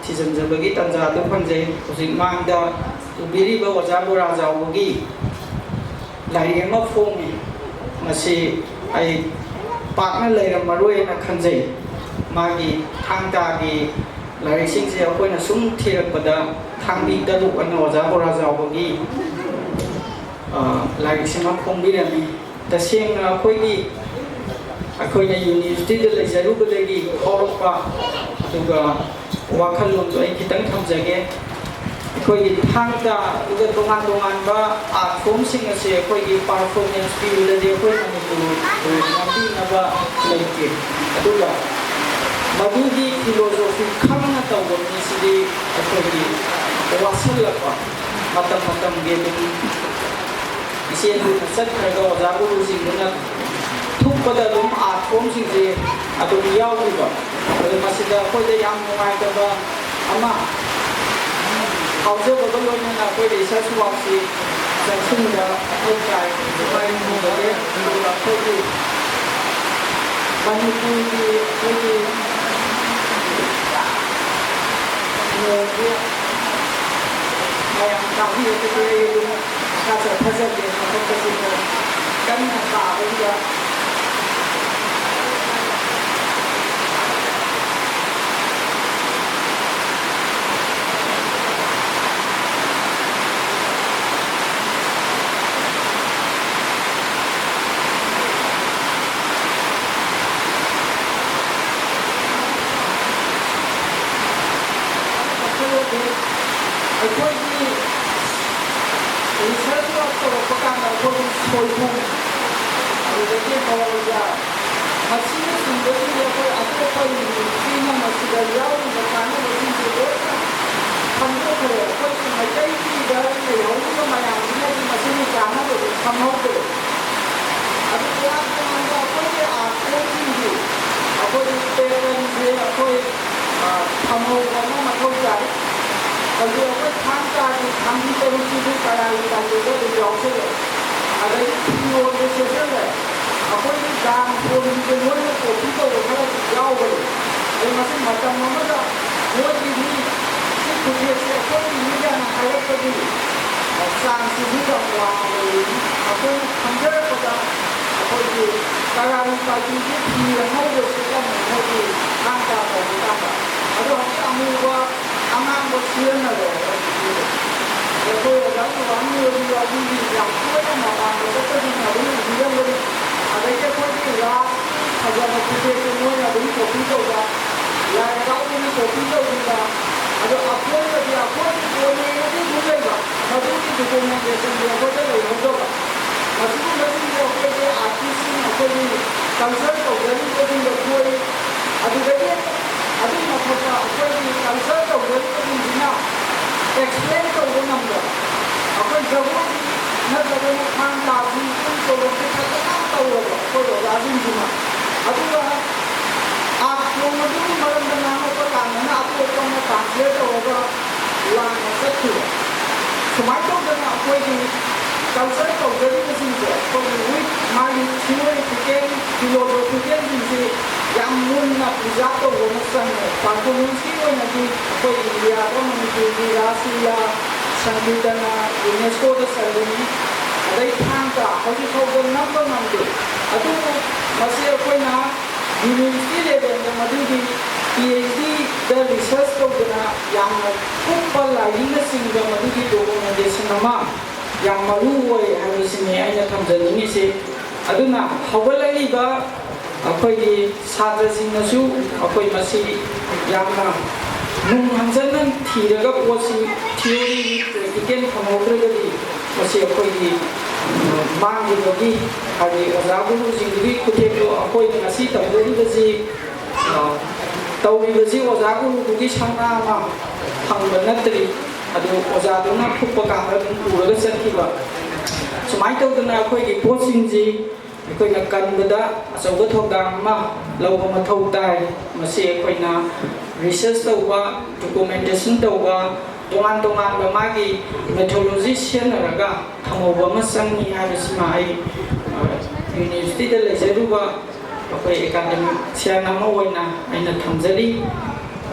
ꯊꯤꯖꯤꯟꯖꯕꯒꯤ ꯇꯥꯟꯖꯥ ꯑꯗꯨ ꯐꯪꯖꯩ꯫ ꯍꯧꯖꯤꯛ ꯃꯥꯡꯗ ꯎꯕꯤꯔꯤꯕ ꯑꯣꯖꯥ ꯕꯣꯔꯥꯖꯥꯎꯕꯒꯤ ꯂꯥꯏꯔꯤꯛ ꯑꯃ ꯐꯣꯡꯉꯤ꯫ ꯃꯁꯤ ꯑꯩ ꯄꯥꯛꯅ ꯂꯩꯔꯝꯃꯔꯣꯏꯅ ꯈꯟꯖꯩ꯫ ꯃꯥꯒꯤ ꯊꯥꯡ ꯇꯥꯒꯤ ꯂꯥꯏꯔꯤꯛꯁꯤꯡꯁꯦ ꯑꯩꯈꯣꯏꯅ ꯁꯨꯝ ꯊꯤꯔꯛꯄꯗ ꯊꯥꯡꯕꯤ ꯇꯔꯨꯛ ꯑꯅ ꯑꯣꯖꯥ ꯕꯣꯔꯥꯖꯥꯎꯕꯒꯤ, ꯑ, ꯂꯥꯏꯔꯤꯛꯁꯤꯃ ꯐꯣꯡꯕꯤꯔꯝꯃꯤ꯫ ꯇꯁꯦꯡꯅ ꯑꯩꯈꯣꯏꯒꯤ, ꯑꯩꯈꯣꯏꯅ ꯌꯨꯅꯤꯚꯔꯁꯤꯇꯤꯗ ꯂꯩꯖꯔꯨꯕꯗꯒꯤ ꯐꯥꯎꯔꯛꯄ ꯑꯗꯨꯒ ꯋꯥꯈꯜꯂꯣꯟꯗꯣ ꯑꯩ ꯈꯤꯇꯪ ꯊꯝꯖꯒꯦ꯫ ꯑꯩꯈꯣꯏꯒꯤ ꯊꯥꯡ ꯇꯥ ꯑꯗꯨꯒ ꯇꯣꯉꯥꯟ ꯇꯣꯉꯥꯟꯕ ꯑꯥꯔꯠ ꯐꯣꯝꯁꯤꯡ ꯑꯁꯦ ꯑꯩꯈꯣꯏꯒꯤ ꯄꯥꯔꯐꯣꯔꯃꯦꯟꯁ ꯄꯤꯕꯗꯗꯤ ꯑꯩꯈꯣꯏ ꯃꯅꯤꯄꯨꯔ ꯉꯝꯕꯤꯅꯕ ꯂꯩꯇꯦ꯫ ꯑꯗꯨꯒ ꯃꯗꯨꯒꯤ philosophy ꯈꯪꯅ ꯇꯧꯕ ꯃꯤꯁꯤꯗꯤ ꯑꯩꯈꯣꯏꯒꯤ ꯋꯥꯁꯜꯂꯛꯄ ꯃꯇꯝ ꯃꯇꯝꯒꯤ ꯑꯗꯨꯝ ꯏꯆꯦꯜ ꯂꯨꯅ ꯆꯠꯈ꯭ꯔꯒ ꯑꯣꯖꯥ ꯒꯨꯔꯨꯁꯤꯡꯗꯨꯅ ꯊꯨꯞꯄꯗ ꯑꯗꯨꯝ ꯑꯥꯔꯠ ꯐꯣꯝꯁꯤꯡꯁꯦ ꯑꯗꯨꯝ ꯌꯥꯎꯈꯤꯕ꯫ ꯑꯗꯨ ꯃꯁꯤꯗ ꯑꯩꯈꯣꯏꯗ ꯌꯥꯝ ꯅꯨꯡꯉꯥꯏꯇꯕ ꯑꯃ, ꯐꯥꯎꯖꯕꯒ ꯂꯣꯏꯅꯅ ꯑꯩꯈꯣꯏ ꯔꯤꯁꯔꯁ ꯋꯥꯔꯛꯁꯤ ꯆꯪꯁꯤꯟꯕ ꯃꯊꯧ ꯇꯥꯏ꯫ ꯃꯔꯝꯗꯤ ꯑꯗꯨꯒ ꯑꯩꯈꯣꯏꯒꯤ ꯃꯅꯤꯄꯨꯔꯒꯤ ꯑꯩꯈꯣꯏꯒꯤ ꯃꯌꯥꯝ ꯇꯥꯕꯤꯔꯒꯗꯤ ꯑꯩ ꯑꯗꯨꯝ ꯃꯈꯥ ꯆꯠꯊꯖꯒꯦ꯫ ꯃꯊꯛꯇꯁꯨ ꯀꯟꯅ ꯇꯥꯕꯗꯨꯗ ꯑꯩꯈꯣꯏꯒꯤ ꯔꯤꯁꯔꯁ ꯋꯥꯔꯛ ꯇꯧꯔꯛꯄ ꯀꯥꯟꯗ ꯑꯩꯈꯣꯏꯒꯤ ꯁꯣꯏꯕꯨꯝ, ꯑꯗꯨꯗꯒꯤ ꯃꯣꯔꯣꯛ, ꯃꯁꯤꯅꯆꯤꯡꯕꯁꯤꯡꯁꯦ ꯑꯩꯈꯣꯏ ꯑꯇꯣꯞꯄ ꯌꯨꯅꯤꯚꯔꯁꯤꯇꯤꯅ ꯃꯁꯤꯗ ꯌꯥꯎꯔꯤꯕ ꯀꯥꯟꯅꯕꯁꯤꯡꯁꯦ ꯂꯣꯏꯅ ꯈꯪꯗꯣꯛꯈ꯭ꯔꯦ꯫ ꯑꯩꯈꯣꯏꯒꯤ ꯃꯩꯇꯩꯒꯤꯗ ꯂꯩꯍꯧꯔꯤꯕ ꯃꯌꯥꯝꯁꯤꯅꯗꯤ ꯃꯁꯤꯒꯤ ꯀꯥꯟꯅꯕꯁꯦ ꯈꯪꯍꯧꯗ꯭ꯔꯦ꯫ ꯑꯗꯨ ꯇꯣꯉꯥꯟ ꯇꯣꯉꯥꯟꯕ ꯑꯩꯈꯣꯏꯒꯤ ꯑꯥꯔꯠ ꯐꯣꯝꯁꯤꯡꯁꯤ ꯑꯩꯈꯣꯏꯒꯤ ꯄꯦꯇꯔꯟꯁꯦ ꯑꯩꯈꯣꯏ, ꯑ, ꯊꯝꯍꯧꯕ ꯑꯃ ꯃꯊꯧ ꯇꯥꯏ꯫ ꯍꯧꯖꯤꯛ ꯑꯩꯈꯣꯏ ꯊꯥꯡ ꯇꯥꯒꯤ ꯊꯥꯡꯖꯤꯡ ꯇꯔꯨꯛꯁꯤꯁꯨ ꯀꯔꯥꯏꯒꯤ ꯀꯥꯏꯗꯦꯗ ꯑꯗꯨꯝ ꯌꯥꯎꯁꯜꯂꯦ꯫ ꯑꯗꯒꯤ ꯐꯤꯔꯣꯜꯗ ꯁꯦꯠꯆꯜꯂꯦ꯫ ꯑꯩꯈꯣꯏꯒꯤ ꯗꯥꯟ ꯐꯣꯟꯁꯤꯡꯁꯦ ꯃꯣꯏꯅ ꯀꯣꯄꯤ ꯇꯧꯕ ꯈꯔ ꯌꯥꯎꯕꯅꯤ꯫ ꯑꯗꯨ ꯃꯁꯤ ꯃꯇꯝ ꯑꯃꯗ ꯃꯣꯏꯒꯤ ꯃꯤ ꯁꯤ ꯈꯨꯠꯌꯦꯛꯁꯦ ꯑꯩꯈꯣꯏꯒꯤ ꯃꯤ ꯀꯌꯥꯅ ꯍꯥꯏꯔꯛꯄꯒꯤ ꯆꯥꯡꯁꯤꯁꯨ ꯌꯥꯝ ꯋꯥꯡꯕ ꯑꯣꯏꯔꯤꯅꯤ꯫ ꯑꯩꯈꯣꯏꯅ ꯈꯪꯖꯔꯛꯄꯗ ꯑꯩꯈꯣꯏꯒꯤ ꯀꯔꯥꯏ ꯄꯥꯔꯇꯤꯒꯤ ꯐꯤ ꯑꯉꯧꯕ ꯁꯦꯠꯂꯝꯃꯤ ꯃꯣꯏꯒꯤ ꯊꯥꯡ ꯇꯥ ꯇꯧꯕ ꯀꯥꯟꯗ꯫ ꯑꯗꯣ ꯍꯧꯖꯤꯛ ꯑꯃꯨꯕ ꯑꯉꯥꯡꯕ ꯁꯤꯖꯤꯟꯅꯔꯦ꯫ ꯑꯩꯈꯣꯏ ꯑꯣꯖꯥ ꯖꯣꯕꯥꯟꯒꯤ ꯑꯣꯏꯕ ꯌꯥꯎꯕꯤꯔꯤ, ꯌꯥꯝ ꯇꯣꯏꯅ ꯃꯄꯥꯟꯗ ꯆꯠꯄꯁꯤꯡꯅ ꯑꯗꯨꯝ ꯎꯕꯤꯔꯝꯒꯅꯤ꯫ ꯑꯗꯒꯤ ꯑꯩꯈꯣꯏꯒꯤ ꯔꯥꯁꯀꯤ ꯐꯖꯕ ꯐꯤꯖꯦꯠꯁꯦ ꯃꯣꯏꯅ ꯑꯗꯨꯝ ꯀꯣꯄꯤ ꯇꯧꯕ, ꯂꯥꯏ ꯍꯔꯥꯎꯕꯒꯤ ꯀꯣꯄꯤ ꯇꯧꯕꯤꯕ, ꯑꯗꯣ ꯑꯀꯣꯏꯕꯗꯤ ꯑꯩꯈꯣꯏꯒꯤ ꯀꯣꯅꯨꯡꯗꯤ ꯑꯗꯨꯝ ꯂꯩꯕ, ꯃꯗꯨꯒꯤ ꯗꯣꯀꯨꯃꯦꯟꯇꯦꯁꯟꯗꯤ ꯑꯩꯈꯣꯏꯗ ꯂꯩꯍꯧꯗꯕ꯫ ꯃꯁꯤꯒꯨꯝꯕꯁꯤꯡꯁꯦ ꯑꯩꯈꯣꯏꯒꯤ ꯑꯥꯔꯇꯤꯁꯁꯤꯡ, ꯑꯩꯈꯣꯏꯒꯤ ꯀꯜꯆꯔ ꯇꯧꯖꯔꯤꯕꯁꯤꯡꯗ ꯊꯣꯛꯏ꯫ ꯑꯗꯨꯗꯒꯤ ꯑꯦꯛꯁꯄ꯭ꯂꯦꯟ ꯇꯧꯕ ꯉꯝꯗꯕ, ꯑꯩꯈꯣꯏ ꯖꯒꯣꯏ ꯅꯠꯇ꯭ꯔꯒꯅ ꯊꯥꯡ ꯇꯥꯕꯤ ꯄꯨꯡ ꯆꯣꯂꯣꯝꯁꯦ ꯐꯖꯅ ꯇꯧꯔꯕ ꯑꯩꯈꯣꯏ ꯑꯣꯖꯥꯁꯤꯡꯁꯤꯅ꯫ ꯑꯗꯨꯒ ꯑꯥꯔꯠ ꯐꯣꯝ ꯑꯗꯨꯒꯤ ꯃꯔꯝꯗ ꯉꯥꯡꯉꯛꯄ ꯀꯥꯟꯗꯅ ꯑꯇꯣꯞꯄ ꯑꯃ ꯇ꯭ꯔꯥꯟꯁꯂꯦꯠ ꯇꯧꯔꯒ ꯂꯥꯟꯅ ꯆꯠꯈꯤꯕ꯫ ꯁꯨꯃꯥꯏꯅ ꯇꯧꯗꯅ ꯑꯩꯈꯣꯏꯒꯤ ꯀꯜꯆꯔ ꯇꯧꯖꯔꯤꯕꯁꯤꯡꯁꯦ ꯑꯩꯈꯣꯏꯒꯤ ꯋꯤꯠ ꯃꯥꯒꯤ ꯊꯤꯑꯣꯔꯤꯇꯤꯀꯦꯜ, ꯐꯤꯂꯣꯁꯣꯐꯤꯀꯦꯜꯁꯤꯡꯁꯤ ꯌꯥꯝ ꯃꯨꯟꯅ ꯄ꯭ꯔꯤꯖꯥꯕ ꯇꯧꯕ ꯑꯃ ꯆꯪꯉꯦ꯫ ꯄꯔꯐꯣꯔꯃꯦꯟꯁꯀꯤ ꯑꯣꯏꯅꯗꯤ ꯑꯩꯈꯣꯏ ꯏꯟꯗꯤꯌꯥꯗ, ꯃꯅꯤꯄꯨꯔꯒꯤ, ꯔꯥꯁꯂꯤꯂꯥ, ꯁꯪꯀꯤꯔꯇꯅ, ꯌꯨꯅꯦꯁꯀꯣꯗ ꯆꯜꯂꯤꯅꯤ꯫ ꯑꯗꯩ ꯊꯥꯡ ꯇꯥ ꯍꯧꯖꯤꯛ ꯐꯥꯎꯕ ꯅꯝꯕ ꯉꯝꯗꯦ꯫ ꯑꯗꯨꯕꯨ ꯃꯁꯤ ꯑꯩꯈꯣꯏꯅ ꯌꯨꯅꯤꯚꯔꯁꯤꯇꯤ ꯂꯦꯚꯦꯜꯗ ꯃꯗꯨꯒꯤ ꯄꯤ ꯑꯩꯆ ꯗꯤꯗ ꯔꯤꯁꯔꯁ ꯇꯧꯗꯅ ꯌꯥꯝꯅ ꯀꯨꯞꯄ ꯂꯥꯏꯔꯤꯛꯅꯆꯤꯡꯕ ꯃꯗꯨꯒꯤ ꯗꯣꯀꯨꯃꯦꯟꯇꯦꯁꯟ ꯑꯃ ꯌꯥꯝ ꯃꯔꯨ ꯑꯣꯏ ꯍꯥꯏꯕꯁꯤꯅꯤ ꯑꯩꯅ ꯊꯝꯖꯅꯤꯡꯉꯤꯁꯤ꯫ ꯑꯗꯨꯅ ꯍꯧꯒꯠꯂꯛꯂꯤꯕ ꯑꯩꯈꯣꯏꯒꯤ ꯁꯥꯇ꯭ꯔꯁꯤꯡꯅꯁꯨ ꯑꯩꯈꯣꯏ ꯃꯁꯤ ꯌꯥꯝꯅ ꯅꯨꯡ ꯍꯟꯖꯟꯅ ꯊꯤꯔꯒ ꯄꯣꯠꯁꯤ ꯊꯤꯑꯣꯔꯤ ꯄ꯭ꯔꯦꯛꯇꯤꯀꯦꯜ ꯊꯝꯍꯧꯗ꯭ꯔꯒꯗꯤ ꯃꯁꯤ ꯑꯩꯈꯣꯏꯒꯤ ꯃꯥꯡꯈꯤꯕꯒꯤ, ꯍꯥꯏꯗꯤ ꯑꯣꯖꯥ ꯒꯨꯔꯨꯁꯤꯡꯗꯨꯒꯤ ꯈꯨꯊꯦꯛꯇꯣ ꯑꯩꯈꯣꯏꯅ ꯉꯁꯤ ꯇꯝꯖꯔꯤꯕꯁꯤ ꯇꯧꯔꯤꯕꯁꯤ ꯑꯣꯖꯥ ꯒꯨꯔꯨꯗꯨꯒꯤ ꯁꯅꯥ ꯑꯃ ꯐꯪꯕ ꯅꯠꯇ꯭ꯔꯤ꯫ ꯑꯗꯨ ꯑꯣꯖꯥꯗꯨꯅ ꯐꯨꯛꯄ ꯀꯥꯟꯗ ꯑꯗꯨꯝ ꯄꯨꯔꯒ ꯆꯠꯈꯤꯕ꯫ ꯁꯨꯃꯥꯏꯅ ꯇꯧꯗꯅ ꯑꯩꯈꯣꯏꯒꯤ ꯄꯣꯠꯁꯤꯡꯁꯤ ꯑꯩꯈꯣꯏꯅ ꯀꯟꯕꯗ ꯑꯆꯧꯕ ꯊꯧꯗꯥꯡ ꯑꯃ ꯂꯧꯕ ꯃꯊꯧ ꯇꯥꯏ꯫ ꯃꯁꯤ ꯑꯩꯈꯣꯏꯅ ꯔꯤꯁꯔꯁ ꯇꯧꯕ, ꯗꯣꯀꯨꯃꯦꯟꯇꯦꯁꯟ ꯇꯧꯕ, ꯇꯣꯉꯥꯟ ꯇꯣꯉꯥꯟꯕ ꯃꯥꯒꯤ ꯃꯦꯊꯣꯂꯣꯖꯤ ꯁꯤꯖꯤꯟꯅꯔꯒ ꯊꯝꯍꯧꯕ ꯑꯃ ꯆꯪꯉꯤ ꯍꯥꯏꯕꯁꯤꯃ ꯑꯩ, ꯑ, ꯌꯨꯅꯤꯚꯔꯁꯤꯇꯤꯗ ꯂꯩꯖꯔꯨꯕ ꯑꯩꯈꯣꯏ ꯑꯦꯀꯥꯗꯃꯤꯛꯁꯤꯌꯥꯟ ꯑꯃ ꯑꯣꯏꯅ ꯑꯩꯅ ꯊꯝꯖꯔꯤ꯫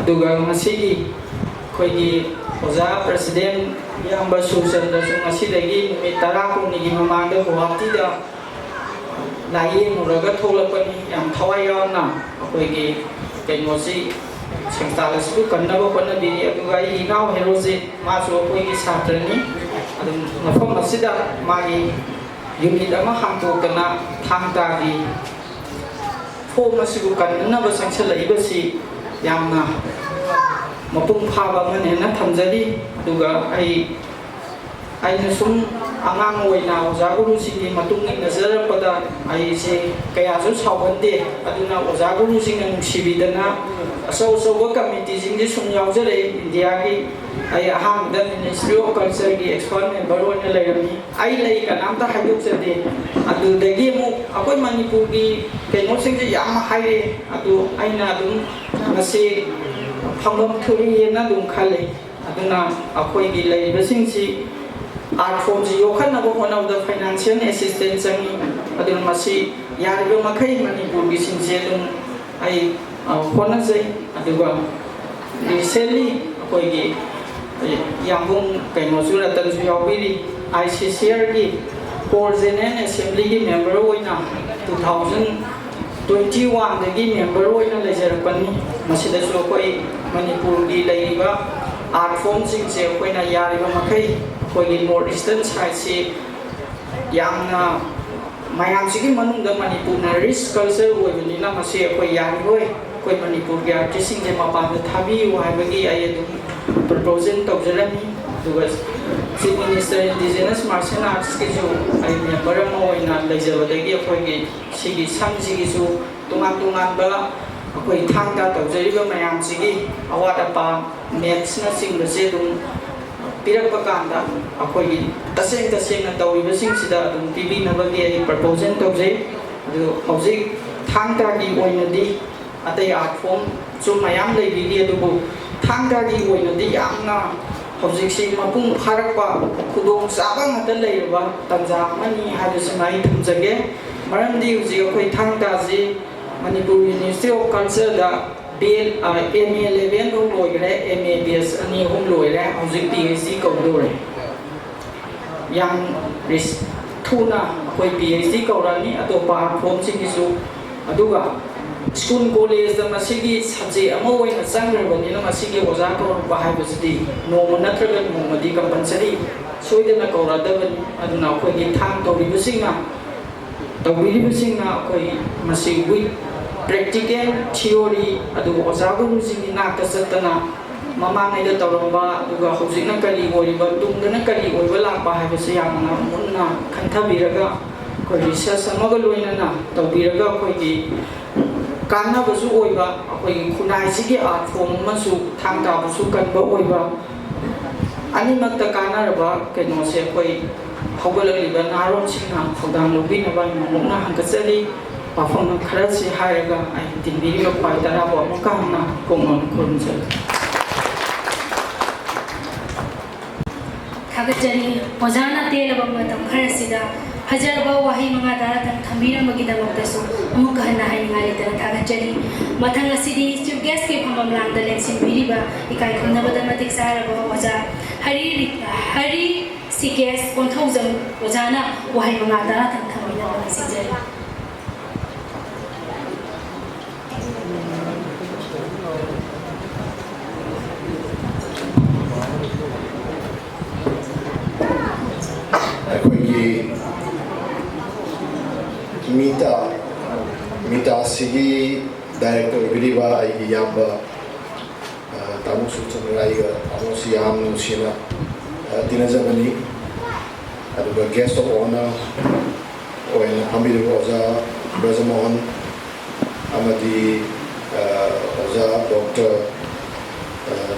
ꯑꯗꯨꯒ ꯉꯁꯤꯒꯤ ꯑꯩꯈꯣꯏꯒꯤ ꯑꯣꯖꯥ ꯄ꯭ꯔꯁꯤꯗꯦꯟ ꯏꯌꯥꯝꯕ ꯁꯨꯔꯆꯟꯗ꯭ꯔꯁꯨ ꯉꯁꯤꯗꯒꯤ ꯅꯨꯃꯤꯠ ꯇꯔꯥ ꯀꯨꯟꯅꯤꯒꯤ ꯃꯃꯥꯡꯗ ꯒꯨꯋꯥꯍꯥꯇꯤꯗ ꯂꯥꯏꯌꯦꯡꯉꯨꯔꯒ ꯊꯣꯛꯂꯛꯄꯅꯤ꯫ ꯌꯥꯝ ꯊꯋꯥꯏ ꯌꯥꯎꯅ ꯑꯩꯈꯣꯏꯒꯤ ꯀꯩꯅꯣꯁꯤ, ꯁꯪꯁꯊꯥꯟ ꯑꯁꯤꯕꯨ ꯀꯟꯅꯕ ꯍꯣꯠꯅꯕꯤꯔꯤ꯫ ꯑꯗꯨꯒ ꯑꯩꯒꯤ ꯏꯅꯥꯎ ꯍꯦꯔꯣꯖꯤꯠ, ꯃꯥꯁꯨ ꯑꯩꯈꯣꯏꯒꯤ ꯁꯥꯇ꯭ꯔꯅꯤ꯫ ꯑꯗꯨꯝ ꯃꯐꯝ ꯑꯁꯤꯗ ꯃꯥꯒꯤ ꯌꯨꯅꯤꯠ ꯑꯃ ꯍꯥꯡꯗꯣꯛꯇꯅ ꯊꯥꯡ ꯇꯥꯒꯤ ꯐꯣꯝ ꯑꯁꯤꯕꯨ ꯀꯟꯅꯅꯕ ꯆꯪꯁꯤꯜꯂꯛꯏꯕꯁꯤ ꯌꯥꯝꯅ ꯃꯄꯨꯡ ꯐꯥꯕ ꯑꯃꯅꯦꯅ ꯊꯝꯖꯔꯤ꯫ ꯑꯗꯨꯒ ꯑꯩ, ꯑꯩꯅ ꯁꯨꯝ ꯑꯉꯥꯡ ꯑꯣꯏꯅ ꯑꯣꯖꯥ ꯒꯨꯔꯨꯁꯤꯡꯒꯤ ꯃꯇꯨꯡ ꯏꯟꯅꯖꯔꯛꯄꯗ ꯑꯩꯁꯦ ꯀꯌꯥꯁꯨ ꯁꯥꯎꯒꯟꯗꯦ꯫ ꯑꯗꯨꯅ ꯑꯣꯖꯥ ꯒꯨꯔꯨꯁꯤꯡꯅ ꯅꯨꯡꯁꯤꯕꯤꯗꯅ ꯑꯆꯧ ꯑꯆꯧꯕ ꯀꯃꯤꯇꯤꯁꯤꯡꯁꯦ ꯁꯨꯝ ꯌꯥꯎꯖꯔꯛꯑꯦ꯫ ꯏꯟꯗꯤꯌꯥꯒꯤ ꯑꯩ ꯑꯍꯥꯟꯕꯗ Ministry of Culture ꯒꯤ expert member ꯑꯣꯏꯅ ꯂꯩꯔꯝꯃꯤ꯫ ꯑꯩ ꯂꯩ ꯀꯅꯥꯝꯇ ꯍꯥꯏꯗꯣꯛꯆꯗꯦ꯫ ꯑꯗꯨꯗꯒꯤ ꯑꯃꯨꯛ ꯑꯩꯈꯣꯏ ꯃꯅꯤꯄꯨꯔꯒꯤ ꯀꯩꯅꯣꯁꯤꯡꯁꯦ ꯌꯥꯝ ꯍꯥꯏꯔꯛꯑꯦ꯫ ꯑꯗꯨ ꯑꯩꯅ ꯑꯗꯨꯝ ꯃꯁꯤ ꯐꯪꯐꯝ ꯊꯣꯛꯏꯅ ꯑꯗꯨꯝ ꯈꯜꯂꯤ꯫ ꯑꯗꯨꯅ ꯑꯩꯈꯣꯏꯒꯤ ꯂꯩꯔꯤꯕꯁꯤꯡꯁꯤ art form ꯁꯤ ꯌꯣꯛꯈꯠꯅꯕ ꯍꯣꯠꯅꯕꯗ financial assistance ꯆꯪꯏ꯫ ꯑꯗꯨꯅ ꯃꯁꯤ ꯌꯥꯔꯤꯕ ꯃꯈꯩ ꯃꯅꯤꯄꯨꯔꯒꯤꯁꯤꯡꯁꯦ ꯑꯗꯨꯝ ꯑꯩ, ꯑ, ꯍꯣꯠꯅꯖꯩ꯫ ꯑꯗꯨꯒ recently ꯑꯩꯈꯣꯏꯒꯤ ꯌꯥꯝꯕꯨꯡ ꯀꯩꯅꯣꯁꯨ, ꯔꯇꯟꯁꯨ ꯌꯥꯎꯕꯤꯔꯤ, ICCR ꯒꯤ Core General Assembly ꯒꯤ member ꯑꯣꯏꯅ two thousand twenty one ꯗꯒꯤ member ꯑꯣꯏꯅ ꯂꯩꯖꯔꯛꯄꯅꯤ꯫ ꯃꯁꯤꯗꯁꯨ ꯑꯩꯈꯣꯏ ꯃꯅꯤꯄꯨꯔꯒꯤ ꯂꯩꯔꯤꯕ art form ꯁꯤꯡꯁꯦ ꯑꯩꯈꯣꯏꯅ ꯌꯥꯔꯤꯕ ꯃꯈꯩ ꯑꯩꯈꯣꯏꯒꯤ North Eastern side ꯁꯤ ꯌꯥꯝꯅ, ꯃꯌꯥꯝꯁꯤꯒꯤ ꯃꯅꯨꯡꯗ ꯃꯅꯤꯄꯨꯔꯅ rich culture ꯑꯣꯏꯕꯅꯤꯅ ꯃꯁꯤ ꯑꯩꯈꯣꯏ ꯌꯥꯔꯤꯈꯣꯏ ꯑꯩꯈꯣꯏ ꯃꯅꯤꯄꯨꯔꯒꯤ artist ꯁꯤꯡꯁꯦ ꯃꯄꯥꯟꯗ ꯊꯥꯕꯤꯌꯨ ꯍꯥꯏꯕꯒꯤ ꯑꯩ ꯑꯗꯨꯝ proposal ꯇꯧꯖꯔꯝꯃꯤ꯫ ꯑꯗꯨꯒ Chief Minister Indigenous Martial Arts ꯀꯤꯁꯨ ꯑꯩ member ꯑꯃ ꯑꯣꯏꯅ ꯂꯩꯖꯕꯗꯒꯤ ꯑꯩꯈꯣꯏꯒꯤ ꯁꯤꯒꯤ ꯁꯪꯁꯤꯒꯤꯁꯨ ꯇꯣꯉꯥꯟ ꯇꯣꯉꯥꯟꯕ ꯑꯩꯈꯣꯏ ꯊꯥꯡ ꯇꯥ ꯇꯧꯖꯔꯤꯕ ꯃꯌꯥꯝꯁꯤꯒꯤ ꯑꯋꯥꯠ ꯑꯄꯥ, maths ꯅꯆꯤꯡꯕꯁꯦ ꯑꯗꯨꯝ ꯄꯤꯔꯛꯄ ꯀꯥꯟꯗ ꯑꯩꯈꯣꯏꯒꯤ ꯇꯁꯦꯡ ꯇꯁꯦꯡꯅ ꯇꯧꯔꯤꯕꯁꯤꯡꯁꯤꯗ ꯑꯗꯨꯝ ꯄꯤꯕꯤꯅꯕꯒꯤ ꯑꯩ proposal ꯇꯧꯖꯩ꯫ ꯑꯗꯨ ꯍꯧꯖꯤꯛ ꯊꯥꯡ ꯇꯥꯒꯤ ꯑꯣꯏꯅꯗꯤ ꯑꯇꯩ art form ꯁꯨ ꯃꯌꯥꯝ ꯂꯩꯕꯤꯔꯤ, ꯑꯗꯨꯕꯨ ꯊꯥꯡ ꯇꯥꯒꯤ ꯑꯣꯏꯅꯗꯤ ꯌꯥꯝꯅ ꯍꯧꯖꯤꯛꯁꯤ ꯃꯄꯨꯡ ꯐꯥꯔꯛꯄ ꯈꯨꯗꯣꯡ ꯆꯥꯕ ꯉꯥꯛꯇ ꯂꯩꯔꯕ ꯇꯥꯟꯖꯥ ꯑꯃꯅꯤ ꯍꯥꯏꯕꯁꯤꯃ ꯑꯩ ꯊꯝꯖꯒꯦ꯫ ꯃꯔꯝꯗꯤ ꯍꯧꯖꯤꯛ ꯑꯩꯈꯣꯏ ꯊꯥꯡ ꯇꯥꯁꯤ Manipur Ministry of Culture the B.A., ꯑ, M.A. eleven ꯐꯥꯎ ꯂꯣꯏꯈ꯭ꯔꯦ, M.A. batch ꯑꯅꯤ ꯑꯍꯨꯝ ꯂꯣꯏꯔꯦ, ꯍꯧꯖꯤꯛ Ph.D. ꯀꯧꯗꯧꯔꯦ꯫ ꯌꯥꯝ ꯔꯤꯁ-, ꯊꯨꯅ ꯑꯩꯈꯣꯏ Ph.D. ꯀꯧꯔꯛꯑꯅꯤ, ꯑꯇꯣꯞꯄ art form ꯁꯤꯡꯒꯤꯁꯨ꯫ ꯑꯗꯨꯒ school college ꯇ ꯃꯁꯤꯒꯤ subject ꯑꯃ ꯑꯣꯏꯅ ꯆꯪꯈ꯭ꯔꯕꯅꯤꯅ ꯃꯁꯤꯒꯤ ꯑꯣꯖꯥ ꯀꯧꯔꯛꯄ ꯍꯥꯏꯕꯁꯤꯗꯤ ꯅꯣꯡꯃ ꯅꯠꯇ꯭ꯔꯒ ꯅꯣꯡꯃꯗꯤ compulsory ꯁꯣꯏꯗꯅ ꯀꯧꯔꯛꯑꯗꯕꯅꯤ꯫ ꯑꯗꯨꯅ ꯑꯩꯈꯣꯏꯒꯤ ꯊꯥꯡ ꯇꯧꯔꯤꯕꯁꯤꯡꯅ ꯇꯧꯕꯤꯔꯤꯕꯁꯤꯡꯅ ꯑꯩꯈꯣꯏ ꯃꯁꯤ with practical, theory, ꯑꯗꯨꯒ ꯑꯣꯖꯥ ꯒꯨꯔꯨꯁꯤꯡꯒꯤ ꯅꯥꯛꯇ ꯆꯠꯇꯅ ꯃꯃꯥꯡꯉꯩꯗ ꯇꯧꯔꯝꯕ, ꯑꯗꯨꯒ ꯍꯧꯖꯤꯛꯅ ꯀꯔꯤ ꯑꯣꯏꯔꯤꯕ, ꯇꯨꯡꯗꯅ ꯀꯔꯤ ꯑꯣꯏꯕ ꯂꯥꯛꯄ ꯍꯥꯏꯕꯁꯦ ꯌꯥꯝꯅ ꯃꯨꯟꯅ ꯈꯟꯊꯕꯤꯔꯒ, ꯑꯩꯈꯣꯏ ꯔꯤꯁꯔꯁ ꯑꯃꯒ ꯂꯣꯏꯅꯅ ꯇꯧꯕꯤꯔꯒ, ꯑꯩꯈꯣꯏꯒꯤ ꯀꯥꯟꯅꯕꯁꯨ ꯑꯣꯏꯕ, ꯑꯩꯈꯣꯏꯒꯤ ꯈꯨꯟꯅꯥꯏꯁꯤꯒꯤ ꯑꯥꯔꯠ ꯐꯣꯝ ꯑꯃꯁꯨ ꯊꯥꯡ ꯇꯥꯕꯁꯨ ꯀꯟꯕ ꯑꯣꯏꯕ, ꯑꯅꯤꯃꯛꯇ ꯀꯥꯟꯅꯔꯕ ꯀꯩꯅꯣꯁꯦ ꯑꯩꯈꯣꯏ ꯍꯧꯒꯠꯂꯛꯂꯤꯕ ꯅꯍꯥꯔꯣꯜꯁꯤꯡꯅ ꯊꯧꯗꯥꯡ ꯂꯧꯕꯤꯅꯕ ꯑꯩꯅ ꯃꯨꯛꯅ ꯍꯪꯒꯠꯆꯔꯤ꯫ ꯋꯥꯐꯝ ꯈꯔꯁꯤ ꯍꯥꯏꯔꯒ ꯑꯩ ꯇꯤꯟꯕꯤꯔꯤꯕ ꯈ꯭ꯋꯥꯏ ꯇꯔꯥꯕꯨ ꯑꯃꯨꯛꯀ ꯍꯟꯅ ꯀꯣꯛꯃꯛꯅ ꯈꯨꯔꯨꯝꯖꯔꯤ꯫ ꯊꯥꯒꯠꯆꯔꯤ꯫ ꯑꯣꯖꯥꯅ ꯇꯦꯜꯂꯕ ꯃꯇꯝ ꯈꯔꯁꯤꯗ ꯐꯖꯔꯕ ꯋꯥꯍꯩ ꯃꯉꯥ ꯇꯔꯥꯇꯪ ꯊꯝꯕꯤꯔꯝꯕꯒꯤꯗꯃꯛꯇꯁꯨ ꯑꯃꯨꯛꯀ ꯍꯟꯅ ꯍꯥꯏꯅꯤꯡꯉꯥꯏ ꯂꯩꯇꯅ ꯊꯥꯒꯠꯆꯔꯤ꯫ ꯃꯊꯪ ꯑꯁꯤꯗꯤ ꯆꯤꯐ ꯒꯦꯁꯀꯤ ꯐꯝꯐꯝ ꯂꯥꯡꯗ ꯂꯦꯡꯁꯤꯟꯕꯤꯔꯤꯕ ꯏꯀꯥꯏ ꯈꯨꯝꯅꯕꯗ ꯃꯇꯤꯛ ꯆꯥꯔꯕ ꯑꯣꯖꯥ ꯍꯔꯤ ꯍꯔꯤ ꯁꯤꯀꯦꯁ ꯀꯣꯟꯊꯧꯖꯝ ꯑꯣꯖꯥꯅ ꯋꯥꯍꯩ ꯃꯉꯥ ꯇꯔꯥꯇꯪ ꯊꯝꯕꯤꯅꯕ ꯅꯤꯡꯁꯤꯡꯖꯔꯤ꯫ ꯑꯩꯈꯣꯏꯒꯤ ꯃꯤꯇꯥ ꯃꯤꯇꯥꯁꯤꯒꯤ ꯗꯥꯏꯔꯦꯛꯇꯔ ꯑꯣꯏꯕꯤꯔꯤꯕ ꯑꯩꯒꯤ ꯏꯌꯥꯝꯕ ꯇꯥꯃꯣ ꯁꯨꯔꯆꯟꯗ꯭ꯔ ꯑꯩꯒ ꯇꯥꯃꯣꯁꯤ ꯌꯥꯝ ꯅꯨꯡꯁꯤꯅ ꯇꯤꯟꯅꯖꯕꯅꯤ꯫ ꯑꯗꯨꯒ ꯒꯦꯁ ꯑꯣꯐ ꯑꯣꯅꯔ ꯑꯣꯏꯅ ꯐꯝꯕꯤꯔꯤꯕ ꯑꯣꯖꯥ ꯕ꯭ꯔꯖꯃꯣꯍꯟ ꯑꯃꯗꯤ ꯑꯣꯖꯥ ꯗꯣꯛꯇꯔ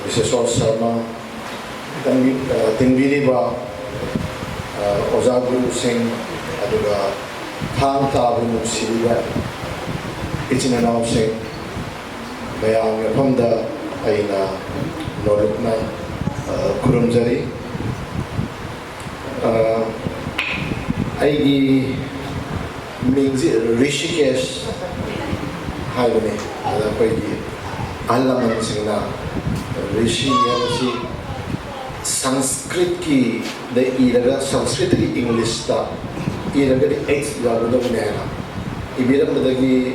ꯕꯤꯁꯦꯁꯣꯔ ꯁꯔꯃ, ꯇꯝꯕꯤ- ꯑ, ꯇꯤꯟꯕꯤꯔꯤꯕ ꯑ, ꯑꯣꯖꯥ ꯒꯨꯔꯨꯁꯤꯡ, ꯑꯗꯨꯒ ꯊꯥꯡ ꯇꯥꯕꯨ ꯅꯨꯡꯁꯤꯕꯤꯕ ꯏꯆꯤꯟ ꯏꯅꯥꯎꯁꯤꯡ, ꯃꯌꯥꯝꯒꯤ ꯃꯐꯝꯗ ꯑꯩꯅ ꯅꯣꯂꯨꯛꯅ ꯑ, ꯈꯨꯔꯨꯝꯖꯔꯤ꯫ ꯑ, ꯑꯩꯒꯤ ꯃꯤꯡꯁꯤ ꯔꯤꯁꯤꯀꯦꯁ ꯍꯥꯏꯕꯅꯤ꯫ ꯑꯗ ꯑꯩꯈꯣꯏꯒꯤ ꯑꯍꯜ ꯂꯃꯟꯁꯤꯡꯅ ꯔꯤꯁꯤ ꯍꯥꯏꯕꯁꯤ ꯁꯪꯁꯀ꯭ꯔꯤꯠꯀꯤꯗ ꯏꯔꯒ, ꯁꯪꯁꯀ꯭ꯔꯤꯠꯇꯒꯤ ꯏꯪꯂꯤꯁꯇ ꯏꯔꯒꯗꯤ ꯑꯩꯆ ꯌꯥꯎꯒꯗꯕꯅꯦ ꯍꯥꯏꯅ ꯏꯕꯤꯔꯝꯕꯗꯒꯤ,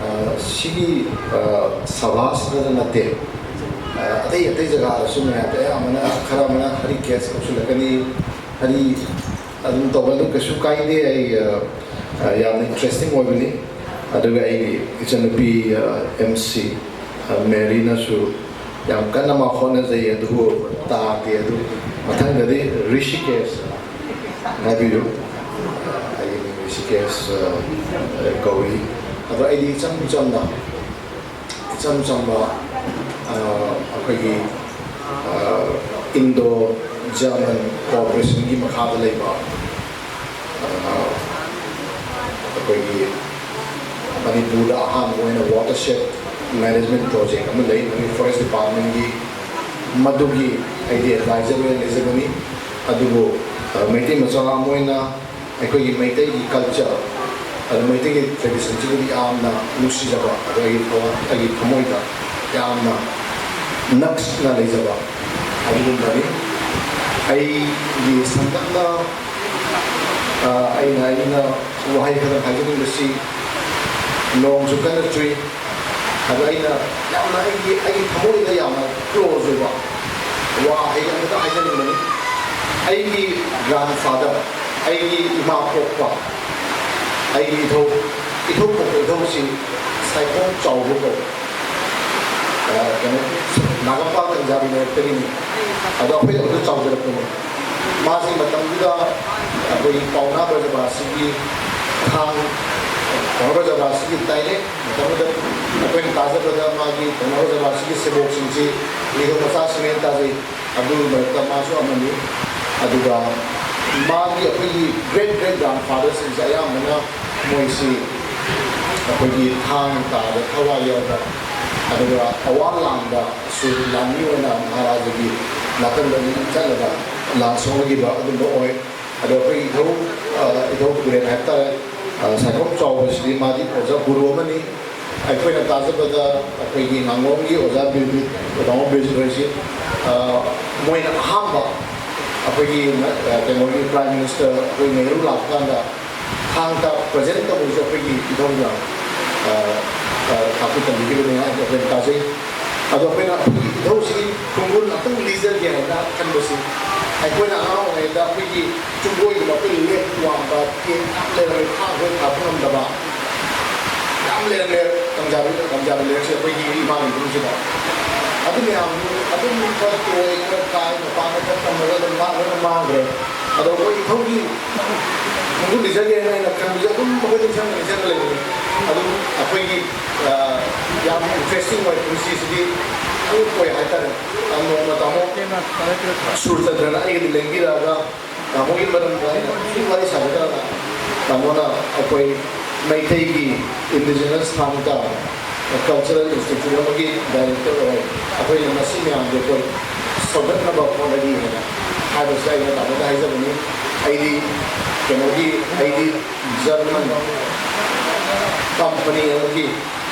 ꯑ, ꯁꯤꯒꯤ, ꯑ, ꯁꯚꯥꯁꯤꯗ ꯅꯠꯇꯦ, ꯑ, ꯑꯇꯩ ꯑꯇꯩ ꯖꯒꯥꯗꯁꯨ ꯃꯌꯥꯝꯗ ꯑꯌꯥꯝꯕꯅ ꯈꯔ ꯑꯃꯅ ꯍꯔꯤ ꯀꯦꯁ ꯀꯧꯁꯤꯜꯂꯛꯀꯅꯤ, ꯍꯔꯤ ꯑꯗꯨꯝ ꯇꯧꯕ, ꯑꯗꯨ ꯀꯩꯁꯨ ꯀꯥꯏꯗꯦ꯫ ꯑꯩ, ꯑ, ꯑ, ꯌꯥꯝꯅ ꯏꯟꯇꯔꯦꯁꯇꯤꯡ ꯑꯣꯏꯕꯅꯤ꯫ ꯑꯗꯨꯒ ꯑꯩꯒꯤ ꯏꯆꯟꯅꯨꯄꯤ, ꯑ, ꯑꯦꯝ ꯁꯤ, ꯑ, ꯃꯦꯔꯤꯅꯁꯨ ꯌꯥꯝ ꯀꯟꯅ ꯃꯥ ꯍꯣꯠꯅꯖꯩ, ꯑꯗꯨꯕꯨ ꯇꯥꯗꯦ꯫ ꯑꯗꯨ ꯃꯊꯪꯗꯗꯤ ꯔꯤꯁꯤꯀꯦꯁ ꯍꯥꯏꯕꯤꯌꯨ꯫ ꯑꯩꯒꯤ ꯃꯤꯡ ꯔꯤꯁꯤꯀꯦꯁ, ꯑ, ꯀꯧꯏ꯫ ꯑꯗꯣ ꯑꯩꯗꯤ ꯏꯆꯝ ꯆꯝꯅ, ꯏꯆꯝ ꯆꯝꯕ, ꯑ, ꯑꯩꯈꯣꯏꯒꯤ, ꯑ, ꯏꯟꯗꯣ ꯖꯔꯃꯟ ꯀꯣꯑꯣꯄꯔꯦꯁꯟꯒꯤ ꯃꯈꯥꯗ ꯂꯩꯕ, ꯑ, ꯑꯩꯈꯣꯏꯒꯤ ꯃꯅꯤꯄꯨꯔꯗ ꯑꯍꯥꯟꯕ ꯑꯣꯏꯅ ꯋꯥꯇꯔꯁꯦꯠ ꯃꯦꯅꯦꯖꯃꯦꯟ ꯄ꯭ꯔꯣꯖꯦꯛ ꯑꯃ ꯂꯩ, ꯃꯅꯤꯄꯨꯔ ꯐꯣꯔꯦꯁ ꯗꯤꯄꯥꯔꯠꯃꯦꯟꯒꯤ, ꯃꯗꯨꯒꯤ ꯑꯩꯗꯤ ꯑꯦꯗꯚꯥꯏꯖꯔ ꯑꯣꯏꯅ ꯂꯩꯖꯕꯅꯤ꯫ ꯑꯗꯨꯕꯨ, ꯑ, ꯃꯩꯇꯩ ꯃꯆꯥ ꯑꯃ ꯑꯣꯏꯅ ꯑꯩꯈꯣꯏꯒꯤ ꯃꯩꯇꯩꯒꯤ ꯀꯜꯆꯔ, ꯑꯗꯨ ꯃꯩꯇꯩꯒꯤ ꯇ꯭ꯔꯦꯗꯤꯁꯟꯁꯤꯕꯨꯗꯤ ꯌꯥꯝꯅ ꯅꯨꯡꯁꯤꯖꯕ, ꯑꯗꯣ ꯑꯩꯒꯤ ꯊꯋꯥꯏ, ꯑꯩꯒꯤ ꯊꯃꯣꯏꯗ ꯌꯥꯝꯅ ꯅꯛꯅ ꯂꯩꯖꯕ ꯑꯗꯨꯒꯨꯝꯕꯅꯤ꯫ ꯑꯩꯒꯤ ꯁꯝꯂꯞꯅ, ꯑ, ꯑꯩꯅ, ꯑꯩꯅ ꯋꯥꯍꯩ ꯈꯔ ꯍꯥꯏꯖꯅꯤꯡꯕꯁꯤ, ꯅꯣꯡꯁꯨ ꯀꯟꯅ ꯆꯨꯏ, ꯑꯗꯣ ꯑꯩꯅ ꯌꯥꯝꯅ ꯑꯩꯒꯤ, ꯑꯩꯒꯤ ꯊꯃꯣꯏꯗ ꯌꯥꯝꯅ ꯀ꯭ꯂꯣꯖ ꯑꯣꯏꯕ ꯋꯥꯍꯩ ꯑꯃꯇ ꯍꯥꯏꯖꯅꯤꯡꯕꯅꯤ꯫ ꯑꯩꯒꯤ ꯒ꯭ꯔꯥꯟꯐꯥꯗꯔ, ꯑꯩꯒꯤ ꯏꯃꯥ ꯄꯣꯛꯄ, ꯑꯩꯒꯤ ꯏꯙꯧ, ꯏꯙꯧ ꯄꯣꯛꯄ ꯏꯙꯧꯁꯤ ꯁꯥꯏꯈꯣꯝ ꯆꯥꯎꯕ ꯀꯧꯏ꯫ ꯑ, ꯀꯩꯅꯣ, ꯅꯥꯒꯥꯝꯄꯥꯜ ꯀꯪꯖꯥꯕꯤ ꯂꯩꯔꯛꯇꯒꯤꯅꯤ꯫ ꯑꯗꯣ ꯑꯩꯈꯣꯏ ꯑꯗꯨꯗ ꯆꯥꯎꯖꯔꯛꯄꯅꯤ꯫ ꯃꯥꯁꯤ ꯃꯇꯝꯗꯨꯗ ꯑꯩꯈꯣꯏꯒꯤ ꯄꯥꯎꯅꯥ ꯕ꯭ꯔꯖꯕꯥꯁꯤꯒꯤ ꯊꯥꯡ, ꯄꯥꯎꯅꯥ ꯕ꯭ꯔꯖꯕꯥꯁꯤꯒꯤ ꯗꯥꯏꯔꯦꯛ ꯃꯇꯝꯗꯨꯗ ꯑꯩꯈꯣꯏꯅ ꯇꯥꯖꯕꯗ ꯃꯥꯒꯤ ꯄꯥꯎꯅꯥ ꯕ꯭ꯔꯖꯕꯥꯁꯤꯒꯤ ꯁꯦꯕꯣꯛꯁꯤꯡꯁꯤ ꯅꯤꯡꯊꯧ ꯃꯆꯥꯁꯤꯡꯅꯦꯅ ꯇꯥꯖꯩ꯫ ꯑꯗꯨꯒꯤ ꯃꯔꯛꯇ ꯃꯥꯁꯨ ꯑꯃꯅꯤ꯫ ꯑꯗꯨꯒ ꯃꯥꯒꯤ ꯑꯩꯈꯣꯏꯒꯤ ꯒ꯭ꯔꯦꯠ ꯒ꯭ꯔꯦꯠ ꯒ꯭ꯔꯥꯟꯐꯥꯗꯔꯁꯤꯡꯁꯦ ꯑꯌꯥꯝꯕꯅ ꯃꯣꯏꯁꯤ ꯑꯩꯈꯣꯏꯒꯤ ꯊꯥꯡ ꯇꯥꯕ ꯊꯋꯥꯏ ꯌꯥꯎꯕ, ꯑꯗꯨꯒ ꯑꯋꯥ ꯂꯥꯟꯗꯁꯨ ꯂꯥꯟꯃꯤ ꯑꯣꯏꯅ ꯃꯍꯥꯔꯥꯖꯥꯒꯤ ꯅꯥꯀꯟꯗ ꯑꯗꯨꯝ ꯆꯠꯂꯒ ꯂꯥꯟ ꯁꯣꯛꯅꯈꯤꯕ ꯑꯗꯨꯝꯕ ꯑꯣꯏ꯫ ꯑꯗꯣ ꯑꯩꯈꯣꯏ ꯏꯙꯧ, ꯑ, ꯏꯙꯧ ꯇꯨꯔꯦꯜ ꯍꯥꯏꯕ ꯇꯥꯔꯦ, ꯑ, ꯁꯥꯏꯈꯣꯝ ꯆꯥꯎꯕꯁꯤꯗꯤ ꯃꯥꯗꯤ ꯑꯣꯖꯥ ꯒꯨꯔꯨ ꯑꯃꯅꯤ꯫ ꯑꯩꯈꯣꯏꯅ ꯇꯥꯖꯕꯗ ꯑꯩꯈꯣꯏꯒꯤ ꯉꯥꯉꯣꯝꯒꯤ ꯑꯣꯖꯥ ꯕꯤꯔꯖꯤꯠ, ꯉꯥꯉꯣꯝ ꯕꯤꯔꯖꯤꯠ ꯍꯣꯏꯁꯤ, ꯑ, ꯃꯣꯏꯅ ꯑꯍꯥꯟꯕ ꯑꯩꯈꯣꯏꯒꯤ, ꯑ, ꯀꯩꯅꯣꯒꯤ ꯄ꯭ꯔꯥꯏꯝ ꯃꯤꯅꯤꯁꯇꯔ ꯑꯩꯈꯣꯏ ꯅꯦꯍꯔꯨ ꯂꯥꯛꯄ ꯀꯥꯟꯗ ꯊꯥꯡ ꯇꯥ ꯄ꯭ꯔꯖꯦꯟ ꯇꯧꯕꯁꯨ ꯑꯩꯈꯣꯏꯒꯤ ꯏꯙꯧꯅ, ꯑ, ꯑ, ꯇꯥꯛꯄꯤ ꯇꯝꯕꯤꯈꯤꯕꯅꯤ ꯍꯥꯏꯅ ꯑꯩꯈꯣꯏꯅ ꯇꯥꯖꯩ꯫ ꯑꯗꯣ ꯑꯩꯈꯣꯏꯅ ꯑꯩꯈꯣꯏꯒꯤ ꯏꯙꯧꯁꯤꯒꯤ ꯈꯨꯡꯒꯨꯜ ꯑꯃꯇꯪ ꯂꯤꯖꯒꯦ ꯍꯥꯏꯅ ꯈꯟꯕꯁꯤ, ꯑꯩꯈꯣꯏꯅ ꯑꯉꯥꯡ ꯑꯣꯏꯔꯤꯉꯩꯗ ꯑꯩꯈꯣꯏꯒꯤ ꯆꯨꯝꯕꯣꯏꯒꯨꯝꯕ ꯑꯩꯈꯣꯏ ꯂꯦꯛ ꯋꯥꯡꯕ ꯇꯦꯟ ꯌꯥꯝ ꯂꯩꯔꯝꯃꯦ, ꯊꯥꯡ ꯑꯩꯈꯣꯏ ꯊꯥꯕ ꯉꯝꯗꯕ ꯌꯥꯝ ꯂꯩꯔꯝꯃꯦ꯫ ꯀꯪꯖꯥꯕꯤ, ꯀꯪꯖꯥꯕꯤ ꯂꯩꯔꯛꯁꯦ ꯑꯩꯈꯣꯏꯒꯤ ꯏꯃꯥꯒꯤ ꯏꯕꯨꯡꯁꯤꯗ꯫ ꯑꯗꯨ ꯃꯌꯥꯝꯗꯨ ꯑꯗꯨꯝ ꯈꯔ ꯇꯣꯏ ꯈꯔ ꯀꯥꯏ ꯃꯄꯥꯟꯗ ꯈꯔ ꯇꯝꯃꯒ ꯑꯗꯨꯝ ꯃꯥꯡ ꯂꯣꯏꯅ ꯃꯥꯡꯈ꯭ꯔꯦ꯫ ꯑꯗꯣ ꯑꯩꯈꯣꯏ ꯏꯊꯧꯒꯤ ꯈꯣꯡꯒꯨꯜ ꯂꯤꯖꯒꯦꯅ ꯑꯩꯅ ꯈꯟꯕꯁꯦ ꯑꯗꯨꯝ ꯑꯩꯈꯣꯏ ꯅꯤꯡꯁꯤꯡ ꯅꯤꯡꯁꯤꯡꯉ ꯂꯩꯕꯅꯤ꯫ ꯑꯗꯨꯝ ꯑꯩꯈꯣꯏꯒꯤ ꯌꯥꯝ ꯏꯟꯇꯔꯦꯁꯇꯤꯡ ꯑꯣꯏ ꯄꯨꯟꯁꯤꯁꯤꯗꯤ ꯑꯗꯨꯝ ꯑꯣꯏ ꯍꯥꯏꯇꯥꯔꯦ꯫ ꯅꯣꯡꯃ ꯇꯥꯃꯣ ꯁꯨꯔꯆꯟꯗ꯭ꯔꯅ ꯑꯩꯒꯗꯤ ꯂꯦꯡꯕꯤꯔꯛꯑꯒ ꯇꯥꯃꯣꯒꯤ ꯃꯔꯝꯗ ꯑꯩꯅ ꯁꯨꯝ ꯋꯥꯔꯤ ꯁꯥꯒꯗ꯭ꯔꯅ ꯇꯥꯃꯣꯅ ꯑꯩꯈꯣꯏ ꯃꯩꯇꯩꯒꯤ ꯏꯟꯗꯤꯖꯤꯅꯁ ꯊꯥꯡ ꯇꯥ ꯀꯜꯆꯔꯦꯜ ꯏꯟꯁꯇꯤꯇ꯭ꯌꯨꯠ ꯑꯃꯒꯤ ꯗꯥꯏꯔꯦꯛꯇꯔ ꯑꯣꯏ꯫ ꯑꯩꯈꯣꯏꯅ ꯃꯁꯤ ꯃꯌꯥꯝꯁꯦ ꯑꯩꯈꯣꯏ ꯁꯧꯒꯠꯅꯕ ꯍꯣꯠꯅꯔꯤ ꯍꯥꯏꯅ ꯍꯥꯏꯕꯁꯤꯗ ꯑꯩꯅ ꯇꯥꯃꯣꯗ ꯍꯥꯏꯖꯕꯅꯤ꯫ ꯑꯩꯗꯤ ꯀꯩꯅꯣꯒꯤ ꯑꯩꯗꯤ ꯖꯔꯃꯟ ꯀꯝꯄꯅꯤ ꯑꯃꯒꯤ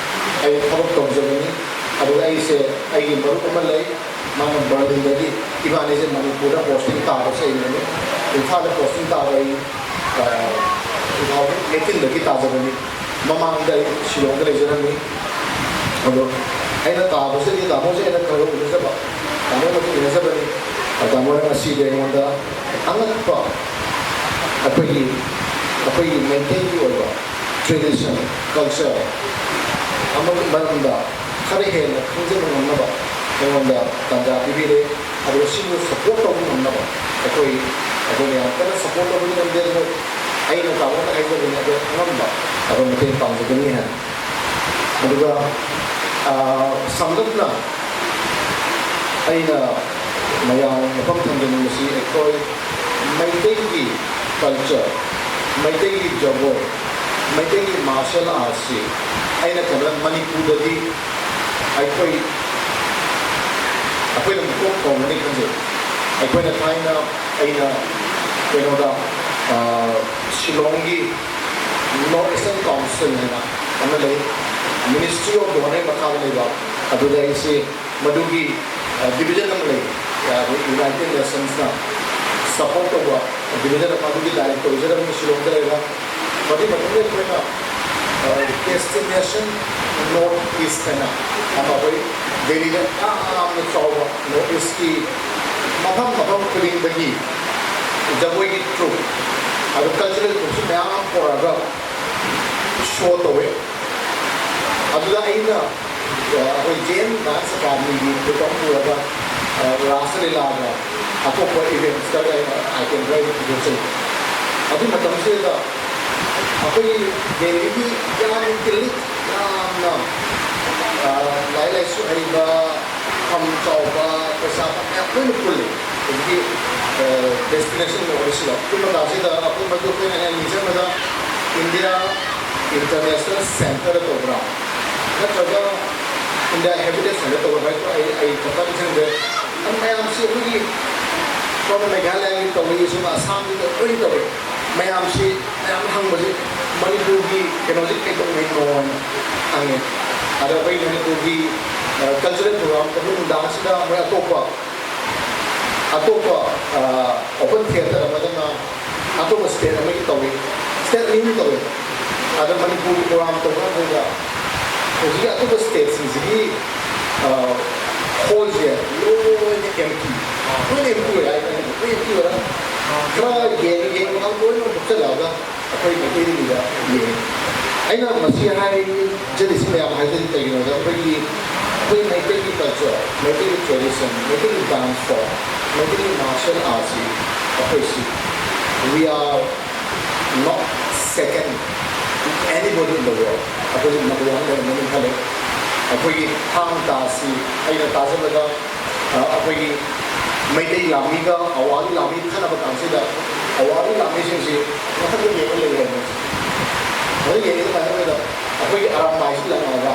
ꯑꯩ ꯊꯕꯛ ꯇꯧꯖꯕꯅꯤ꯫ ꯑꯗꯨꯒ ꯑꯩꯁꯦ ꯑꯩꯒꯤ ꯃꯔꯨꯞ ꯑꯃ ꯂꯩ, ꯃꯥꯅ ꯕꯔꯂꯤꯟꯗꯒꯤ ꯏꯕꯥꯅꯤꯁꯦ ꯃꯅꯤꯄꯨꯔꯗ ꯄꯣꯁꯇꯤꯡ ꯇꯥꯕꯁꯦ ꯑꯩꯅꯅꯦ꯫ ꯏꯝꯐꯥꯜꯗ ꯄꯣꯁꯇꯤꯡ ꯇꯥꯕ ꯑꯩ ꯇꯨ ꯊꯥꯎꯖꯟ ꯑꯩꯠꯇꯤꯟꯗꯒꯤ ꯇꯥꯖꯕꯅꯤ꯫ ꯃꯃꯥꯡꯗ ꯑꯩ ꯁꯤꯂꯣꯡꯗ ꯂꯩꯖꯔꯝꯃꯤ꯫ ꯑꯗꯣ ꯑꯩꯅ ꯇꯥꯕꯁꯤꯗꯤ ꯇꯥꯃꯣꯁꯦ ꯑꯩꯅ ꯈꯔ ꯎꯅꯖꯕ, ꯇꯥꯃꯣ ꯃꯇꯨꯡ ꯏꯟꯅꯖꯕꯅꯤ꯫ ꯇꯥꯃꯣꯅ ꯉꯁꯤꯗꯤ ꯑꯩꯉꯣꯟꯗ ꯑꯉꯛꯄ ꯑꯩꯈꯣꯏꯒꯤ ꯑꯩꯈꯣꯏꯒꯤ ꯃꯩꯇꯩꯒꯤ ꯑꯣꯏꯕ ꯇ꯭ꯔꯦꯗꯤꯁꯟ, ꯀꯜꯆꯔ ꯑꯃꯒꯤ ꯃꯔꯝꯗ ꯈꯔ ꯍꯦꯟꯅ ꯈꯪꯖꯕ ꯉꯝꯅꯕ ꯑꯩꯉꯣꯟꯗ ꯇꯥꯟꯖꯥ ꯄꯤꯕꯤꯔꯦ꯫ ꯑꯗꯨꯒ ꯁꯤꯕꯨ ꯁꯞꯄꯣꯔꯠ ꯇꯧꯕ ꯉꯝꯅꯕ ꯑꯩꯈꯣꯏ ꯑꯩꯈꯣꯏꯅ ꯌꯥꯝ ꯀꯟꯅ ꯁꯞꯄꯣꯔꯠ ꯇꯧꯕꯗꯤ ꯉꯝꯗꯦ, ꯑꯗꯨꯕꯨ ꯑꯩꯅ ꯇꯥꯃꯣꯗ ꯍꯥꯏꯖꯕꯅꯤ, ꯑꯗꯨ ꯑꯉꯝꯕ ꯑꯩꯈꯣꯏ ꯃꯇꯦꯡ ꯄꯥꯡꯖꯒꯅꯤ ꯍꯥꯏꯅ꯫ ꯑꯗꯨꯒ ꯁꯝꯂꯞꯅ ꯑꯩꯅ ꯃꯌꯥꯝ ꯃꯐꯝ ꯊꯝꯖꯅꯤꯡꯕꯁꯤ ꯑꯩꯈꯣꯏ ꯃꯩꯇꯩꯒꯤ ꯀꯜꯆꯔ, ꯃꯩꯇꯩꯒꯤ ꯖꯒꯣꯏ, ꯃꯩꯇꯩꯒꯤ ꯃꯥꯔꯁꯦꯜ ꯑꯥꯔꯠꯁꯤ ꯑꯩꯅ ꯈꯟꯕꯗ ꯃꯅꯤꯄꯨꯔꯗꯗꯤ ꯑꯩꯈꯣꯏ ꯑꯩꯈꯣꯏꯅ ꯃꯀꯣꯛ ꯊꯣꯡꯒꯅꯤ ꯈꯟꯖꯩ꯫ ꯑꯩꯈꯣꯏꯅ ꯊꯥꯏꯅ ꯑꯩꯅ ꯀꯩꯅꯣꯗ ꯁꯤꯂꯣꯡꯒꯤ ꯅꯣꯔꯠ ꯏꯁꯇꯔꯟ ꯀꯥꯎꯟꯁꯤꯜ ꯍꯥꯏꯅ ꯑꯃ ꯂꯩ, ꯃꯤꯅꯤꯁꯇ꯭ꯔꯤ ꯑꯣꯐ ꯗꯣꯅꯔ ꯃꯈꯥꯗ ꯂꯩꯕ꯫ ꯑꯗꯨꯗ ꯑꯩꯁꯦ ꯃꯗꯨꯒꯤ ꯗꯤꯕꯤꯖꯟ ꯑꯃ ꯂꯩ, ꯌꯨꯅꯥꯏꯇꯦꯠ ꯅꯦꯁꯟꯁꯅ ꯁꯄꯣꯔꯠ ꯇꯧꯕ ꯗꯤꯕꯤꯖꯟ ꯑꯃ, ꯑꯗꯨꯒꯤ ꯗꯥꯏꯔꯦꯛꯇꯔ ꯑꯣꯏꯖꯔꯝꯃꯤ ꯁꯤꯂꯣꯡꯗ ꯂꯩꯕ꯫ ꯃꯗꯨꯒꯤ ꯃꯇꯨꯡꯗ ꯑꯩꯈꯣꯏꯅ ꯗꯦꯁꯇꯤꯅꯦꯁꯟ ꯅꯣꯔꯠ ꯏꯁ ꯍꯥꯏꯅ ꯑꯃ ꯑꯩꯈꯣꯏ ꯗꯦꯜꯂꯤꯗ ꯌꯥꯝꯅ ꯆꯥꯎꯕ ꯅꯣꯔꯠ ꯏꯁꯀꯤ ꯃꯐꯝ ꯃꯐꯝ ꯈꯨꯗꯤꯡꯗꯒꯤ ꯖꯒꯣꯏꯒꯤ ꯇ꯭ꯔꯨꯞ, ꯑꯗꯨ ꯀꯜꯆꯔꯦꯜ ꯇ꯭ꯔꯨꯞꯁꯨ ꯃꯌꯥꯝ ꯑꯃ ꯄꯨꯔꯛꯑꯒ ꯁꯣ ꯇꯧꯋꯦ꯫ ꯑꯗꯨꯗ ꯑꯩꯅ ꯑꯩꯈꯣꯏ ꯖꯦꯟ ꯗꯥꯟꯁ ꯑꯦꯀꯥꯗꯃꯤꯒꯤ ꯈꯨꯗꯝ ꯄꯨꯔꯒ ꯔꯥꯁ ꯂꯤꯂꯥꯒ ꯑꯇꯣꯞꯄ ꯏꯚꯦꯟꯠꯁꯇ ꯑꯩꯅ ꯑꯥꯏꯇꯦꯝ ꯈꯔ ꯄꯨꯊꯣꯛꯆꯩ꯫ ꯑꯗꯨꯒꯤ ꯃꯇꯝꯁꯤꯗ ꯑꯩꯈꯣꯏꯒꯤ ꯗꯦꯜꯂꯤꯒꯤ ꯌꯥꯝ ꯏꯂꯤꯠ, ꯌꯥꯝꯅ ꯂꯥꯏꯔꯤꯛ ꯂꯥꯏꯁꯨ ꯍꯩꯕ, ꯐꯝ ꯆꯥꯎꯕ, ꯄꯩꯁꯥ ꯃꯌꯥꯝ ꯂꯣꯏꯅ ꯄꯨꯜꯂꯤ꯫ ꯍꯧꯖꯤꯛꯀꯤ ꯗꯦꯁꯇꯤꯅꯦꯁꯟ ꯑꯣꯏꯔꯁꯤꯗ ꯑꯩꯈꯣꯏ ꯃꯇꯥꯁꯤꯗ ꯑꯩꯈꯣꯏ ꯃꯗꯨ ꯑꯩꯈꯣꯏꯅ ꯑꯩꯅ ꯅꯤꯡꯁꯤꯡꯕꯗ ꯏꯟꯗꯤꯌꯥ ꯏꯟꯇꯔꯅꯦꯁꯅꯦꯜ ꯁꯦꯟꯇꯔ ꯇꯧꯕ꯭ꯔꯥ, ꯅꯠꯇ꯭ꯔꯒ ꯏꯟꯗꯤꯌꯥ ꯍꯦꯕꯤꯇꯦꯠ ꯁꯦꯟꯇꯔ ꯇꯧꯕ꯭ꯔꯥ ꯍꯥꯏꯕꯗꯣ ꯑꯩ ꯑꯩ ꯆꯞ ꯆꯥꯕ ꯅꯤꯡꯁꯤꯡꯗ꯭ꯔꯦ꯫ ꯑꯗꯨ ꯃꯌꯥꯝꯁꯤ ꯑꯩꯈꯣꯏꯒꯤ ꯁꯣꯝ ꯃꯦꯘꯥꯂꯌꯥꯒꯤ ꯇꯧꯔꯤ, ꯁꯣꯝ ꯑꯁꯥꯝꯒꯤ ꯂꯣꯏꯅ ꯇꯧꯔꯤ꯫ ꯃꯌꯥꯝꯁꯤ ꯃꯌꯥꯝ ꯍꯪꯕꯁꯤ ꯃꯅꯤꯄꯨꯔꯒꯤ ꯀꯩꯅꯣꯁꯤ ꯀꯩꯗꯧꯉꯩꯅꯣ ꯍꯥꯏꯅ ꯍꯪꯉꯦ꯫ ꯑꯗ ꯑꯩꯈꯣꯏ ꯃꯅꯤꯄꯨꯔꯒꯤ ꯀꯜꯆꯔꯦꯜ ꯄ꯭ꯔꯣꯒ꯭ꯔꯥꯝ ꯑꯩꯈꯣꯏ ꯅꯨꯡꯗꯥꯡꯁꯤꯗ ꯃꯣꯏ ꯑꯇꯣꯞꯄ ꯑꯇꯣꯞꯄ ꯑꯣꯄꯟ ꯊꯤꯌꯦꯇꯔ ꯑꯃꯗꯅ ꯑꯇꯣꯞꯄ ꯁ꯭ꯇꯦꯠ ꯑꯃꯒꯤ ꯇꯧꯏ, ꯁ꯭ꯇꯦꯠ ꯑꯅꯤ ꯑꯍꯨꯝ ꯇꯧꯏ꯫ ꯑꯗ ꯃꯅꯤꯄꯨꯔꯒꯤ ꯄ꯭ꯔꯣꯒ꯭ꯔꯥꯝ ꯇꯧꯕ ꯀꯥꯟꯗ ꯍꯧꯖꯤꯛꯀꯤ ꯑꯇꯣꯞꯄ ꯁ꯭ꯇꯦꯠꯁꯤꯡꯁꯤꯒꯤ ꯍꯣꯜꯁꯦ ꯂꯣꯏꯅ ꯑꯦꯝꯇꯤ, ꯂꯣꯏꯅ ꯑꯦꯝꯇꯤ ꯑꯣꯏ ꯍꯥꯏꯇꯥꯔꯦ꯫ ꯂꯣꯏ ꯑꯦꯝꯇꯤ ꯑꯣꯏꯔꯒ ꯈꯔ ꯌꯦꯡꯉ ꯌꯦꯡꯉꯒ ꯂꯣꯏꯅ ꯍꯨꯞꯆꯜꯂꯛꯑꯒ ꯑꯩꯈꯣꯏ ꯃꯩꯇꯩꯒꯤꯗ ꯌꯦꯡꯉꯤ꯫ ꯑꯩꯅ ꯃꯁꯤ ꯍꯥꯏꯖꯔꯤꯁꯤ ꯃꯌꯥꯝ ꯍꯥꯏꯖꯔꯤ ꯀꯩꯒꯤꯅꯣꯗ ꯑꯩꯈꯣꯏꯒꯤ ꯑꯩꯈꯣꯏ ꯃꯩꯇꯩꯒꯤ ꯀꯜꯆꯔ, ꯃꯩꯇꯩꯒꯤ ꯇ꯭ꯔꯦꯗꯤꯁꯟ, ꯃꯩꯇꯩꯒꯤ ꯗꯥꯟꯁ ꯐꯣꯔꯝ, ꯃꯩꯇꯩꯒꯤ ꯃꯥꯔꯁꯤꯌꯦꯜ ꯑꯥꯔꯠꯁꯤ ꯑꯩꯈꯣꯏꯁꯤ we are not second to anybody in the world꯫ ꯑꯩꯈꯣꯏꯁꯤ ꯅꯝꯕꯔ ꯋꯥꯟ ꯂꯩꯔꯝꯒꯅꯤ ꯈꯜꯂꯦ꯫ ꯑꯩꯈꯣꯏꯒꯤ ꯊꯥꯡ ꯇꯥꯁꯤ ꯑꯩꯅ ꯇꯥꯖꯕꯗ ꯑꯩꯈꯣꯏꯒꯤ ꯃꯩꯇꯩ ꯂꯥꯟꯃꯤꯒ ꯑꯋꯥꯔꯤ ꯂꯥꯟꯃꯤ ꯈꯠꯅꯕ ꯀꯥꯟꯁꯤꯗ ꯑꯋꯥꯔꯤ ꯂꯥꯟꯃꯤꯁꯤꯡꯁꯤ ꯃꯊꯛꯇ ꯌꯦꯡꯉ ꯂꯩꯔꯦ ꯍꯥꯏꯕ꯫ ꯃꯊꯛꯇ ꯌꯦꯡꯉꯒ ꯀꯃꯥꯏꯅ ꯇꯧꯒꯦꯗ ꯑꯩꯈꯣꯏꯒꯤ ꯑꯔꯥꯝꯕꯥꯏꯁꯤ ꯂꯪꯉꯛꯑꯒ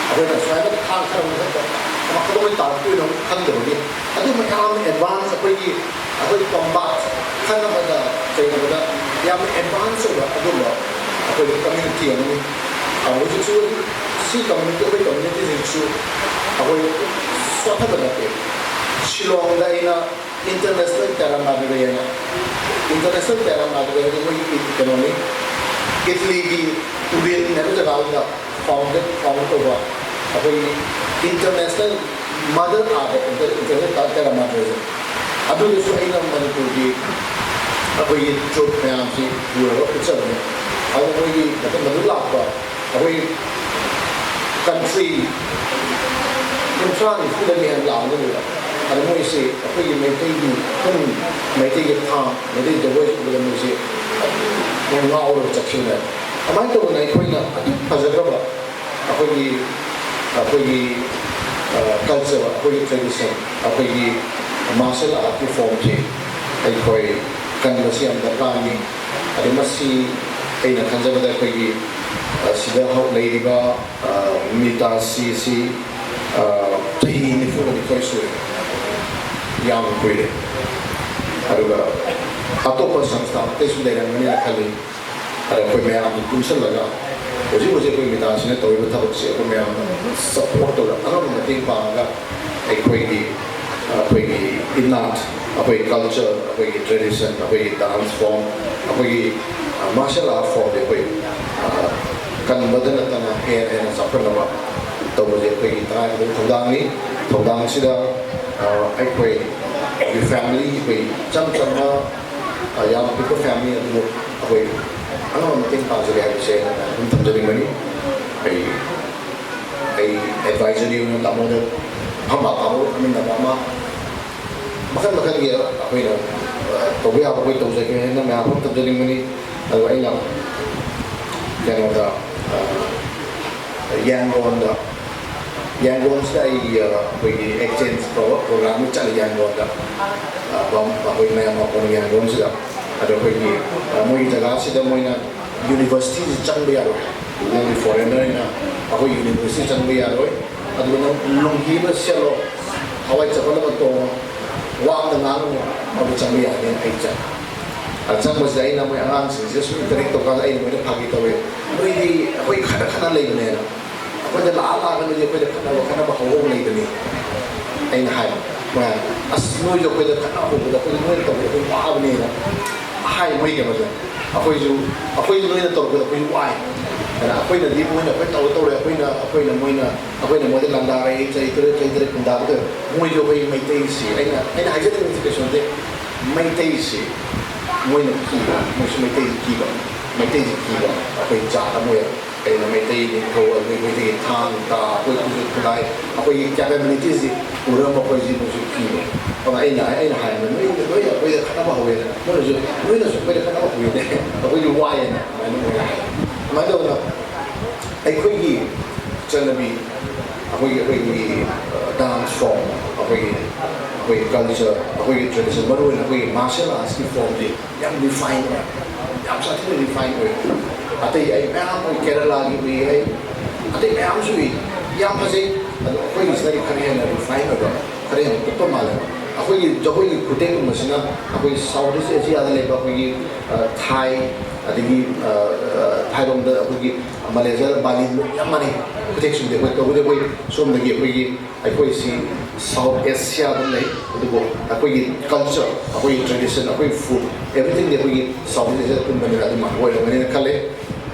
ꯑꯩꯈꯣꯏꯅ ꯁꯨꯃꯥꯏꯅ ꯊꯥꯡ ꯈꯔ ꯃꯊꯛꯇ ꯀꯃꯥꯏꯅ ꯇꯥꯔꯛꯇꯣꯏꯅꯣ ꯈꯪꯗꯕꯒꯤ ꯑꯗꯨ ꯃꯌꯥꯝ ꯑꯦꯗꯚꯥꯟꯁ ꯑꯩꯈꯣꯏꯒꯤ ꯑꯩꯈꯣꯏ ꯀꯣꯝꯕꯥꯠ ꯈꯠꯅꯕꯗ ꯆꯩꯅꯕꯗ ꯌꯥꯝꯅ ꯑꯦꯗꯚꯥꯟꯁ ꯑꯣꯏꯕ ꯑꯗꯨꯝꯕ ꯑꯩꯈꯣꯏꯒꯤ ꯀꯝꯃ꯭ꯌꯨꯅꯤꯇꯤ ꯑꯃꯅꯤ꯫ ꯑꯗꯣ ꯍꯧꯖꯤꯛꯁꯨ ꯁꯤ ꯀꯝꯃ꯭ꯌꯨꯅꯤꯇꯤ ꯑꯩꯈꯣꯏ ꯀꯝꯃ꯭ꯌꯨꯅꯤꯇꯤ ꯍꯧꯖꯤꯛꯁꯨ ꯑꯩꯈꯣꯏ ꯁꯣꯠꯊꯕ ꯅꯠꯇꯦ꯫ ꯁꯤꯂꯣꯡꯗ ꯑꯩꯅ ꯏꯟꯇꯔꯅꯦꯁꯅꯦꯜ ꯄꯦꯔꯥ ꯃꯥꯗꯨꯔꯦ ꯍꯥꯏꯅ ꯏꯟꯇꯔꯅꯦꯁꯅꯦꯜ ꯄꯦꯔꯥ ꯃꯥꯗꯨꯔꯦ ꯍꯥꯏꯗꯤ ꯃꯣꯏꯒꯤ ꯀꯩꯅꯣꯅꯤ, ꯏꯇꯂꯤꯒꯤ ꯇꯨꯔꯤꯟ ꯍꯥꯏꯕ ꯖꯒꯥꯗꯨꯗ ꯐꯥꯎꯟꯗꯦꯠ ꯐꯥꯎꯟ ꯇꯧꯕ ꯑꯩꯈꯣꯏꯒꯤ ꯏꯟꯇꯔꯅꯦꯁꯅꯦꯜ ꯃꯥꯗꯔ ꯑꯥꯔꯠ ꯏꯟꯇꯔꯅꯦꯁꯅꯦꯜ ꯄꯦꯔꯥ ꯃꯥꯗꯨꯔꯦꯁꯦ꯫ ꯑꯗꯨꯗꯁꯨ ꯑꯩꯅ ꯃꯅꯤꯄꯨꯔꯒꯤ ꯑꯩꯈꯣꯏꯒꯤ ꯇ꯭ꯔꯨꯞ ꯃꯌꯥꯝꯁꯤ ꯄꯨꯔꯒ ꯎꯠꯆꯕꯅꯤ꯫ ꯑꯗꯣ ꯃꯣꯏꯒꯤ ꯃꯇꯝ ꯑꯗꯨ ꯂꯥꯛꯄ ꯑꯩꯈꯣꯏ ꯀꯟꯇ꯭ꯔꯤ ꯀꯨꯟꯊ꯭ꯔꯥ ꯅꯤꯐꯨꯗꯒꯤ ꯍꯦꯟꯅ ꯂꯥꯛꯑꯝꯒꯅꯦꯕ꯫ ꯑꯗꯣ ꯃꯣꯏꯁꯦ ꯑꯩꯈꯣꯏꯒꯤ ꯃꯩꯇꯩꯒꯤ ꯄꯨꯡ, ꯃꯩꯇꯩꯒꯤ ꯊꯥ, ꯃꯩꯇꯩ ꯖꯒꯣꯏ ꯎꯕꯗ ꯃꯣꯏꯁꯦ ꯌꯥꯝ ꯉꯥꯎꯔꯒ ꯆꯠꯈꯤꯕꯅꯦꯕ꯫ ꯑꯗꯨꯃꯥꯏꯅ ꯇꯧꯗꯅ ꯑꯩꯈꯣꯏꯅ ꯑꯗꯨꯛ ꯐꯖꯈ꯭ꯔꯕ ꯑꯩꯈꯣꯏꯒꯤ, ꯑꯩꯈꯣꯏꯒꯤ ꯀꯜꯆꯔ, ꯑꯩꯈꯣꯏꯒꯤ ꯇ꯭ꯔꯦꯗꯤꯁꯟ, ꯑꯩꯈꯣꯏꯒꯤ ꯃꯥꯔꯁꯦꯜ ꯑꯥꯔꯠꯀꯤ ꯐꯣꯝꯁꯦ ꯑꯩꯈꯣꯏ ꯀꯟꯕꯁꯤ ꯌꯥꯝ ꯗꯔꯀꯥꯔꯅꯤ꯫ ꯑꯗꯨ ꯃꯁꯤ ꯑꯩꯅ ꯈꯟꯖꯕꯗ ꯑꯩꯈꯣꯏꯒꯤ ꯁꯤꯗ ꯍꯧ-, ꯂꯩꯔꯤꯕ ꯃꯤꯇꯥꯁꯤꯁꯤ ꯆꯍꯤ ꯅꯤꯐꯨꯒ ꯅꯤꯊꯣꯏ ꯁꯨꯔꯦ, ꯌꯥꯝ ꯀꯨꯏꯔꯦ꯫ ꯑꯗꯨꯒ ꯑꯇꯣꯞꯄ ꯁꯪꯁꯊꯥꯟ ꯑꯇꯩꯁꯨ ꯂꯩꯔꯝꯒꯅꯤꯅ ꯈꯜꯂꯤ꯫ ꯑꯗ ꯑꯩꯈꯣꯏ ꯃꯌꯥꯝ ꯄꯨꯟꯁꯤꯜꯂꯒ ꯍꯧꯖꯤꯛ ꯍꯧꯖꯤꯛ ꯑꯩꯈꯣꯏ ꯃꯤꯇꯥꯁꯤꯅ ꯇꯧꯔꯤꯕ ꯊꯕꯛꯁꯦ ꯑꯩꯈꯣꯏ ꯃꯌꯥꯝ ꯁꯞꯄꯣꯔꯠ ꯇꯧꯔꯒ, ꯑꯉꯝꯕ ꯃꯇꯦꯡ ꯄꯥꯡꯉꯒ ꯑꯩꯈꯣꯏꯒꯤ, ꯑꯩꯈꯣꯏꯒꯤ ꯏꯅꯥꯠ, ꯑꯩꯈꯣꯏꯒꯤ ꯀꯜꯆꯔ, ꯑꯩꯈꯣꯏꯒꯤ ꯇ꯭ꯔꯦꯗꯤꯁꯟ, ꯑꯩꯈꯣꯏꯒꯤ ꯗꯥꯟꯁ ꯐꯣꯝ, ꯑꯩꯈꯣꯏꯒꯤ ꯃꯥꯔꯁꯦꯜ ꯑꯥꯔꯠ ꯐꯣꯝꯁꯦ ꯑꯩꯈꯣꯏ ꯀꯟꯕꯗ ꯅꯠꯇꯅ ꯍꯦꯟꯅ ꯍꯦꯟꯅ ꯆꯥꯎꯈꯠꯅꯕ ꯇꯧꯕꯁꯦ ꯑꯩꯈꯣꯏꯒꯤ ꯇꯉꯥꯏꯐꯗꯕ ꯊꯧꯗꯥꯡꯅꯤ꯫ ꯊꯧꯗꯥꯡꯁꯤꯗ ꯑꯩꯈꯣꯏꯒꯤ ꯐꯦꯃꯤꯂꯤ, ꯑꯩꯈꯣꯏ ꯏꯆꯝ ꯆꯝꯕ, ꯌꯥꯝ ꯄꯤꯛꯄ ꯐꯦꯃꯤꯂꯤ ꯑꯗꯨꯕꯨ ꯑꯩꯈꯣꯏ ꯑꯉꯝꯕ ꯃꯇꯦꯡ ꯄꯥꯡꯖꯒꯦ ꯍꯥꯏꯕꯁꯦ ꯑꯩꯅ ꯑꯗꯨꯝ ꯊꯝꯖꯅꯤꯡꯕꯅꯤ꯫ ꯑꯩ, ꯑꯩ ꯑꯦꯗꯚꯥꯏꯖꯔꯤ ꯑꯣꯏꯅ ꯇꯥꯃꯣꯗ ꯐꯝꯕꯥꯛ ꯀꯥꯕ ꯐꯝꯃꯤꯟꯅꯕ ꯑꯃ, ꯃꯈꯜ ꯃꯈꯜꯒꯤ ꯑꯩꯈꯣꯏꯅ ꯇꯧꯕ ꯌꯥꯕ ꯑꯩꯈꯣꯏ ꯇꯧꯖꯒꯦ ꯍꯥꯏꯅ ꯃꯌꯥꯝ ꯑꯃ ꯊꯝꯖꯅꯤꯡꯕꯅꯤ꯫ ꯑꯗꯨꯒ ꯑꯩꯅ ꯀꯩꯅꯣꯗ, ꯌꯥꯡꯒꯣꯟꯗ, ꯌꯥꯡꯒꯣꯟꯁꯤꯗ ꯑꯩ ꯑꯩꯈꯣꯏꯒꯤ ꯑꯦꯛꯆꯦꯟꯖ ꯇꯧꯕ ꯄ꯭ꯔꯣꯒ꯭ꯔꯥꯝ ꯑꯃ ꯆꯠꯂꯤ ꯌꯥꯡꯒꯣꯟꯗ꯫ ꯑꯩꯈꯣꯏ ꯃꯌꯥꯝ ꯃꯥꯄꯟ ꯌꯥꯡꯒꯣꯟꯁꯤꯗ꯫ ꯑꯗꯣ ꯑꯩꯈꯣꯏꯒꯤ ꯃꯣꯏꯒꯤ ꯖꯒꯥꯁꯤꯗ ꯃꯣꯏꯅ ꯌꯨꯅꯤꯚꯔꯁꯤꯇꯤꯁꯤ ꯆꯪꯕ ꯌꯥꯔꯣꯏ꯫ ꯅꯪꯒꯤ ꯐꯣꯔꯦꯟꯅꯔꯅ ꯑꯩꯈꯣꯏ ꯌꯨꯅꯤꯚꯔꯁꯤꯇꯤ ꯆꯪꯕ ꯌꯥꯔꯣꯏ꯫ ꯑꯗꯨꯒ ꯅꯪ ꯂꯨꯡꯒꯤ ꯑꯃ ꯁꯦꯠꯂꯣ, ꯍꯋꯥꯏ ꯆꯄꯜ ꯑꯃ ꯇꯣꯡꯉꯣ, ꯋꯥ ꯑꯃꯗ ꯉꯥꯡꯉꯨ, ꯑꯗꯨ ꯆꯪꯕ ꯌꯥꯅꯤ꯫ ꯑꯩ ꯆꯪꯉꯦ꯫ ꯑꯗ ꯆꯪꯕꯁꯤꯗ ꯑꯩꯅ ꯃꯣꯏ ꯑꯉꯥꯡꯁꯤꯡꯁꯤꯗ ꯁꯨꯝ ꯏꯟꯇꯔꯦꯛ ꯇꯧꯀꯥꯟꯗ ꯑꯩꯅ ꯃꯣꯏꯗ ꯐꯥꯒꯤ ꯇꯧꯋꯦ, "ꯅꯣꯏꯗꯤ ꯑꯩꯈꯣꯏ ꯈꯠꯅ ꯈꯠꯅ ꯂꯩꯕꯅꯦꯅ, ꯑꯩꯈꯣꯏꯗ ꯂꯥꯛꯑ ꯂꯥꯛꯑꯒ ꯅꯣꯏꯗꯤ ꯑꯩꯈꯣꯏꯗ ꯈꯠꯅꯕ ꯈꯠꯅꯕ ꯍꯧꯍꯧ ꯂꯩꯕꯅꯤ"꯫ ꯑꯩꯅ ꯍꯥꯏꯕ, ꯃꯣꯏ ꯍꯥꯏ, "ꯑꯁ, ꯅꯣꯏꯗ ꯑꯩꯈꯣꯏꯗ ꯈꯠꯅ ꯍꯧꯕꯗ ꯑꯩꯈꯣꯏꯗ ꯅꯣꯏꯅ ꯇꯧꯕꯗ ꯑꯩꯈꯣꯏ ꯋꯥꯕꯅꯦꯅ" ꯍꯥꯏ꯫ ꯃꯣꯏ ꯀꯩꯅꯣꯁꯦ, ꯑꯩꯈꯣꯏꯁꯨ, ꯑꯩꯈꯣꯏꯁꯨ ꯅꯣꯏꯅ ꯇꯧꯔꯛꯄꯗ ꯑꯩꯈꯣꯏꯁꯨ ꯋꯥꯏ꯫ ꯑꯗ ꯑꯩꯈꯣꯏꯅꯗꯤ ꯃꯣꯏꯅ ꯑꯩꯈꯣꯏ ꯇꯧꯔꯦ ꯇꯧꯔꯦ, ꯑꯩꯈꯣꯏꯅ, ꯑꯩꯈꯣꯏꯅ ꯃꯣꯏꯅ, ꯑꯩꯈꯣꯏꯅ ꯃꯣꯏꯗ ꯂꯥꯟꯗꯥꯔꯛꯏ, ꯆꯍꯤ ꯇꯔꯦꯠ, ꯆꯍꯤ ꯇꯔꯦꯠ ꯈꯨꯟꯗꯥꯕꯗ ꯃꯣꯏꯁꯨ ꯑꯩꯈꯣꯏ ꯃꯩꯇꯩꯁꯤ, ꯑꯩꯅ, ꯑꯩꯅ ꯍꯥꯏꯖꯅꯤꯡꯕꯁꯤ ꯀꯩꯁꯨ ꯅꯠꯇꯦ, ꯃꯩꯇꯩꯁꯤ ꯃꯣꯏꯅ ꯀꯤꯕ, ꯃꯣꯏꯁꯨ ꯃꯩꯇꯩꯁꯤ ꯀꯤꯕ, ꯃꯩꯇꯩꯁꯤ ꯀꯤꯕ ꯑꯩꯈꯣꯏ ꯖꯥꯠ ꯑꯃ ꯑꯣꯏꯌꯦꯕ꯫ ꯑꯩꯅ ꯃꯩꯇꯩ ꯅꯤꯡꯊꯧ, ꯑꯗꯨꯗꯒꯤ ꯃꯩꯇꯩꯒꯤ ꯊꯥꯡ, ꯇꯥ, ꯑꯩꯈꯣꯏ ꯈꯨꯠꯁꯨ ꯈꯨꯠꯂꯥꯏ, ꯑꯩꯈꯣꯏꯒꯤ ꯀꯦꯄꯦꯕꯤꯂꯤꯇꯤꯁꯤ ꯎꯔꯒ ꯃꯈꯣꯏꯁꯤ ꯅꯣꯡꯖꯨ ꯐꯤꯅꯦ꯫ ꯑꯗꯨꯅ ꯑꯩꯅ, ꯑꯩꯅ ꯍꯥꯏꯕꯗ ꯅꯣꯏ, ꯅꯣꯏ ꯑꯩꯈꯣꯏꯗ ꯈꯠꯅꯕ ꯍꯧꯋꯦꯅ, ꯅꯣꯏꯅꯁꯨ, ꯅꯣꯏꯅꯁꯨ ꯑꯩꯈꯣꯏꯗ ꯈꯠꯅꯕ ꯍꯧꯋꯦꯅꯦ, ꯑꯩꯈꯣꯏꯗꯤ ꯋꯥꯏꯌꯦꯅ ꯑꯗꯨꯃꯥꯏꯅ ꯃꯣꯏꯅ ꯍꯥꯏ꯫ ꯑꯗꯨꯃꯥꯏꯅ ꯇꯧꯗꯅ ꯑꯩꯈꯣꯏꯒꯤ ꯆꯠꯅꯕꯤ, ꯑꯩꯈꯣꯏꯒꯤ, ꯑꯩꯈꯣꯏꯒꯤ, ꯑ, dance form, ꯑꯩꯈꯣꯏꯒꯤ, ꯑꯩꯈꯣꯏꯒꯤ culture, ꯑꯩꯈꯣꯏꯒꯤ tradition, ꯃꯔꯨꯑꯣꯏꯅ ꯑꯩꯈꯣꯏꯒꯤ martial artsꯀꯤ formꯁꯤ ꯌꯥꯝ refine ꯑꯣꯏ, ꯌꯥꯝ ꯁꯥꯊꯤꯅ refine ꯑꯣꯏ꯫ ꯑꯇꯩ ꯑꯩ ꯃꯌꯥꯝ, ꯑꯩꯈꯣꯏ ꯀꯦꯔꯂꯥꯒꯤ ꯎꯏ ꯑꯩ, ꯑꯇꯩ ꯃꯌꯥꯝꯁꯨ ꯎꯏ, ꯌꯥꯝ ꯐꯖꯩ꯫ ꯑꯗꯣ ꯑꯩꯈꯣꯏꯒꯤꯁꯤꯅꯗꯤ ꯈꯔ ꯍꯦꯟꯅ refine ꯑꯣꯏꯕ, ꯈꯔ ꯍꯦꯟꯅ ꯀꯨꯞꯄ ꯃꯥꯜꯂꯦ꯫ ꯑꯩꯈꯣꯏꯒꯤ ꯖꯒꯣꯏꯒꯤ ꯈꯨꯊꯦꯛꯀꯨꯝꯕꯁꯤꯅ ꯑꯩꯈꯣꯏ South East Asiaꯗ ꯂꯩꯕ ꯑꯩꯈꯣꯏꯒꯤ, ꯑ, ꯊꯥꯏ, ꯑꯗꯒꯤ, ꯑ, ꯑ, ꯊꯥꯏꯔꯣꯝꯗ ꯑꯩꯈꯣꯏꯒꯤ ꯃꯂꯦꯁꯤꯌꯥ, ꯕꯥꯂꯤ ꯌꯥꯝ ꯃꯥꯟꯅꯩ ꯈꯨꯊꯦꯛꯁꯤꯡꯗꯤ꯫ ꯑꯩꯈꯣꯏ ꯇꯧꯕꯗꯤ ꯑꯩꯈꯣꯏ ꯁꯣꯝꯗꯒꯤ ꯑꯩꯈꯣꯏꯒꯤ, ꯑꯩꯈꯣꯏꯁꯤ South Asiaꯗ ꯂꯩ, ꯑꯗꯨꯕꯨ ꯑꯩꯈꯣꯏꯒꯤ culture, ꯑꯩꯈꯣꯏꯒꯤ tradition, ꯑꯩꯈꯣꯏꯒꯤ food, everythingꯗꯤ ꯑꯩꯈꯣꯏꯒꯤ South Asiaꯗ ꯄꯨꯟꯕꯅꯤꯅ ꯑꯗꯨꯃꯥꯏꯅ ꯑꯣꯏꯔꯝꯒꯅꯤꯅ ꯈꯜꯂꯦ꯫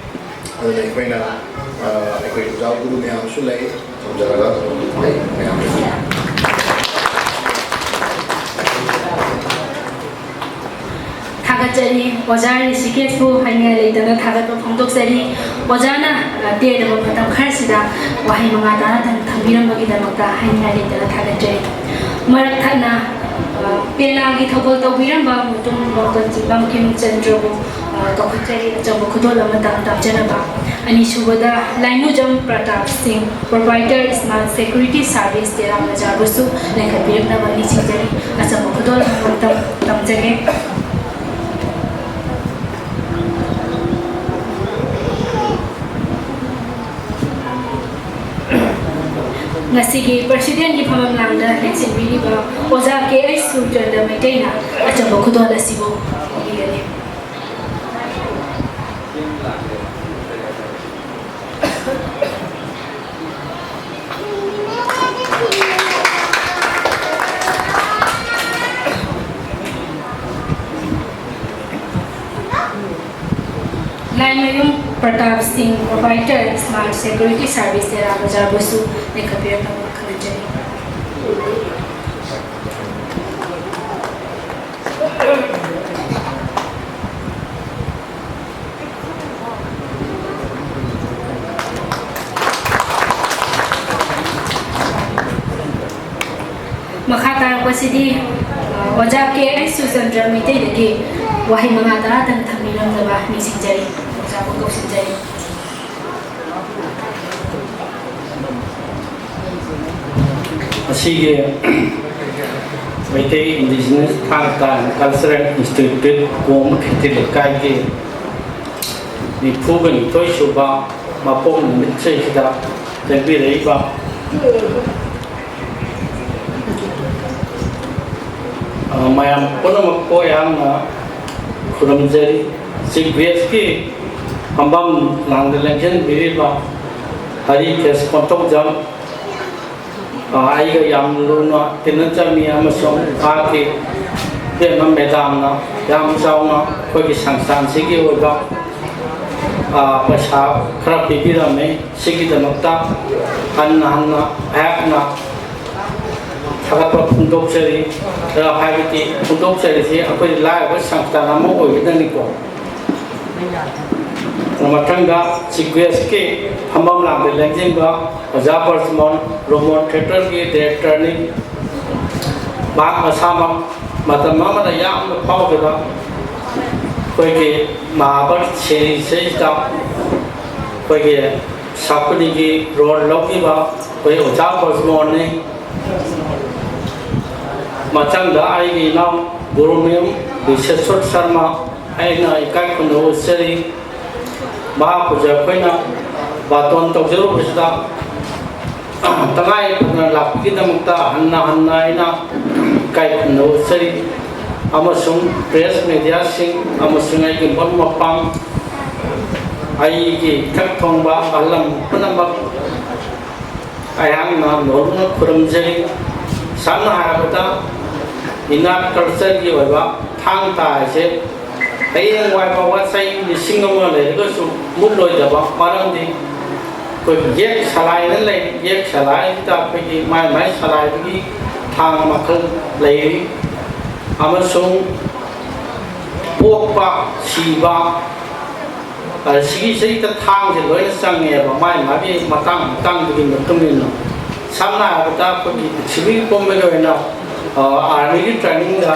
ꯑꯗꯨꯅ ꯑꯩꯈꯣꯏꯅ, ꯑ, ꯑꯩꯈꯣꯏ ꯑꯣꯖꯥ ꯒꯨꯔꯨ ꯃꯌꯥꯝꯁꯨ ꯂꯩ, ꯊꯝꯖꯔꯒ ꯑꯩ ꯃꯌꯥꯝ ꯊꯥꯒꯠꯆꯔꯤ꯫ ꯑꯣꯖꯥ ꯔꯤꯁꯤꯀꯦꯁꯄꯨ ꯍꯥꯏꯅꯤꯡꯉꯥꯏ ꯂꯩꯇꯅ ꯊꯥꯒꯠꯄ ꯐꯣꯡꯗꯣꯛꯆꯔꯤ꯫ ꯑꯣꯖꯥꯅ, ꯑ, ꯇꯦꯜꯂꯕ ꯃꯇꯝ ꯈꯔꯁꯤꯗ ꯋꯥꯍꯩ ꯃꯉꯥ ꯇꯔꯥ ꯊꯝ-, ꯊꯝꯕꯤꯔꯝꯕꯒꯤꯗꯃꯛꯇ ꯍꯥꯏꯅꯤꯡꯉꯥꯏ ꯂꯩꯇꯅ ꯊꯥꯒꯠꯆꯔꯤ꯫ ꯃꯔꯛ ꯊꯠꯅ, ꯑ, ꯄꯦꯂꯥꯒꯤ ꯊꯧꯒꯜ ꯇꯧꯕꯤꯔꯝꯕ ꯃꯨꯇꯨꯝ ꯕꯪꯀꯤꯝ ꯆꯟꯗ꯭ꯔꯕꯨ, ꯑ, ꯀꯧꯈꯠꯆꯔꯤ꯫ ꯑꯆꯧꯕ ꯈꯨꯗꯣꯜ ꯑꯃꯇꯪ ꯇꯝꯖꯅꯕ꯫ ꯑꯅꯤꯁꯨꯕꯗ ꯂꯥꯏꯃꯨꯖꯝ ꯄ꯭ꯔꯇꯥꯞ ꯁꯤꯡ, proprietor Smart Security Service ꯇꯦꯔꯥ ꯕꯖꯥꯔꯕꯨꯁꯨ ꯂꯦꯡꯈꯠꯄꯤꯔꯛꯅꯕ ꯅꯤꯡꯁꯤꯡꯖꯔꯤ꯫ ꯑꯆꯝꯕ ꯈꯨꯗꯣꯜ ꯑꯃꯃꯝꯇꯪ ꯇꯝꯖꯒꯦ꯫ ꯉꯁꯤꯒꯤ ꯄ꯭ꯔꯁꯤꯗꯦꯟꯒꯤ ꯐꯝꯐꯝꯂꯥꯡꯗ ꯂꯦꯡꯁꯤꯟꯕꯤꯔꯤꯕ ꯑꯣꯖꯥ ꯀꯦ ꯑꯩꯆ ꯁꯨꯔꯆꯟꯗ꯭ꯔ ꯃꯩꯇꯩꯅ ꯑꯆꯝꯕ ꯈꯨꯗꯣꯜ ꯑꯁꯤꯕꯨ ꯄꯤꯕꯤꯒꯅꯤ꯫ ꯂꯥꯏꯃꯌꯨꯝ ꯄ꯭ꯔꯇꯥꯞ ꯁꯤꯡ, proprietor Smart Security Service ꯇꯦꯔꯥ ꯕꯖꯥꯔꯕꯨꯁꯨ ꯂꯦꯡꯈꯠꯄꯤꯔꯛꯅꯕ ꯈꯪꯍꯟꯖꯔꯤ꯫ ꯃꯈꯥ ꯇꯥꯔꯛꯄꯁꯤꯗꯤ ꯑꯣꯖꯥ ꯀꯦ ꯑꯩꯆ ꯁꯨꯔꯆꯟꯗ꯭ꯔ ꯃꯩꯇꯩꯗꯒꯤ ꯋꯥꯍꯩ ꯃꯉꯥ ꯇꯔꯥꯇꯪ ꯊꯝꯕꯤꯔꯝꯅꯕ ꯅꯤꯡꯁꯤꯡꯖꯔꯤ꯫ ꯑꯣꯖꯥꯕꯨ ꯀꯧꯁꯤꯟꯖꯔꯤ꯫ ꯑꯁꯤꯒꯤ ꯃꯩꯇꯩ ꯏꯟꯗꯤꯖꯤꯅꯁ ꯊꯥꯡ ꯇꯥ ꯀꯜꯆꯔꯦꯜ ꯏꯟꯁꯇꯤꯇ꯭ꯌꯨꯠ ꯀꯣꯝ ꯈꯦꯇ꯭ꯔꯤ ꯂꯩꯀꯥꯏꯒꯤ ꯅꯤꯐꯨꯒ ꯅꯤꯊꯣꯏ ꯁꯨꯕ ꯃꯄꯣꯛ ꯅꯨꯃꯤꯠꯁꯤꯗ ꯆꯪꯕꯤꯔꯛꯏꯕ ꯃꯌꯥꯝ ꯄꯨꯝꯅꯃꯛꯄꯨ ꯑꯩꯍꯥꯛꯅ ꯈꯨꯔꯨꯝꯖꯔꯤ꯫ ꯆꯤꯐ ꯒꯦꯁꯀꯤ ꯐꯝꯐꯝ ꯂꯥꯡꯗ ꯂꯦꯡꯁꯤꯟꯕꯤꯔꯤꯕ ꯍꯔꯤ ꯀꯦꯁ ꯀꯣꯟꯊꯧꯖꯝ, ꯑꯩꯒ ꯌꯥꯝ ꯂꯨꯅ ꯇꯤꯟꯅꯖꯃꯤ ꯑꯃꯁꯨꯡ ꯃꯍꯥꯛꯀꯤ ꯏꯕꯦꯝꯃ ꯃꯦꯗꯥꯝꯅ ꯌꯥꯝ ꯆꯥꯎꯅ ꯑꯩꯈꯣꯏꯒꯤ ꯁꯪꯁꯊꯥꯟꯁꯤꯒꯤ ꯑꯣꯏꯕ ꯄꯩꯁꯥ ꯈꯔ ꯄꯤꯕꯤꯔꯝꯃꯤ꯫ ꯁꯤꯒꯤꯗꯃꯛꯇ ꯍꯟꯅ ꯍꯟꯅ ꯑꯩꯍꯥꯛꯅ ꯊꯥꯒꯠꯄ ꯐꯣꯡꯗꯣꯛꯆꯔꯤ꯫ ꯍꯥꯏꯕꯗꯤ ꯐꯣꯡꯗꯣꯛꯆꯔꯤꯁꯤ ꯑꯩꯈꯣꯏ ꯂꯥꯏꯔꯕ ꯁꯪꯁꯊꯥꯟ ꯑꯃ ꯑꯣꯏꯕꯅꯅꯤꯀꯣ꯫ ꯃꯊꯪꯗ ꯆꯤꯐ ꯒꯦꯁꯀꯤ ꯐꯝꯐꯝ ꯂꯥꯡꯗ ꯂꯦꯡꯁꯤꯟꯕ ꯑꯣꯖꯥ ꯄꯔꯁꯃꯣꯟ, ꯔꯣꯃꯣꯟ ꯊꯤꯌꯦꯇꯔꯒꯤ ꯗꯤꯔꯦꯛꯇꯔꯅꯤ꯫ ꯃꯍꯥꯛ ꯃꯁꯥꯃꯛ ꯃꯇꯝ ꯑꯃꯗ ꯌꯥꯝꯅ ꯐꯥꯎꯈꯤꯕ ꯑꯩꯈꯣꯏꯒꯤ ꯃꯍꯥꯚꯥꯔꯠ ꯁꯦꯔꯤꯁꯁꯤꯗ ꯑꯩꯈꯣꯏꯒꯤ ꯁꯥꯀꯨꯅꯤꯒꯤ ꯔꯣꯜ ꯂꯧꯈꯤꯕ ꯑꯩꯈꯣꯏ ꯑꯣꯖꯥ ꯄꯔꯁꯃꯣꯟꯅꯤ꯫ ꯃꯊꯪꯗ ꯑꯩꯒꯤ ꯏꯅꯥꯎ ꯒꯨꯔꯨꯃꯌꯨꯝ ꯕꯤꯁꯦꯁꯣꯔ ꯁꯔꯃ ꯑꯩꯅ ꯏꯀꯥꯏ ꯈꯨꯝꯅꯕ ꯎꯠꯆꯔꯤ꯫ ꯃꯍꯥꯛꯄꯨꯁꯨ ꯑꯩꯈꯣꯏꯅ ꯕꯥꯇꯣꯟ ꯇꯧꯖꯔꯨꯕꯁꯤꯗ ꯇꯉꯥꯏ ꯐꯗꯅ ꯂꯥꯛꯄꯒꯤꯗꯃꯛꯇ ꯍꯟꯅ ꯍꯟꯅ ꯑꯩꯅ ꯏꯀꯥꯏ ꯈꯨꯝꯅꯕ ꯎꯠꯆꯔꯤ꯫ ꯑꯃꯁꯨꯡ ꯄ꯭ꯔꯦꯁ ꯃꯦꯗꯤꯌꯥꯁꯤꯡ ꯑꯃꯁꯨꯡ ꯑꯩꯒꯤ ꯃꯔꯨꯞ ꯃꯄꯥꯡ, ꯑꯩꯒꯤ ꯏꯊꯛ ꯊꯣꯡꯕ ꯑꯍꯜ ꯂꯃꯟ ꯄꯨꯝꯅꯃꯛ ꯑꯩꯍꯥꯛꯅ ꯂꯣꯏꯅ ꯈꯨꯔꯨꯝꯖꯔꯤ꯫ ꯁꯝꯅ ꯍꯥꯏꯔꯕꯗ, ꯏꯅꯥꯠ ꯀꯜꯆꯔꯒꯤ ꯑꯣꯏꯕ ꯊꯥꯡ ꯇꯥ ꯍꯥꯏꯁꯦ ꯍꯌꯦꯡꯋꯥꯏ ꯐꯥꯎꯕ ꯆꯍꯤ ꯂꯤꯁꯤꯡ ꯑꯃ ꯂꯩꯔꯒꯁꯨ ꯃꯨꯠꯂꯣꯏꯗꯕ, ꯃꯔꯝꯗꯤ ꯑꯩꯈꯣꯏꯒꯤ ꯌꯦꯛ ꯁꯂꯥꯏꯅ ꯂꯩ꯫ ꯌꯦꯛ ꯁꯂꯥꯏꯁꯤꯗ ꯑꯩꯈꯣꯏꯒꯤ ꯃꯥꯏ ꯃꯥꯏ ꯁꯂꯥꯏꯗꯨꯒꯤ ꯊꯥꯡ ꯃꯈꯜ ꯂꯩꯔꯤ꯫ ꯑꯃꯁꯨꯡ ꯄꯣꯛꯄ, ꯁꯤꯕ, ꯑꯗ ꯁꯤꯒꯤ ꯁꯤꯗꯩꯗ ꯊꯥꯡꯁꯦ ꯂꯣꯏꯅ ꯆꯪꯉꯦꯕ, ꯃꯥꯏ ꯃꯥꯒꯤ ꯃꯇꯥꯡ ꯃꯇꯥꯡꯗꯨꯒꯤ ꯃꯇꯨꯡ ꯏꯟꯅ꯫ ꯁꯝꯅ ꯍꯥꯏꯔꯕꯗ ꯑꯩꯈꯣꯏꯒꯤ ꯄ꯭ꯔꯤꯊꯤꯕꯤ ꯄꯨꯝꯕꯒꯤ ꯑꯣꯏꯅ ꯑꯥꯔꯃꯤꯒꯤ ꯇ꯭ꯔꯦꯅꯤꯡꯗ,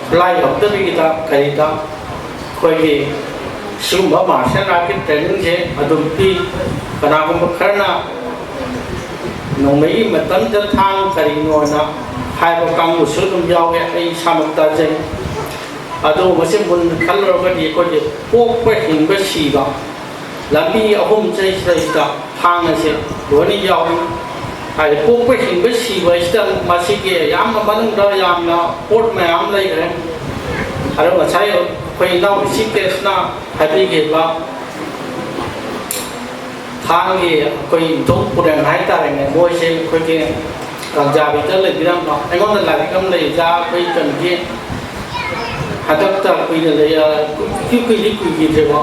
ꯈꯨꯠꯂꯥꯏ ꯌꯧꯗꯕꯤꯒꯤꯗ ꯀꯔꯤꯗ ꯑꯩꯈꯣꯏꯒꯤ ꯁꯤꯒꯨꯝꯕ ꯃꯥꯔꯁꯦꯜ ꯑꯥꯔꯠꯀꯤ ꯇ꯭ꯔꯦꯅꯤꯡꯁꯦ ꯑꯗꯨꯝ ꯄꯤ꯫ ꯀꯅꯥꯒꯨꯝꯕ ꯈꯔꯅ ꯅꯣꯡꯃꯩꯒꯤ ꯃꯇꯝꯗ ꯊꯥꯡ ꯀꯔꯤꯅꯣꯅ ꯍꯥꯏꯕ ꯀꯥꯡꯕꯨꯁꯨ ꯑꯗꯨꯝ ꯌꯥꯎꯋꯦ꯫ ꯑꯩ ꯏꯁꯥꯃꯛ ꯇꯥꯖꯩ꯫ ꯑꯗꯣ ꯃꯁꯤ ꯃꯨꯟꯅ ꯈꯜꯂꯨꯔꯒꯗꯤ ꯑꯩꯈꯣꯏꯒꯤ ꯄꯣꯛꯄ, ꯍꯤꯡꯕ, ꯁꯤꯕ ꯂꯝꯕꯤ ꯑꯍꯨꯝ ꯆꯩꯁꯤꯗꯩꯁꯤꯗ ꯊꯥꯡ ꯑꯁꯦ ꯂꯣꯏꯅ ꯌꯥꯎꯏ꯫ ꯍꯥꯏꯗꯤ ꯄꯣꯛꯄ, ꯍꯤꯡꯕ, ꯁꯤꯕ ꯍꯥꯏꯁꯤꯗ ꯃꯁꯤꯒꯤ ꯌꯥꯝꯅ ꯃꯅꯨꯡꯗ ꯌꯥꯝꯅ ꯄꯣꯠ ꯃꯌꯥꯝ ꯂꯩꯈ꯭ꯔꯦ꯫ ꯑꯗꯣ ꯉꯁꯥꯏ ꯑꯩꯈꯣꯏ ꯏꯅꯥꯎ ꯏꯁꯤꯡ ꯀꯦꯁꯅ ꯍꯥꯏꯕꯤꯈꯤꯕ ꯊꯥꯡꯒꯤ ꯑꯩꯈꯣꯏ ꯏꯟꯊꯣꯛ ꯄꯨꯔꯦꯟ ꯍꯥꯏꯇꯥꯔꯦꯅꯦ, ꯃꯣꯏꯁꯦ ꯑꯩꯈꯣꯏꯒꯤ ꯀꯥꯡꯖꯥꯕꯤꯗ ꯂꯩꯕꯤꯔꯝꯕ꯫ ꯑꯩꯉꯣꯟꯗ ꯂꯥꯏꯔꯤꯛ ꯑꯃ ꯂꯩ, ꯑꯣꯖꯥ, ꯑꯩꯈꯣꯏ ꯀꯩꯅꯣꯒꯤ ꯍꯟꯗꯛꯇ ꯀꯨꯏꯅ ꯂꯩ, ꯀꯨꯏ-, ꯀꯨꯏꯗꯤ ꯀꯨꯏꯈꯤꯗ꯭ꯔꯦꯀꯣ꯫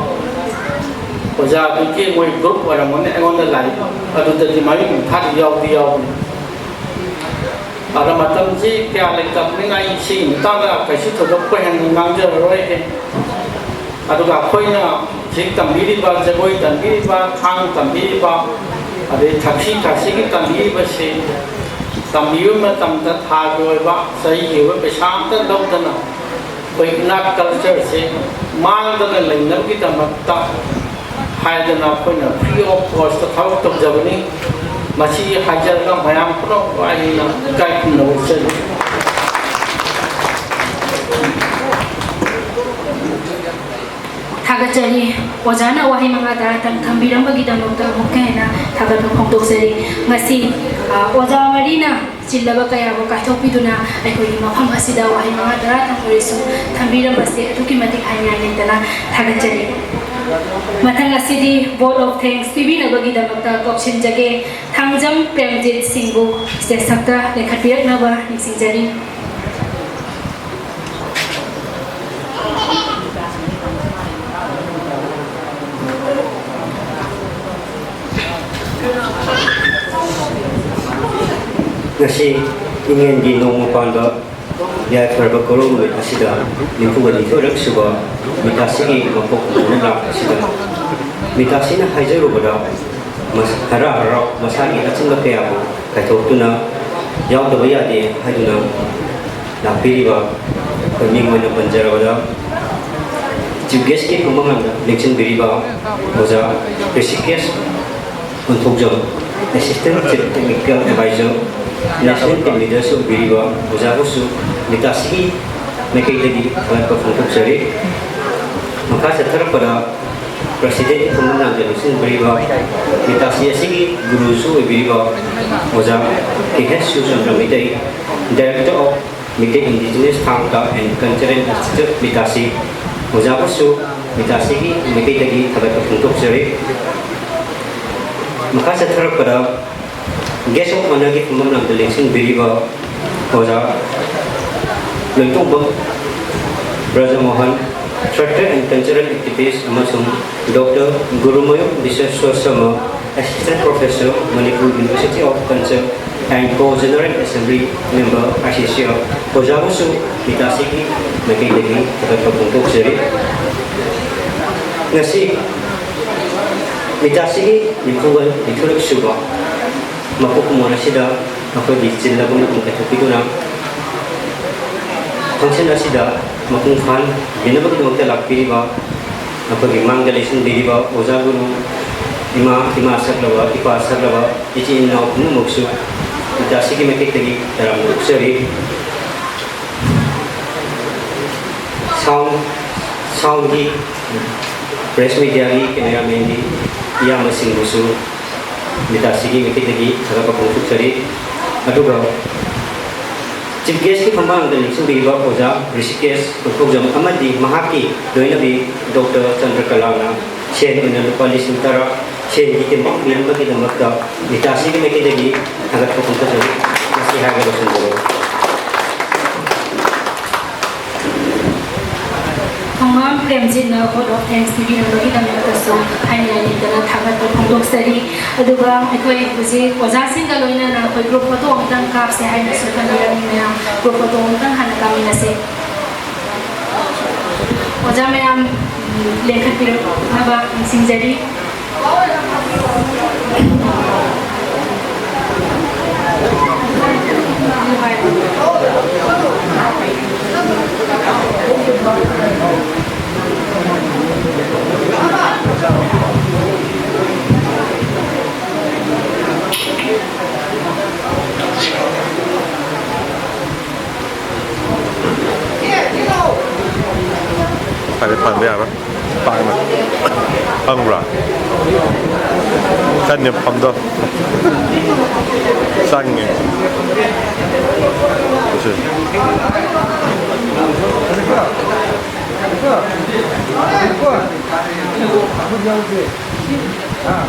ꯑꯣꯖꯥꯗꯨꯒꯤ ꯃꯣꯏ ꯒ꯭ꯔꯨꯞ ꯑꯣꯏꯔꯝꯒꯅꯤ, ꯑꯩꯉꯣꯟꯗ ꯂꯥꯏꯔꯤꯛ ꯑꯗꯨꯗꯗꯤ ꯃꯃꯤꯡ ꯊꯥꯗꯤ ꯌꯥꯎꯗꯤ ꯌꯥꯎꯕꯅꯤ꯫ ꯑꯗ ꯃꯇꯝꯁꯤ ꯀꯌꯥ ꯂꯩꯇꯕꯅꯤꯅ ꯑꯩ ꯁꯤꯒꯤ ꯃꯇꯥꯡꯗ ꯀꯩꯁꯨ ꯊꯣꯏꯗꯣꯛꯄ ꯍꯦꯟꯅ ꯉꯥꯡꯖꯔꯔꯣꯏꯒꯦ꯫ ꯑꯗꯨꯒ ꯑꯩꯈꯣꯏꯅ ꯍꯧꯖꯤꯛ ꯇꯝꯕꯤꯔꯤꯕ, ꯖꯒꯣꯏ ꯇꯝꯕꯤꯔꯤꯕ, ꯊꯥꯡ ꯇꯝꯕꯤꯔꯤꯕ, ꯑꯗꯩ ꯊꯛꯁꯤ ꯈꯥꯁꯤꯒꯤ ꯇꯝꯕꯤꯔꯤꯕꯁꯤ ꯇꯝꯕꯤꯕ ꯃꯇꯝꯗ ꯊꯥꯒꯤ ꯑꯣꯏꯕ, ꯆꯍꯤꯒꯤ ꯑꯣꯏꯕ ꯄꯩꯁꯥ ꯑꯝꯇ ꯂꯧꯗꯅ ꯑꯩꯈꯣꯏ ꯏꯅꯥꯠ ꯀꯜꯆꯔꯁꯦ ꯃꯥꯡꯗꯅ ꯂꯩꯅꯕꯒꯤꯗꯃꯛꯇ ꯍꯥꯏꯗꯅ ꯑꯩꯈꯣꯏꯅ free of cost ꯊꯕꯛ ꯇꯧꯖꯕꯅꯤ꯫ ꯃꯁꯤ ꯍꯥꯏꯖꯔꯒ ꯃꯌꯥꯝ ꯄꯨꯝꯅꯃꯛꯄꯨ ꯑꯩꯅ ꯏꯀꯥꯏ ꯈꯨꯝꯅꯕ ꯆꯜꯂꯤ꯫ ꯊꯥꯒꯠꯆꯔꯤ꯫ ꯑꯣꯖꯥꯅ ꯋꯥꯍꯩ ꯃꯉꯥ ꯇꯔꯥꯇꯪ ꯊꯝꯕꯤꯔꯝꯕꯒꯤꯗꯃꯛꯇ ꯑꯃꯨꯛꯀ ꯍꯦꯟꯅ ꯊꯥꯒꯠꯄ ꯐꯣꯡꯗꯣꯛꯆꯔꯤ꯫ ꯉꯁꯤ, ꯑ, ꯑꯣꯖꯥ ꯃꯔꯤꯅ ꯆꯤꯜꯂꯕ ꯀꯌꯥꯕꯨ ꯀꯥꯏꯊꯣꯛꯄꯤꯗꯨꯅ ꯑꯩꯈꯣꯏꯒꯤ ꯃꯐꯝ ꯑꯁꯤꯗ ꯋꯥꯍꯩ ꯃꯉꯥ ꯇꯔꯥꯇꯪ ꯑꯣꯏꯔꯁꯨ ꯊꯝꯕꯤꯔꯝꯕꯁꯦ ꯑꯗꯨꯛꯀꯤ ꯃꯇꯤꯛ ꯍꯥꯏꯅꯤꯡꯉꯥꯏ ꯂꯩꯇꯅ ꯊꯥꯒꯠꯆꯔꯤ꯫ ꯃꯊꯪ ꯑꯁꯤꯗꯤ vote of thanks ꯄꯤꯕꯤꯅꯕꯒꯤꯗꯃꯛꯇ ꯀꯧꯁꯤꯟꯖꯒꯦ꯫ Thangjam Premjit ꯁꯤꯡꯕꯨ stage ꯃꯊꯛꯇ ꯂꯦꯡꯈꯠꯄꯤꯔꯛꯅꯕ ꯅꯤꯡꯁꯤꯡꯖꯔꯤ꯫ ꯉꯁꯤ ꯏꯉꯦꯟꯒꯤ ꯅꯣꯡꯃ ꯄꯥꯟꯕ ꯌꯥꯏꯐꯔꯕ ꯀꯣꯔꯧ ꯅꯨꯃꯤꯠ ꯑꯁꯤꯗ ꯅꯤꯐꯨꯒ ꯅꯤꯊꯣꯏꯔꯛ ꯁꯨꯕ ꯃꯤꯇꯥꯁꯤꯒꯤ ꯃꯄꯣꯛ ꯀꯨꯝꯑꯣꯟ ꯂꯥꯛꯄ ꯑꯁꯤꯗ ꯃꯤꯇꯥꯁꯤꯅ ꯍꯥꯏꯖꯔꯨꯕꯗ ꯃꯁ-, ꯍꯔꯥꯎ ꯍꯔꯥꯎ ꯃꯁꯥꯒꯤ ꯑꯆꯤꯟꯕ ꯀꯌꯥꯕꯨ ꯀꯥꯏꯊꯣꯛꯇꯨꯅ ꯌꯥꯎꯗꯕ ꯌꯥꯗꯦ ꯍꯥꯏꯗꯨꯅ ꯂꯥꯛꯄꯤꯔꯤꯕ ꯑꯩꯈꯣꯏ ꯃꯤꯡ ꯑꯣꯏꯅ ꯄꯟꯖꯔꯕꯗ ꯆꯤꯐ ꯒꯦꯁꯀꯤ ꯐꯝꯐꯝ ꯂꯝꯗ ꯂꯦꯡꯁꯤꯟꯕꯤꯔꯤꯕ ꯑꯣꯖꯥ Rishikesh Onthokjam, assistant chief technical adviser, national team ꯂꯤꯗꯔꯁꯨ ꯑꯣꯏꯕꯤꯔꯤꯕ ꯑꯣꯖꯥꯕꯨꯁꯨ ꯃꯤꯇꯥꯁꯤꯒꯤ ꯃꯥꯏꯀꯩꯗꯒꯤ ꯊꯥꯒꯠꯄ ꯐꯣꯡꯗꯣꯛꯆꯔꯤ꯫ ꯃꯈꯥ ꯆꯠꯊꯔꯛꯄꯗ ꯄ꯭ꯔꯁꯤꯗꯦꯟꯒꯤ ꯐꯝꯐꯝ ꯂꯥꯡꯗ ꯂꯦꯡꯁꯤꯟꯕꯤꯔꯤꯕ ꯃꯤꯇꯥꯁꯤ ꯑꯁꯤꯒꯤ ꯒꯨꯔꯨꯁꯨ ꯑꯣꯏꯕꯤꯔꯤꯕ ꯑꯣꯖꯥ K H Surchandra Meitei, Director of Meitei Indigenous Thangka and Cultural Institute ꯃꯤꯇꯥꯁꯤ, ꯑꯣꯖꯥꯕꯨꯁꯨ ꯃꯤꯇꯥꯁꯤꯒꯤ ꯃꯥꯏꯀꯩꯗꯒꯤ ꯊꯥꯒꯠꯄ ꯐꯣꯡꯗꯣꯛꯆꯔꯤ꯫ ꯃꯈꯥ ꯆꯠꯊꯔꯛꯄꯗ ꯒꯦꯁ ꯑꯣꯐ ꯑꯣꯅꯔꯒꯤ ꯐꯝꯐꯝ ꯂꯝꯗ ꯂꯦꯡꯁꯤꯟꯕꯤꯔꯤꯕ ꯑꯣꯖꯥ Loitongbam Brajamohan, Theatre and Cultural Activist ꯑꯃꯁꯨꯡ doctor Gurumayum Bishweshwar Sharma, Assistant Professor, Manipur University of Culture and Co-General Assembly Member, I C C R, ꯑꯣꯖꯥꯕꯨꯁꯨ ꯃꯤꯇꯥꯁꯤꯒꯤ ꯃꯥꯏꯀꯩꯗꯒꯤ ꯊꯥꯒꯠꯄ ꯐꯣꯡꯗꯣꯛꯆꯔꯤ꯫ ꯉꯁꯤ ꯃꯤꯇꯥꯁꯤꯒꯤ ꯅꯤꯐꯨꯒ ꯅꯤꯊꯣꯏꯔꯛ ꯁꯨꯕ ꯃꯄꯣꯛ ꯀꯨꯝꯑꯣꯟ ꯑꯁꯤꯗ ꯑꯩꯈꯣꯏꯒꯤ ꯆꯤꯜꯂꯕ ꯃꯇꯝ ꯀꯥꯏꯊꯣꯛꯄꯤꯗꯨꯅ function ꯑꯁꯤꯗ ꯃꯄꯨꯡ ꯐꯥꯍꯟꯕꯤꯅꯕꯒꯤꯗꯃꯛꯇ ꯂꯥꯛꯄꯤꯔꯤꯕ ꯑꯩꯈꯣꯏꯒꯤ ꯃꯥꯡꯗ ꯂꯩꯁꯤꯟꯕꯤꯔꯤꯕ ꯑꯣꯖꯥ ꯒꯨꯔꯨ, ꯏꯃꯥ, ꯏꯃꯥ ꯁꯛꯂꯕ, ꯏꯄꯥ ꯁꯛꯂꯕ ꯏꯆꯤꯟ ꯏꯅꯥꯎ ꯄꯨꯝꯅꯃꯛꯁꯨ ꯃꯤꯇꯥꯁꯤꯒꯤ ꯃꯥꯏꯀꯩꯗꯒꯤ ꯇꯔꯥꯝꯅ ꯑꯣꯛꯆꯔꯤ꯫ Sound, soundꯒꯤ, press mediaꯒꯤ, cameramanꯒꯤ ꯏꯌꯥꯝꯕꯁꯤꯡꯕꯨꯁꯨ ꯃꯤꯇꯥꯁꯤꯒꯤ ꯃꯥꯏꯀꯩꯗꯒꯤ ꯊꯥꯒꯠꯄ ꯐꯣꯡꯗꯣꯛꯆꯔꯤ꯫ ꯑꯗꯨꯒ chief guestꯀꯤ ꯐꯝꯕꯥꯡꯗ ꯂꯦꯡꯁꯤꯟꯕꯤꯔꯤꯕ ꯑꯣꯖꯥ ꯔꯤꯁꯤꯀꯦꯁ ꯎꯈꯧꯖꯝ ꯑꯃꯗꯤ ꯃꯍꯥꯛꯀꯤ ꯂꯣꯏꯅꯕꯤ ꯗꯣꯛꯇꯔ ꯆꯟꯗ꯭ꯔꯀꯂꯥꯅ ꯁꯦꯟ ꯑꯣꯏꯅ ꯂꯨꯄꯥ ꯂꯤꯁꯤꯡ ꯇꯔꯥ ꯁꯦꯟꯒꯤ ꯇꯦꯡꯕꯥꯡ ꯄꯤꯔꯝꯕꯒꯤꯗꯃꯛꯇ ꯃꯤꯇꯥꯁꯤꯒꯤ ꯃꯥꯏꯀꯩꯗꯒꯤ ꯊꯥꯒꯠꯄ ꯐꯣꯡꯗꯣꯛꯆꯔꯤ꯫ ꯃꯁꯤ ꯍꯥꯏꯔꯒ ꯂꯣꯏꯁꯤꯟꯖꯔꯒꯦ꯫ ꯈꯣꯡꯉꯥꯝ ꯄ꯭ꯔꯦꯝꯖꯤꯠꯅ vote of thanks ꯄꯤꯕꯤꯔꯝꯕꯒꯤꯗꯃꯛꯇꯁꯨ ꯍꯥꯏꯅ ꯂꯩꯇꯅ ꯊꯥꯒꯠꯄ ꯐꯣꯡꯗꯣꯛꯆꯔꯤ꯫ ꯑꯗꯨꯒ ꯑꯩꯈꯣꯏ ꯍꯧꯖꯤꯛ ꯑꯣꯖꯥꯁꯤꯡꯒ ꯂꯣꯏꯅꯅ ꯑꯩꯈꯣꯏ group photo ꯑꯃꯇꯪ ꯀꯥꯞꯁꯦ ꯍꯥꯏꯅꯁꯨ ꯊꯝꯕꯤꯔꯝꯃꯤ ꯃꯌꯥꯝ꯫ Group photo ꯑꯃꯇꯪ ꯍꯥꯟꯅ ꯀꯥꯞꯃꯤꯟꯅꯁꯦ꯫ ꯑꯣꯖꯥ ꯃꯌꯥꯝ, ꯎꯝ, ꯂꯦꯡꯈꯠꯄꯤꯔꯛꯅꯕ ꯅꯤꯡꯁꯤꯡꯖꯔꯤ꯫ ꯐꯔꯦ, ꯐꯪꯕ ꯌꯥꯔꯣꯏ꯫ ꯇꯥꯡꯅ ꯐꯪꯕ꯭ꯔꯥ? ꯆꯪꯉꯦ ꯃꯐꯝꯗꯣ꯫ ꯆꯪꯉꯦ꯫ ꯁꯤ꯫ ꯑꯥ꯫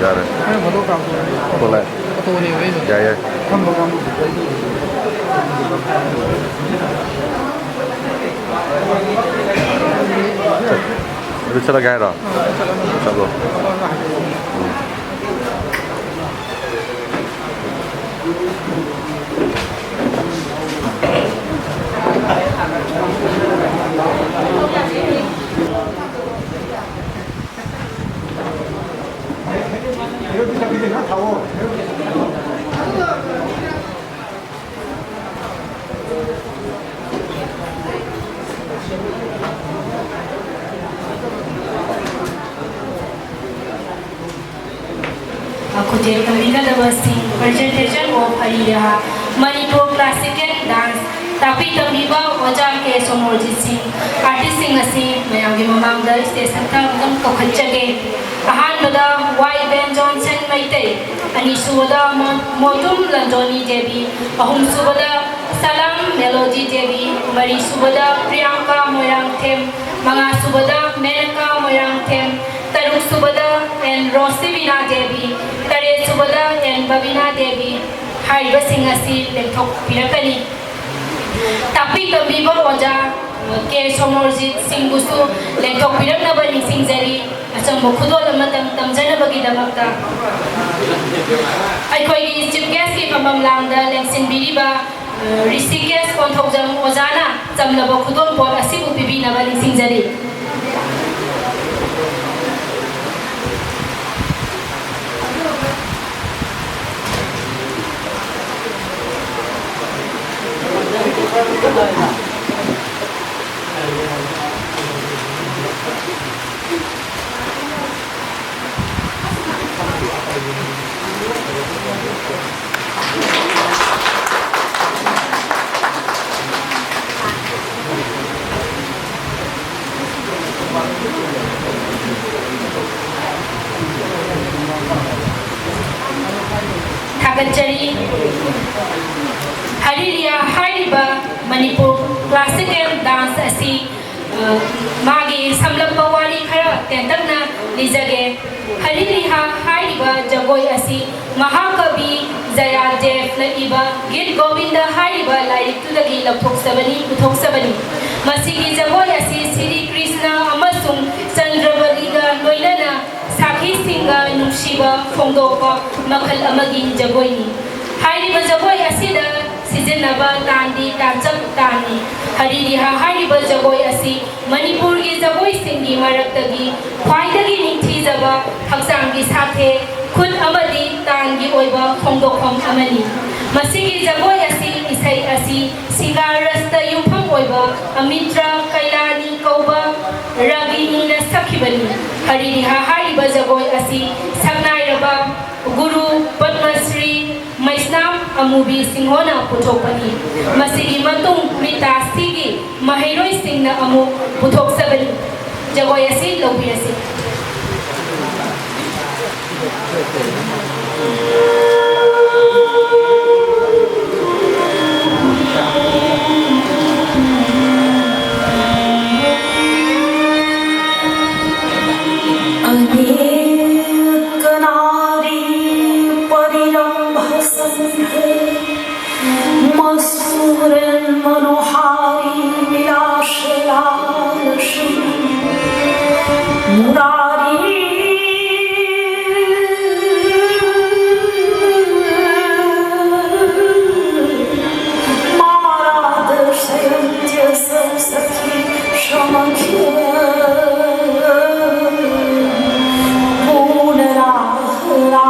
ꯌꯥꯔꯦ꯫ ꯊꯣꯛꯂꯛꯑꯦ꯫ ꯌꯥꯏ, ꯌꯥꯏ꯫ ꯑꯗꯨ ꯆꯠꯂꯒꯦ ꯍꯥꯏꯔꯣ? ꯆꯠꯂꯣ꯫ ꯎꯝ꯫ ꯈꯨꯠꯊꯦꯛ ꯇꯝꯕꯤꯒꯗꯕꯁꯤꯡ, presentation of Harry ꯔꯍꯥ, Manipur classical dance, ꯇꯥꯛꯄꯤ ꯇꯝꯕꯤꯕ ꯑꯣꯖꯥ ꯀꯦ ꯁꯣꯃꯣꯔꯖꯤꯠ ꯁꯤꯡ꯫ Artistꯁꯤꯡ ꯑꯁꯤ ꯃꯌꯥꯝꯒꯤ ꯃꯃꯥꯡꯗ stage ꯃꯊꯛꯇ ꯑꯃꯨꯛꯇꯪ ꯀꯧꯈꯠꯆꯒꯦ꯫ ꯑꯍꯥꯟꯕꯗ ꯋꯥꯏ ꯕꯦꯟꯖꯣꯟꯁꯟ ꯃꯩꯇꯩ, ꯑꯅꯤꯁꯨꯕꯗ ꯃꯣ-, ꯃꯣꯇꯨꯝ ꯂꯟꯖꯣꯅꯤ ꯗꯦꯕꯤ, ꯑꯍꯨꯝꯁꯨꯕꯗ ꯁꯂꯥꯝ ꯃꯦꯂꯣꯗꯤ ꯗꯦꯕꯤ, ꯃꯔꯤꯁꯨꯕꯗ ꯄ꯭ꯔꯤꯌꯥꯡꯀꯥ ꯃꯣꯏꯔꯥꯡꯊꯦꯝ, ꯃꯉꯥꯁꯨꯕꯗ ꯃꯦꯅꯀꯥ ꯃꯣꯏꯔꯥꯡꯊꯦꯝ, ꯇꯔꯨꯛꯁꯨꯕꯗ ꯑꯦꯟ ꯔꯣꯁꯤꯕꯤꯅꯥ ꯗꯦꯕꯤ, ꯇꯔꯦꯠꯁꯨꯕꯗ ꯑꯦꯟ ꯕꯕꯤꯅꯥ ꯗꯦꯕꯤ ꯍꯥꯏꯔꯤꯕꯁꯤꯡ ꯑꯁꯤ ꯂꯦꯡꯊꯣꯛꯄꯤꯔꯛꯀꯅꯤ꯫ ꯇꯥꯛꯄꯤ ꯇꯝꯕꯤꯕ ꯑꯣꯖꯥ ꯀꯦ ꯁꯣꯃꯣꯔꯖꯤꯠ ꯁꯤꯡꯕꯨꯁꯨ ꯂꯦꯡꯊꯣꯛꯄꯤꯔꯛꯅꯕ ꯅꯤꯡꯁꯤꯡꯖꯔꯤ꯫ ꯑꯆꯝꯕ ꯈꯨꯗꯣꯜ ꯑꯃꯇꯪ ꯇꯝꯖꯅꯕꯒꯤꯗꯃꯛꯇ ꯑꯩꯈꯣꯏꯒꯤ chief guestꯀꯤ ꯐꯝꯐꯝ ꯂꯥꯡꯗ ꯂꯦꯡꯁꯤꯟꯕꯤꯔꯤꯕ ꯔꯤꯁꯤꯀꯦꯁ ꯀꯣꯟꯊꯧꯖꯝ ꯑꯣꯖꯥꯅ ꯆꯝꯂꯕ ꯈꯨꯗꯣꯜꯄꯣꯠ ꯑꯁꯤꯕꯨ ꯄꯤꯕꯤꯅꯕ ꯅꯤꯡꯁꯤꯡꯖꯔꯤ꯫ ꯊꯥꯒꯠꯆꯔꯤ꯫ ꯍꯔꯤꯔꯤꯌꯥ ꯍꯥꯏꯔꯤꯕ ꯃꯅꯤꯄꯨꯔ classical dance ꯑꯁꯤ, ꯑ, ꯃꯥꯒꯤ ꯁꯝꯂꯞꯄ ꯋꯥꯔꯤ ꯈꯔ ꯇꯦꯟꯇꯛꯅ ꯂꯤꯖꯒꯦ꯫ ꯍꯔꯤꯔꯤꯍꯥ ꯍꯥꯏꯔꯤꯕ ꯖꯒꯣꯏ ꯑꯁꯤ ꯃꯍꯥꯀꯕꯤ ꯖꯌꯥꯗꯦꯕꯅ ꯏꯕ ꯒꯤꯠ ꯒꯣꯕꯤꯟꯗ ꯍꯥꯏꯔꯤꯕ ꯂꯥꯏꯔꯤꯛꯇꯨꯗꯒꯤ ꯂꯧꯊꯣꯛꯆꯕꯅꯤ, ꯄꯨꯊꯣꯛꯆꯕꯅꯤ꯫ ꯃꯁꯤꯒꯤ ꯖꯒꯣꯏ ꯑꯁꯤ ꯁ꯭ꯔꯤ ꯀ꯭ꯔꯤꯁꯅ ꯑꯃꯁꯨꯡ ꯆꯟꯗ꯭ꯔꯕꯂꯤꯒ ꯂꯣꯏꯅꯅ ꯁꯥꯈꯤꯁꯤꯡꯒ ꯅꯨꯡꯁꯤꯕ ꯐꯣꯡꯗꯣꯛꯄ ꯃꯈꯜ ꯑꯃꯒꯤ ꯖꯒꯣꯏꯅꯤ꯫ ꯍꯥꯏꯔꯤꯕ ꯖꯒꯣꯏ ꯑꯁꯤꯗ ꯁꯤꯖꯤꯟꯅꯕ ꯇꯥꯟꯗꯤ ꯇꯥꯟꯆꯞ ꯇꯥꯟꯅꯤ꯫ ꯍꯔꯤꯔꯤꯍꯥ ꯍꯥꯏꯔꯤꯕ ꯖꯒꯣꯏ ꯑꯁꯤ ꯃꯅꯤꯄꯨꯔꯒꯤ ꯖꯒꯣꯏꯁꯤꯡꯒꯤ ꯃꯔꯛꯇꯒꯤ ꯈ꯭ꯋꯥꯏꯗꯒꯤ ꯅꯤꯡꯊꯤꯖꯕ ꯍꯛꯆꯥꯡꯒꯤ ꯁꯥꯊꯦ, ꯈꯨꯠ ꯑꯃꯗꯤ ꯇꯥꯟꯒꯤ ꯑꯣꯏꯕ ꯐꯣꯡꯗꯣꯛꯐꯝ ꯑꯃꯅꯤ꯫ ꯃꯁꯤꯒꯤ ꯖꯒꯣꯏ ꯑꯁꯤ, ꯏꯁꯩ ꯑꯁꯤ ꯁꯤꯡꯒꯥꯔ ꯔꯁꯇ ꯌꯨꯝꯐꯝ ꯑꯣꯏꯕ ꯑꯃꯤꯇ꯭ꯔ ꯀꯩꯂꯥꯅꯤ ꯀꯧꯕ ꯔꯥꯒꯤ ꯏꯪꯅ ꯁꯛꯈꯤꯕꯅꯤ꯫ ꯍꯔꯤꯔꯤꯍꯥ ꯍꯥꯏꯔꯤꯕ ꯖꯒꯣꯏ ꯑꯁꯤ ꯁꯛꯅꯥꯏꯔꯕ ꯒꯨꯔꯨ ꯄꯗꯃꯁ꯭ꯔꯤ ꯃꯩꯁꯅꯥꯝ ꯑꯃꯨꯕꯤ ꯁꯤꯡꯍꯣꯅ ꯄꯨꯊꯣꯛꯄꯅꯤ꯫ ꯃꯁꯤꯒꯤ ꯃꯇꯨꯡ ꯃꯤꯇꯥꯁꯤꯒꯤ ꯃꯍꯩꯔꯣꯏꯁꯤꯡꯅ ꯑꯃꯨꯛ ꯄꯨꯊꯣꯛꯆꯕꯅꯤ꯫ ꯖꯒꯣꯏ ꯑꯁꯤ ꯂꯧꯕꯤꯔꯁꯤ꯫ अनेक नारी परिरंभ संभ्रम मस्तूरन्मनोहारी विलासलालसी मुरारी मारादर्शयन्त्यसौ सखी समख्य पुनराहरा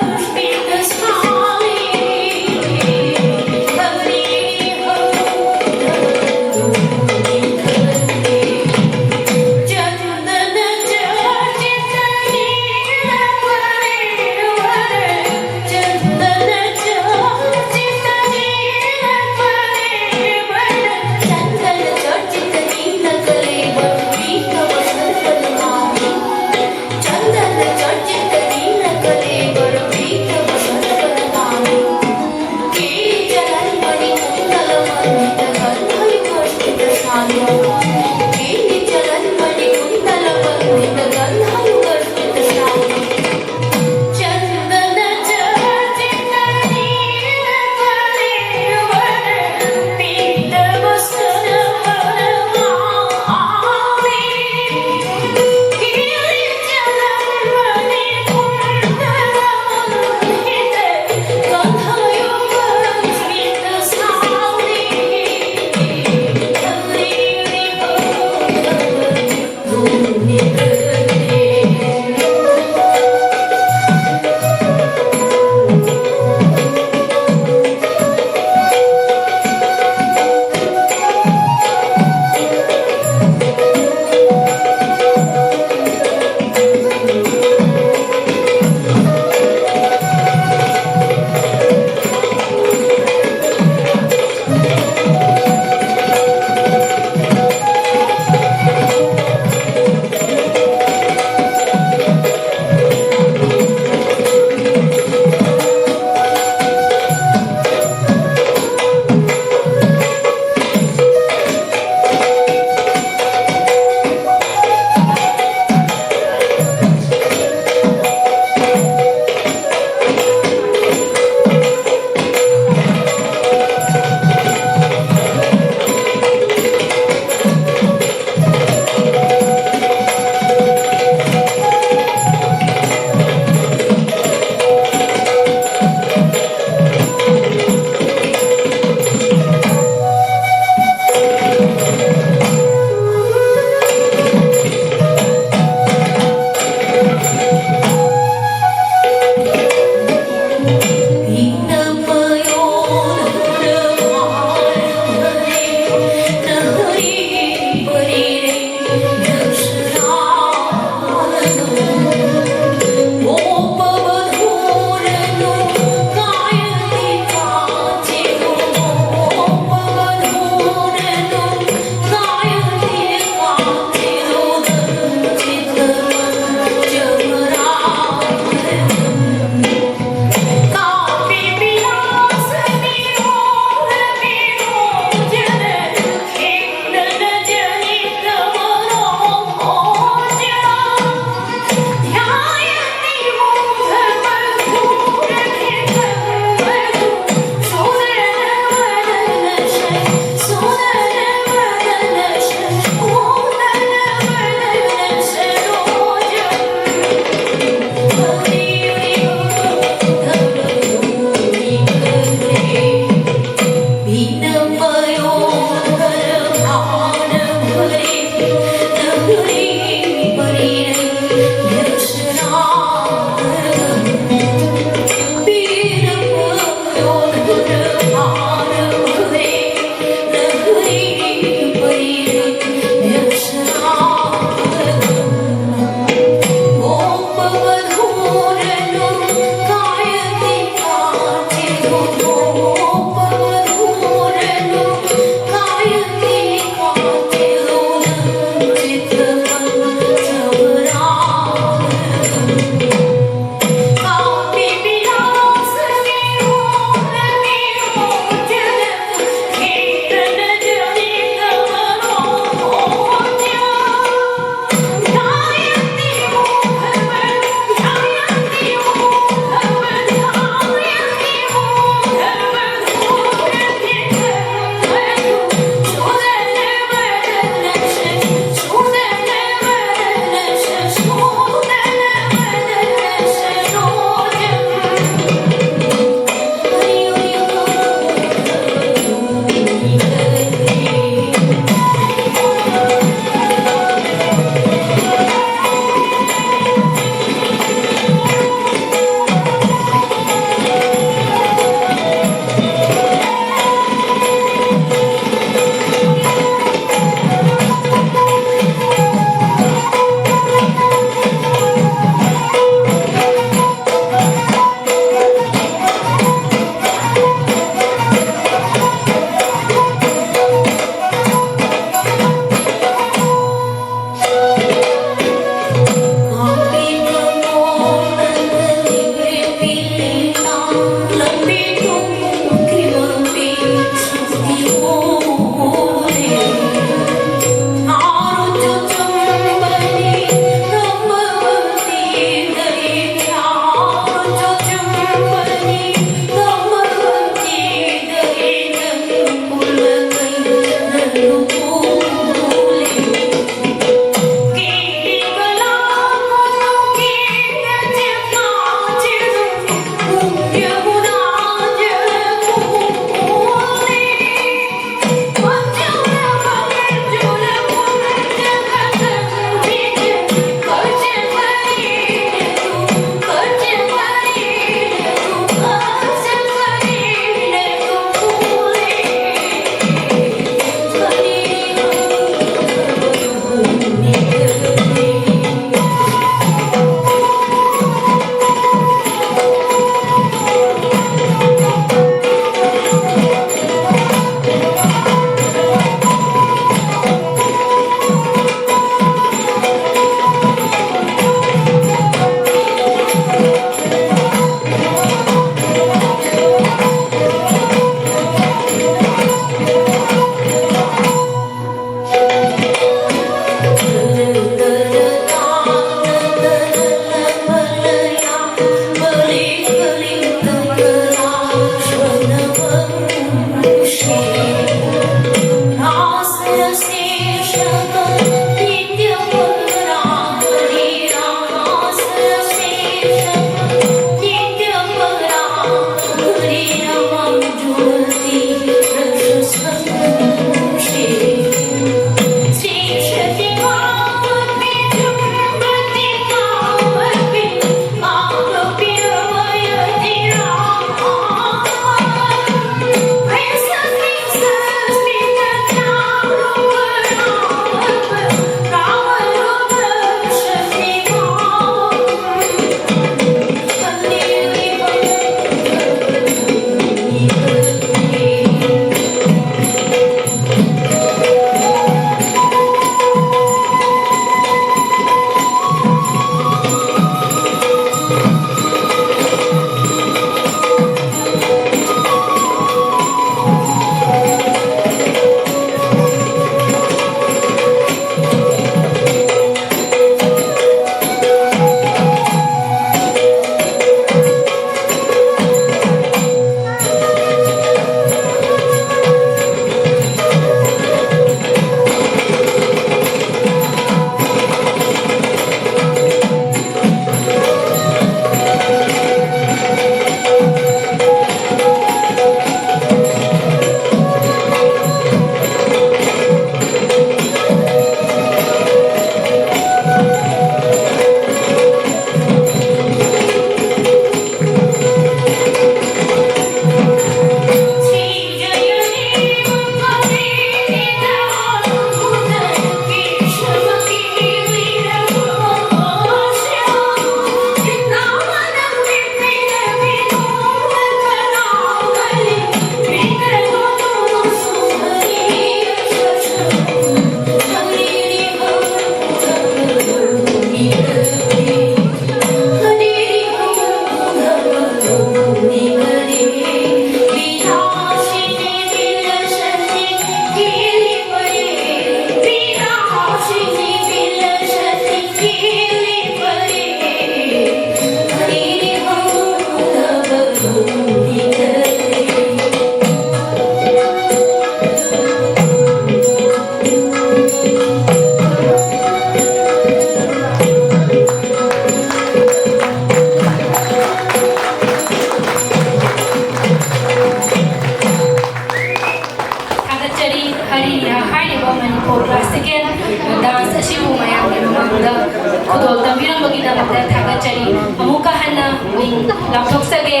ꯊꯥꯒꯠꯆꯔꯤ꯫ ꯑꯃꯨꯛꯀ ꯍꯟꯅ ꯃꯤꯡ ꯂꯥꯎꯊꯣꯛꯆꯒꯦ꯫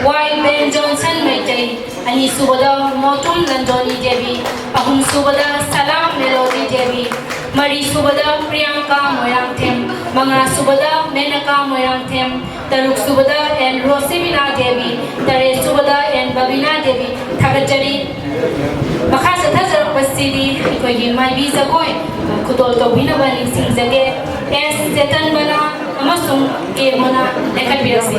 ꯋꯥꯏ ꯕꯦꯟ ꯖꯣꯟꯁꯟ ꯃꯩꯇꯩ, ꯑꯅꯤꯁꯨꯕꯗ ꯃꯣꯇꯨꯝ ꯂꯟꯖꯣꯅꯤ ꯗꯦꯕꯤ, ꯑꯍꯨꯝꯁꯨꯕꯗ ꯁꯂꯥꯝ ꯃꯦꯂꯣꯗꯤ ꯗꯦꯕꯤ, ꯃꯔꯤꯁꯨꯕꯗ ꯄ꯭ꯔꯤꯌꯥꯡꯀꯥ ꯃꯣꯏꯔꯥꯡꯊꯦꯝ, ꯃꯉꯥꯁꯨꯕꯗ ꯃꯦꯅꯀꯥ ꯃꯣꯏꯔꯥꯡꯊꯦꯝ, ꯇꯔꯨꯛꯁꯨꯕꯗ ꯑꯦꯟ ꯔꯣꯁꯤꯕꯤꯅꯥ ꯗꯦꯕꯤ, ꯇꯔꯦꯠꯁꯨꯕꯗ ꯑꯦꯟ ꯕꯕꯤꯅꯥ ꯗꯦꯕꯤ꯫ ꯊꯥꯒꯠꯆꯔꯤ꯫ ꯃꯈꯥ ꯆꯠꯊꯖꯔꯛꯄꯁꯤꯗꯤ ꯑꯩꯈꯣꯏꯒꯤ ꯃꯥꯏꯕꯤ ꯖꯒꯣꯏ ꯈꯨꯗꯣꯜ ꯇꯧꯕꯤꯅꯕ ꯅꯤꯡꯁꯤꯡꯖꯒꯦ꯫ ꯑꯦꯁ ꯆꯦꯇꯟꯕꯂꯥ ꯑꯃꯁꯨꯡ ꯀꯦ ꯃꯣꯅꯥ ꯂꯦꯡꯈꯠꯄꯤꯔꯁꯤ꯫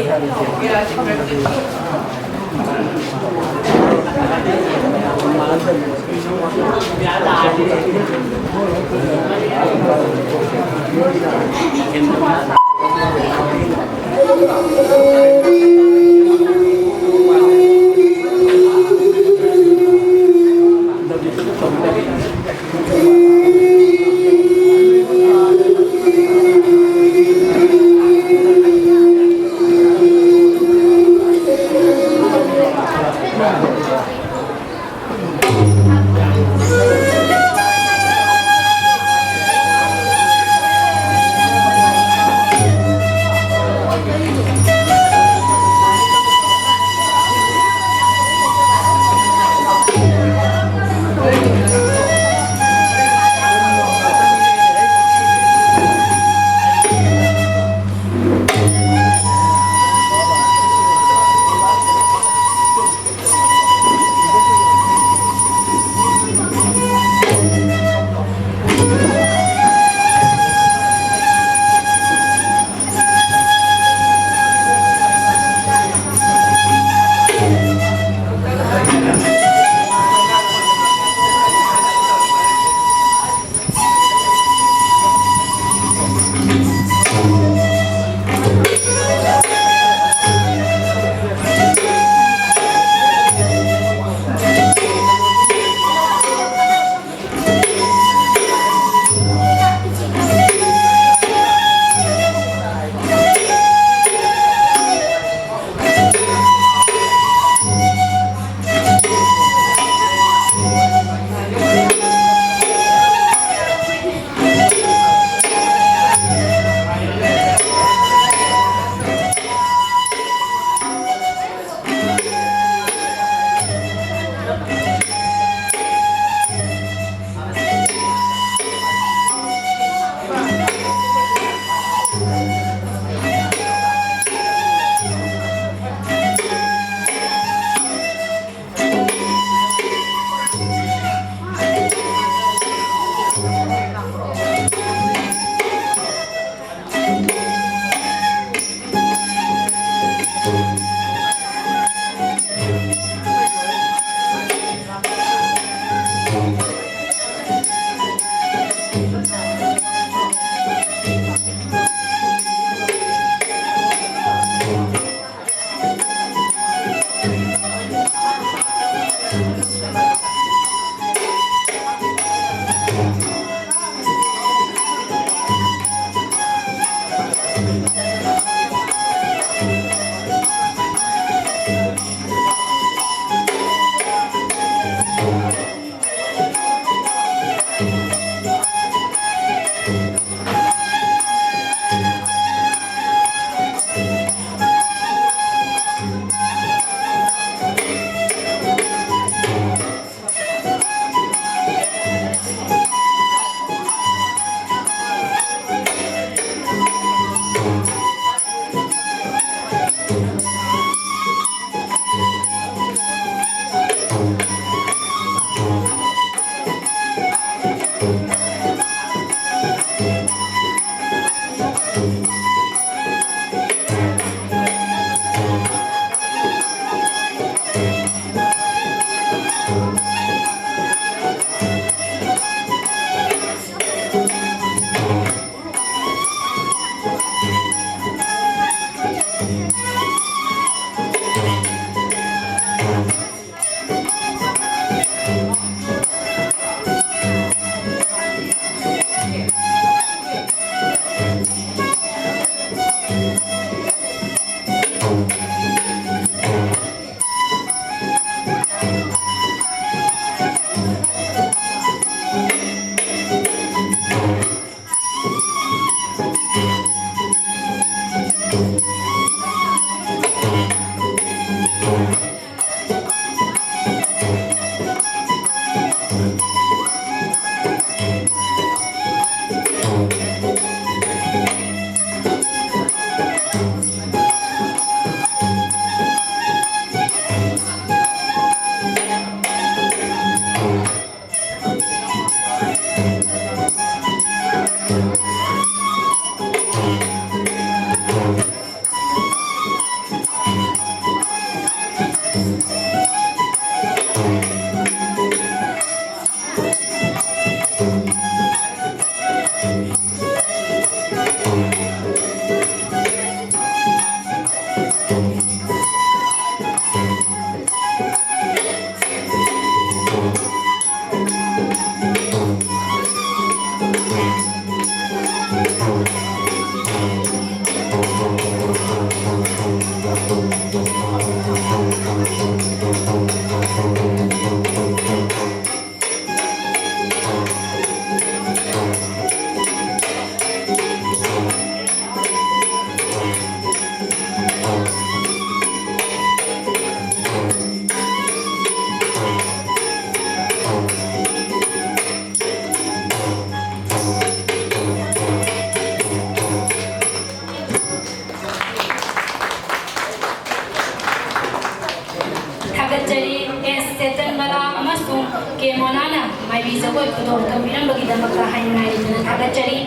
ꯀꯦ ꯃꯣꯅꯥꯅ ꯃꯥꯏꯕꯤ ꯖꯒꯣꯏ ꯈꯨꯗꯣꯜ ꯇꯝꯕꯤꯔꯝꯕꯒꯤꯗꯃꯛꯇ ꯍꯥꯏꯅꯤꯡꯉꯥꯏ ꯂꯩꯇꯅ ꯊꯥꯒꯠꯆꯔꯤ꯫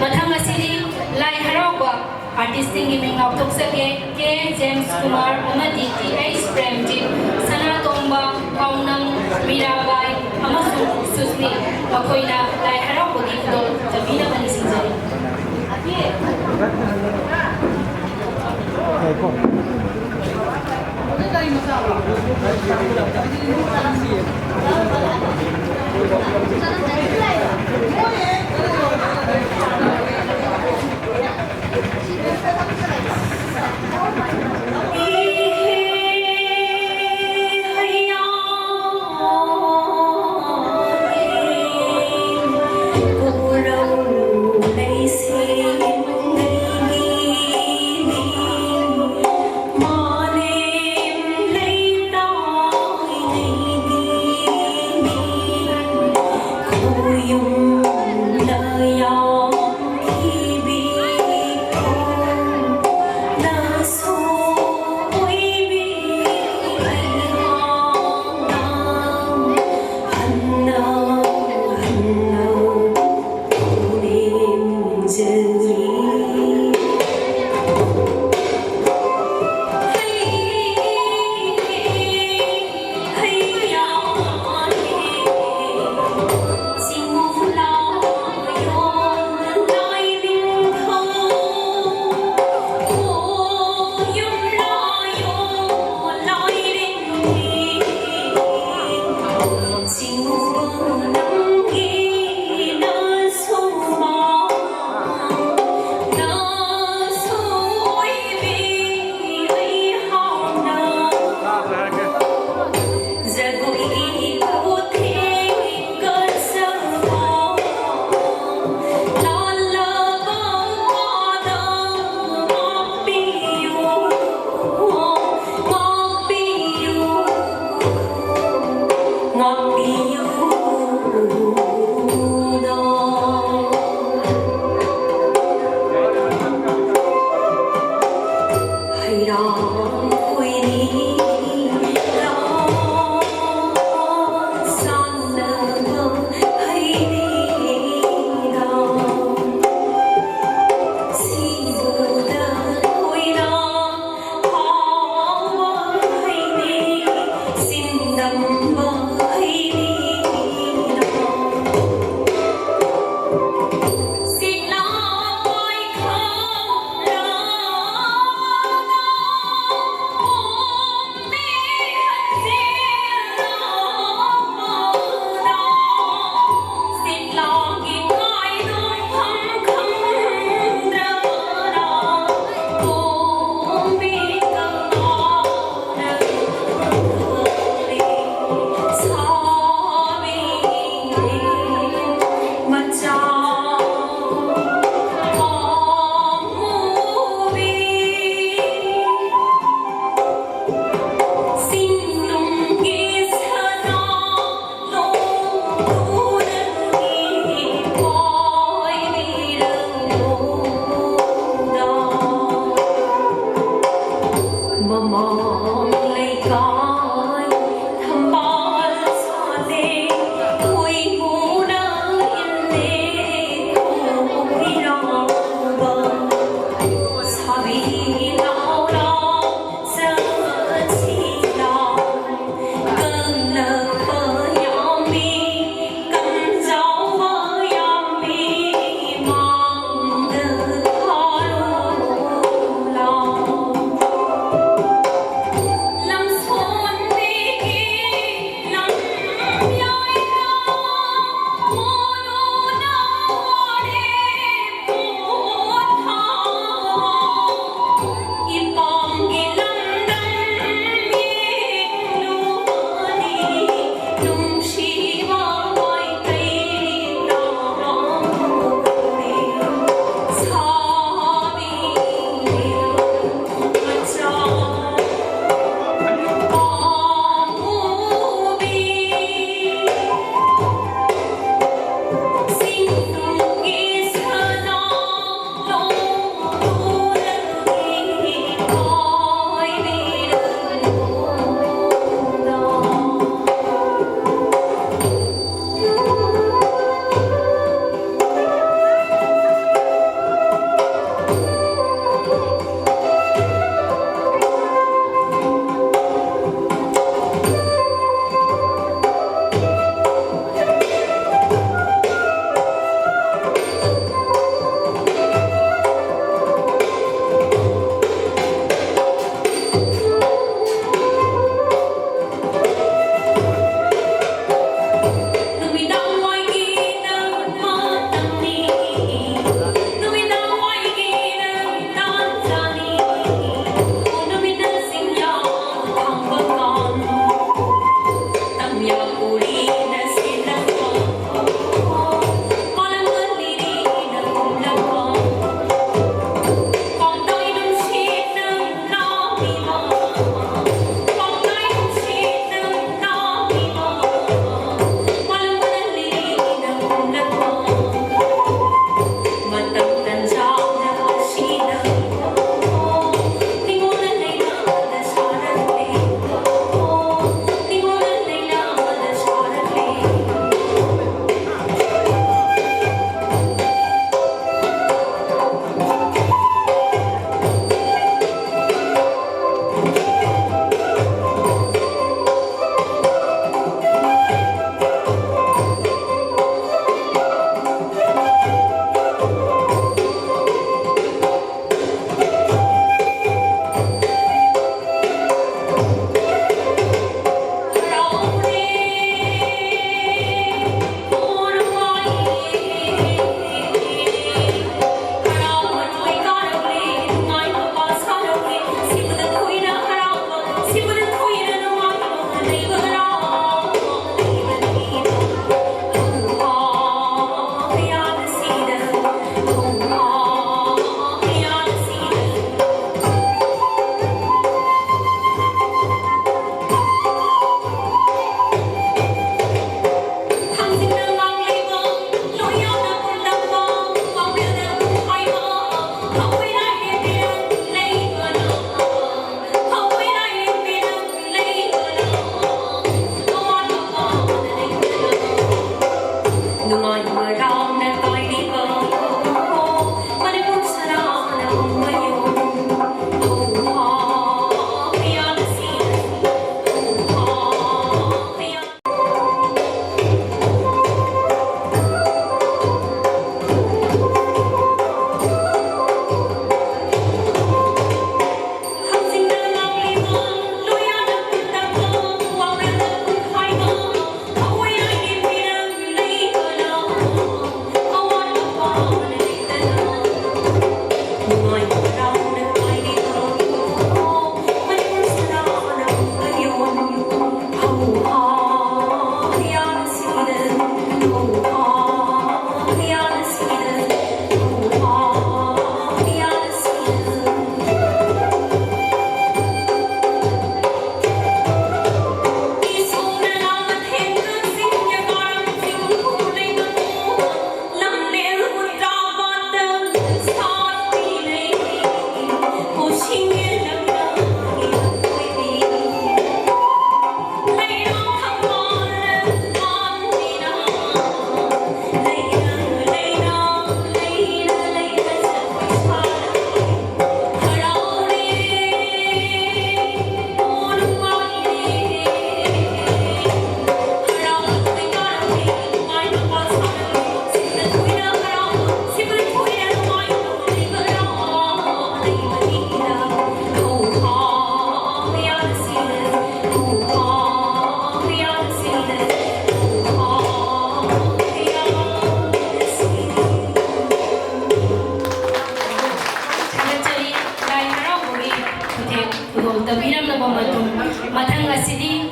ꯃꯊꯪ ꯑꯁꯤꯗꯤ ꯂꯥꯏ ꯍꯔꯥꯎꯕ ꯑꯥꯔꯇꯤꯁꯁꯤꯡꯒꯤ ꯃꯤꯡ ꯂꯥꯎꯊꯣꯛꯆꯒꯦ꯫ ꯀꯦ ꯖꯦꯝꯁ ꯀꯨꯃꯥꯔ ꯑꯃꯗꯤ ꯇꯤ ꯑꯩꯆ ꯄ꯭ꯔꯦꯝꯖꯤꯠ, ꯁꯅꯥꯇꯣꯝꯕ, ꯀꯥꯎꯅꯝ, ꯃꯤꯔꯥꯕꯥꯏ ꯑꯃꯁꯨꯡ ꯁꯨꯁꯃꯤ꯫ ꯃꯈꯣꯏꯅ ꯂꯥꯏ ꯍꯔꯥꯎꯕꯒꯤ ꯈꯨꯗꯣꯜ ꯇꯝꯕꯤꯅꯕ ꯅꯤꯡꯁꯤꯡꯖꯔꯤ꯫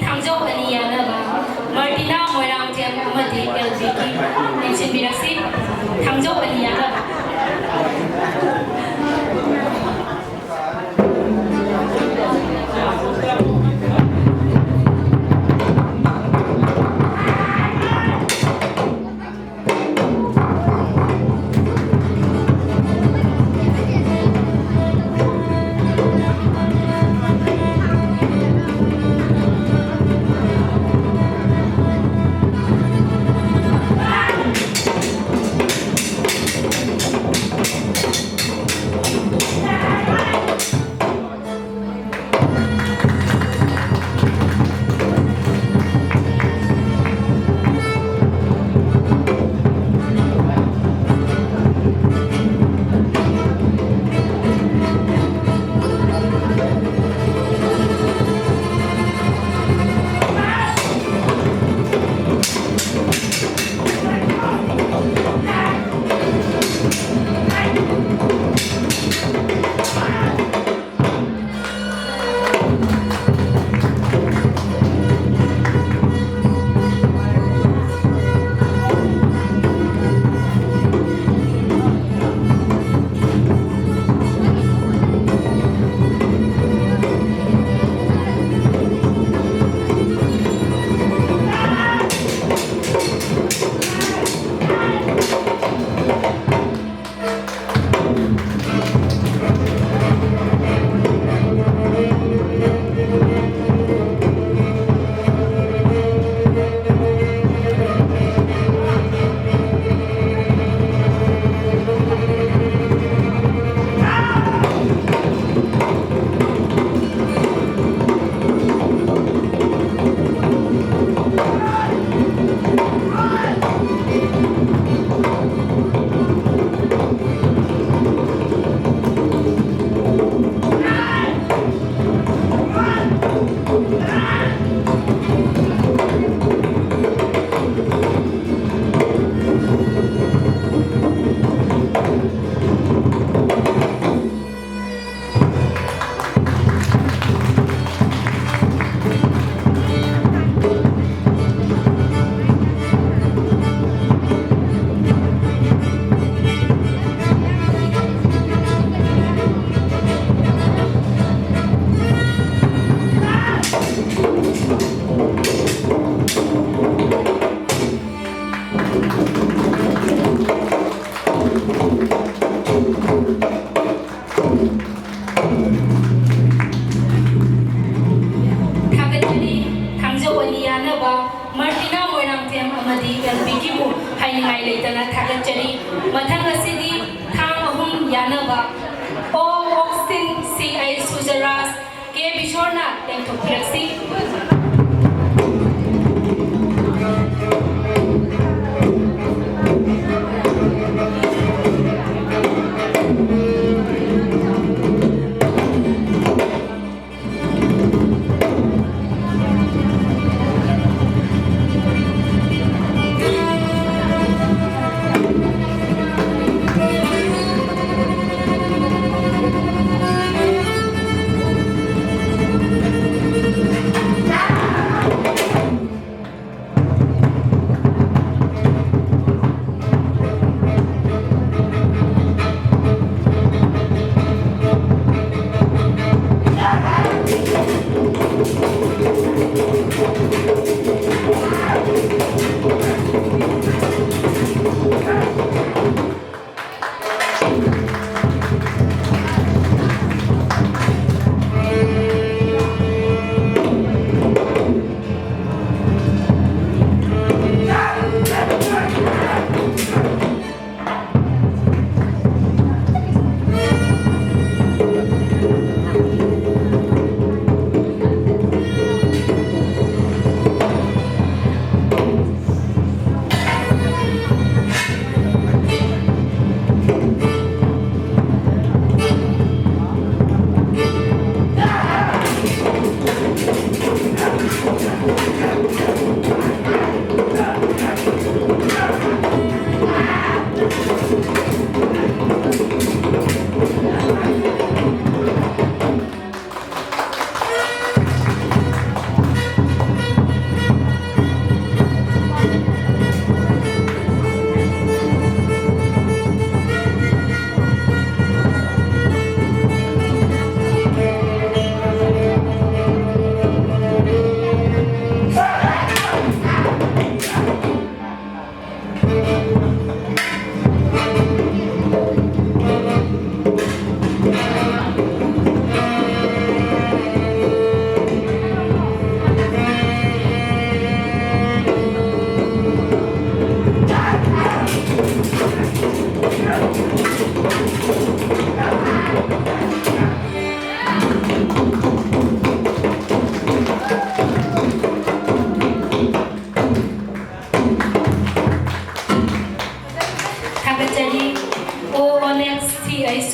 ꯊꯥꯡꯖꯧ ꯑꯅꯤ ꯌꯥꯅꯕ ꯃꯥꯔꯇꯤꯅꯥ ꯃꯣꯏꯔꯥꯡꯊꯦꯝ ꯑꯃꯗꯤ ꯑꯦꯜ ꯕꯤꯒꯤ ꯂꯦꯡꯁꯤꯟꯕꯤꯔꯛꯁꯤ꯫ ꯊꯥꯡꯖꯧ ꯑꯅꯤ ꯌꯥꯅꯕ꯫ ꯃꯥꯔꯇꯤꯅꯥ ꯃꯣꯏꯔꯥꯡꯊꯦꯝ ꯑꯃꯗꯤ ꯑꯦꯜ ꯕꯤꯒꯤꯕꯨ ꯍꯥꯏꯅꯤꯡꯉꯥꯏ ꯂꯩꯇꯅ ꯊꯥꯒꯠꯆꯔꯤ꯫ ꯃꯊꯪ ꯑꯁꯤꯗꯤ ꯊꯥꯡ ꯑꯍꯨꯝ ꯌꯥꯅꯕ ꯑꯣ ꯑꯣꯛꯁꯇꯤꯟ ꯁꯤ ꯑꯩ ꯁꯨꯖꯔꯥꯖ ꯀꯦ ꯕꯤꯁꯣꯔꯅ ꯂꯦꯡꯊꯣꯛꯄꯤꯔꯛꯁꯤ꯫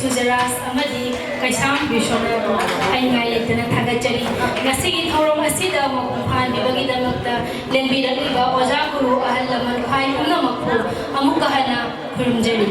ꯁꯨꯖꯔꯥꯖ ꯑꯃꯗꯤ ꯀꯩꯁꯥꯝ ꯕꯤꯁ꯭ꯋꯅꯥꯊꯕꯨ ꯍꯥꯏꯅꯤꯡꯉꯥꯏ ꯂꯩꯇꯅ ꯊꯥꯒꯠꯆꯔꯤ꯫ ꯉꯁꯤꯒꯤ ꯊꯧꯔꯝ ꯑꯁꯤꯗ ꯃꯄꯨꯡ ꯐꯥꯍꯟꯕꯤꯕꯒꯤꯗꯃꯛꯇ ꯂꯦꯡꯕꯤꯔꯛꯂꯤꯕ ꯑꯣꯖꯥ, ꯒꯨꯔꯨ, ꯑꯍꯜ ꯂꯃꯟ, ꯈ꯭ꯋꯥꯏ ꯄꯨꯝꯅꯃꯛꯄꯨ ꯑꯃꯨꯛꯀ ꯍꯟꯅ ꯈꯨꯔꯨꯝꯖꯔꯤ꯫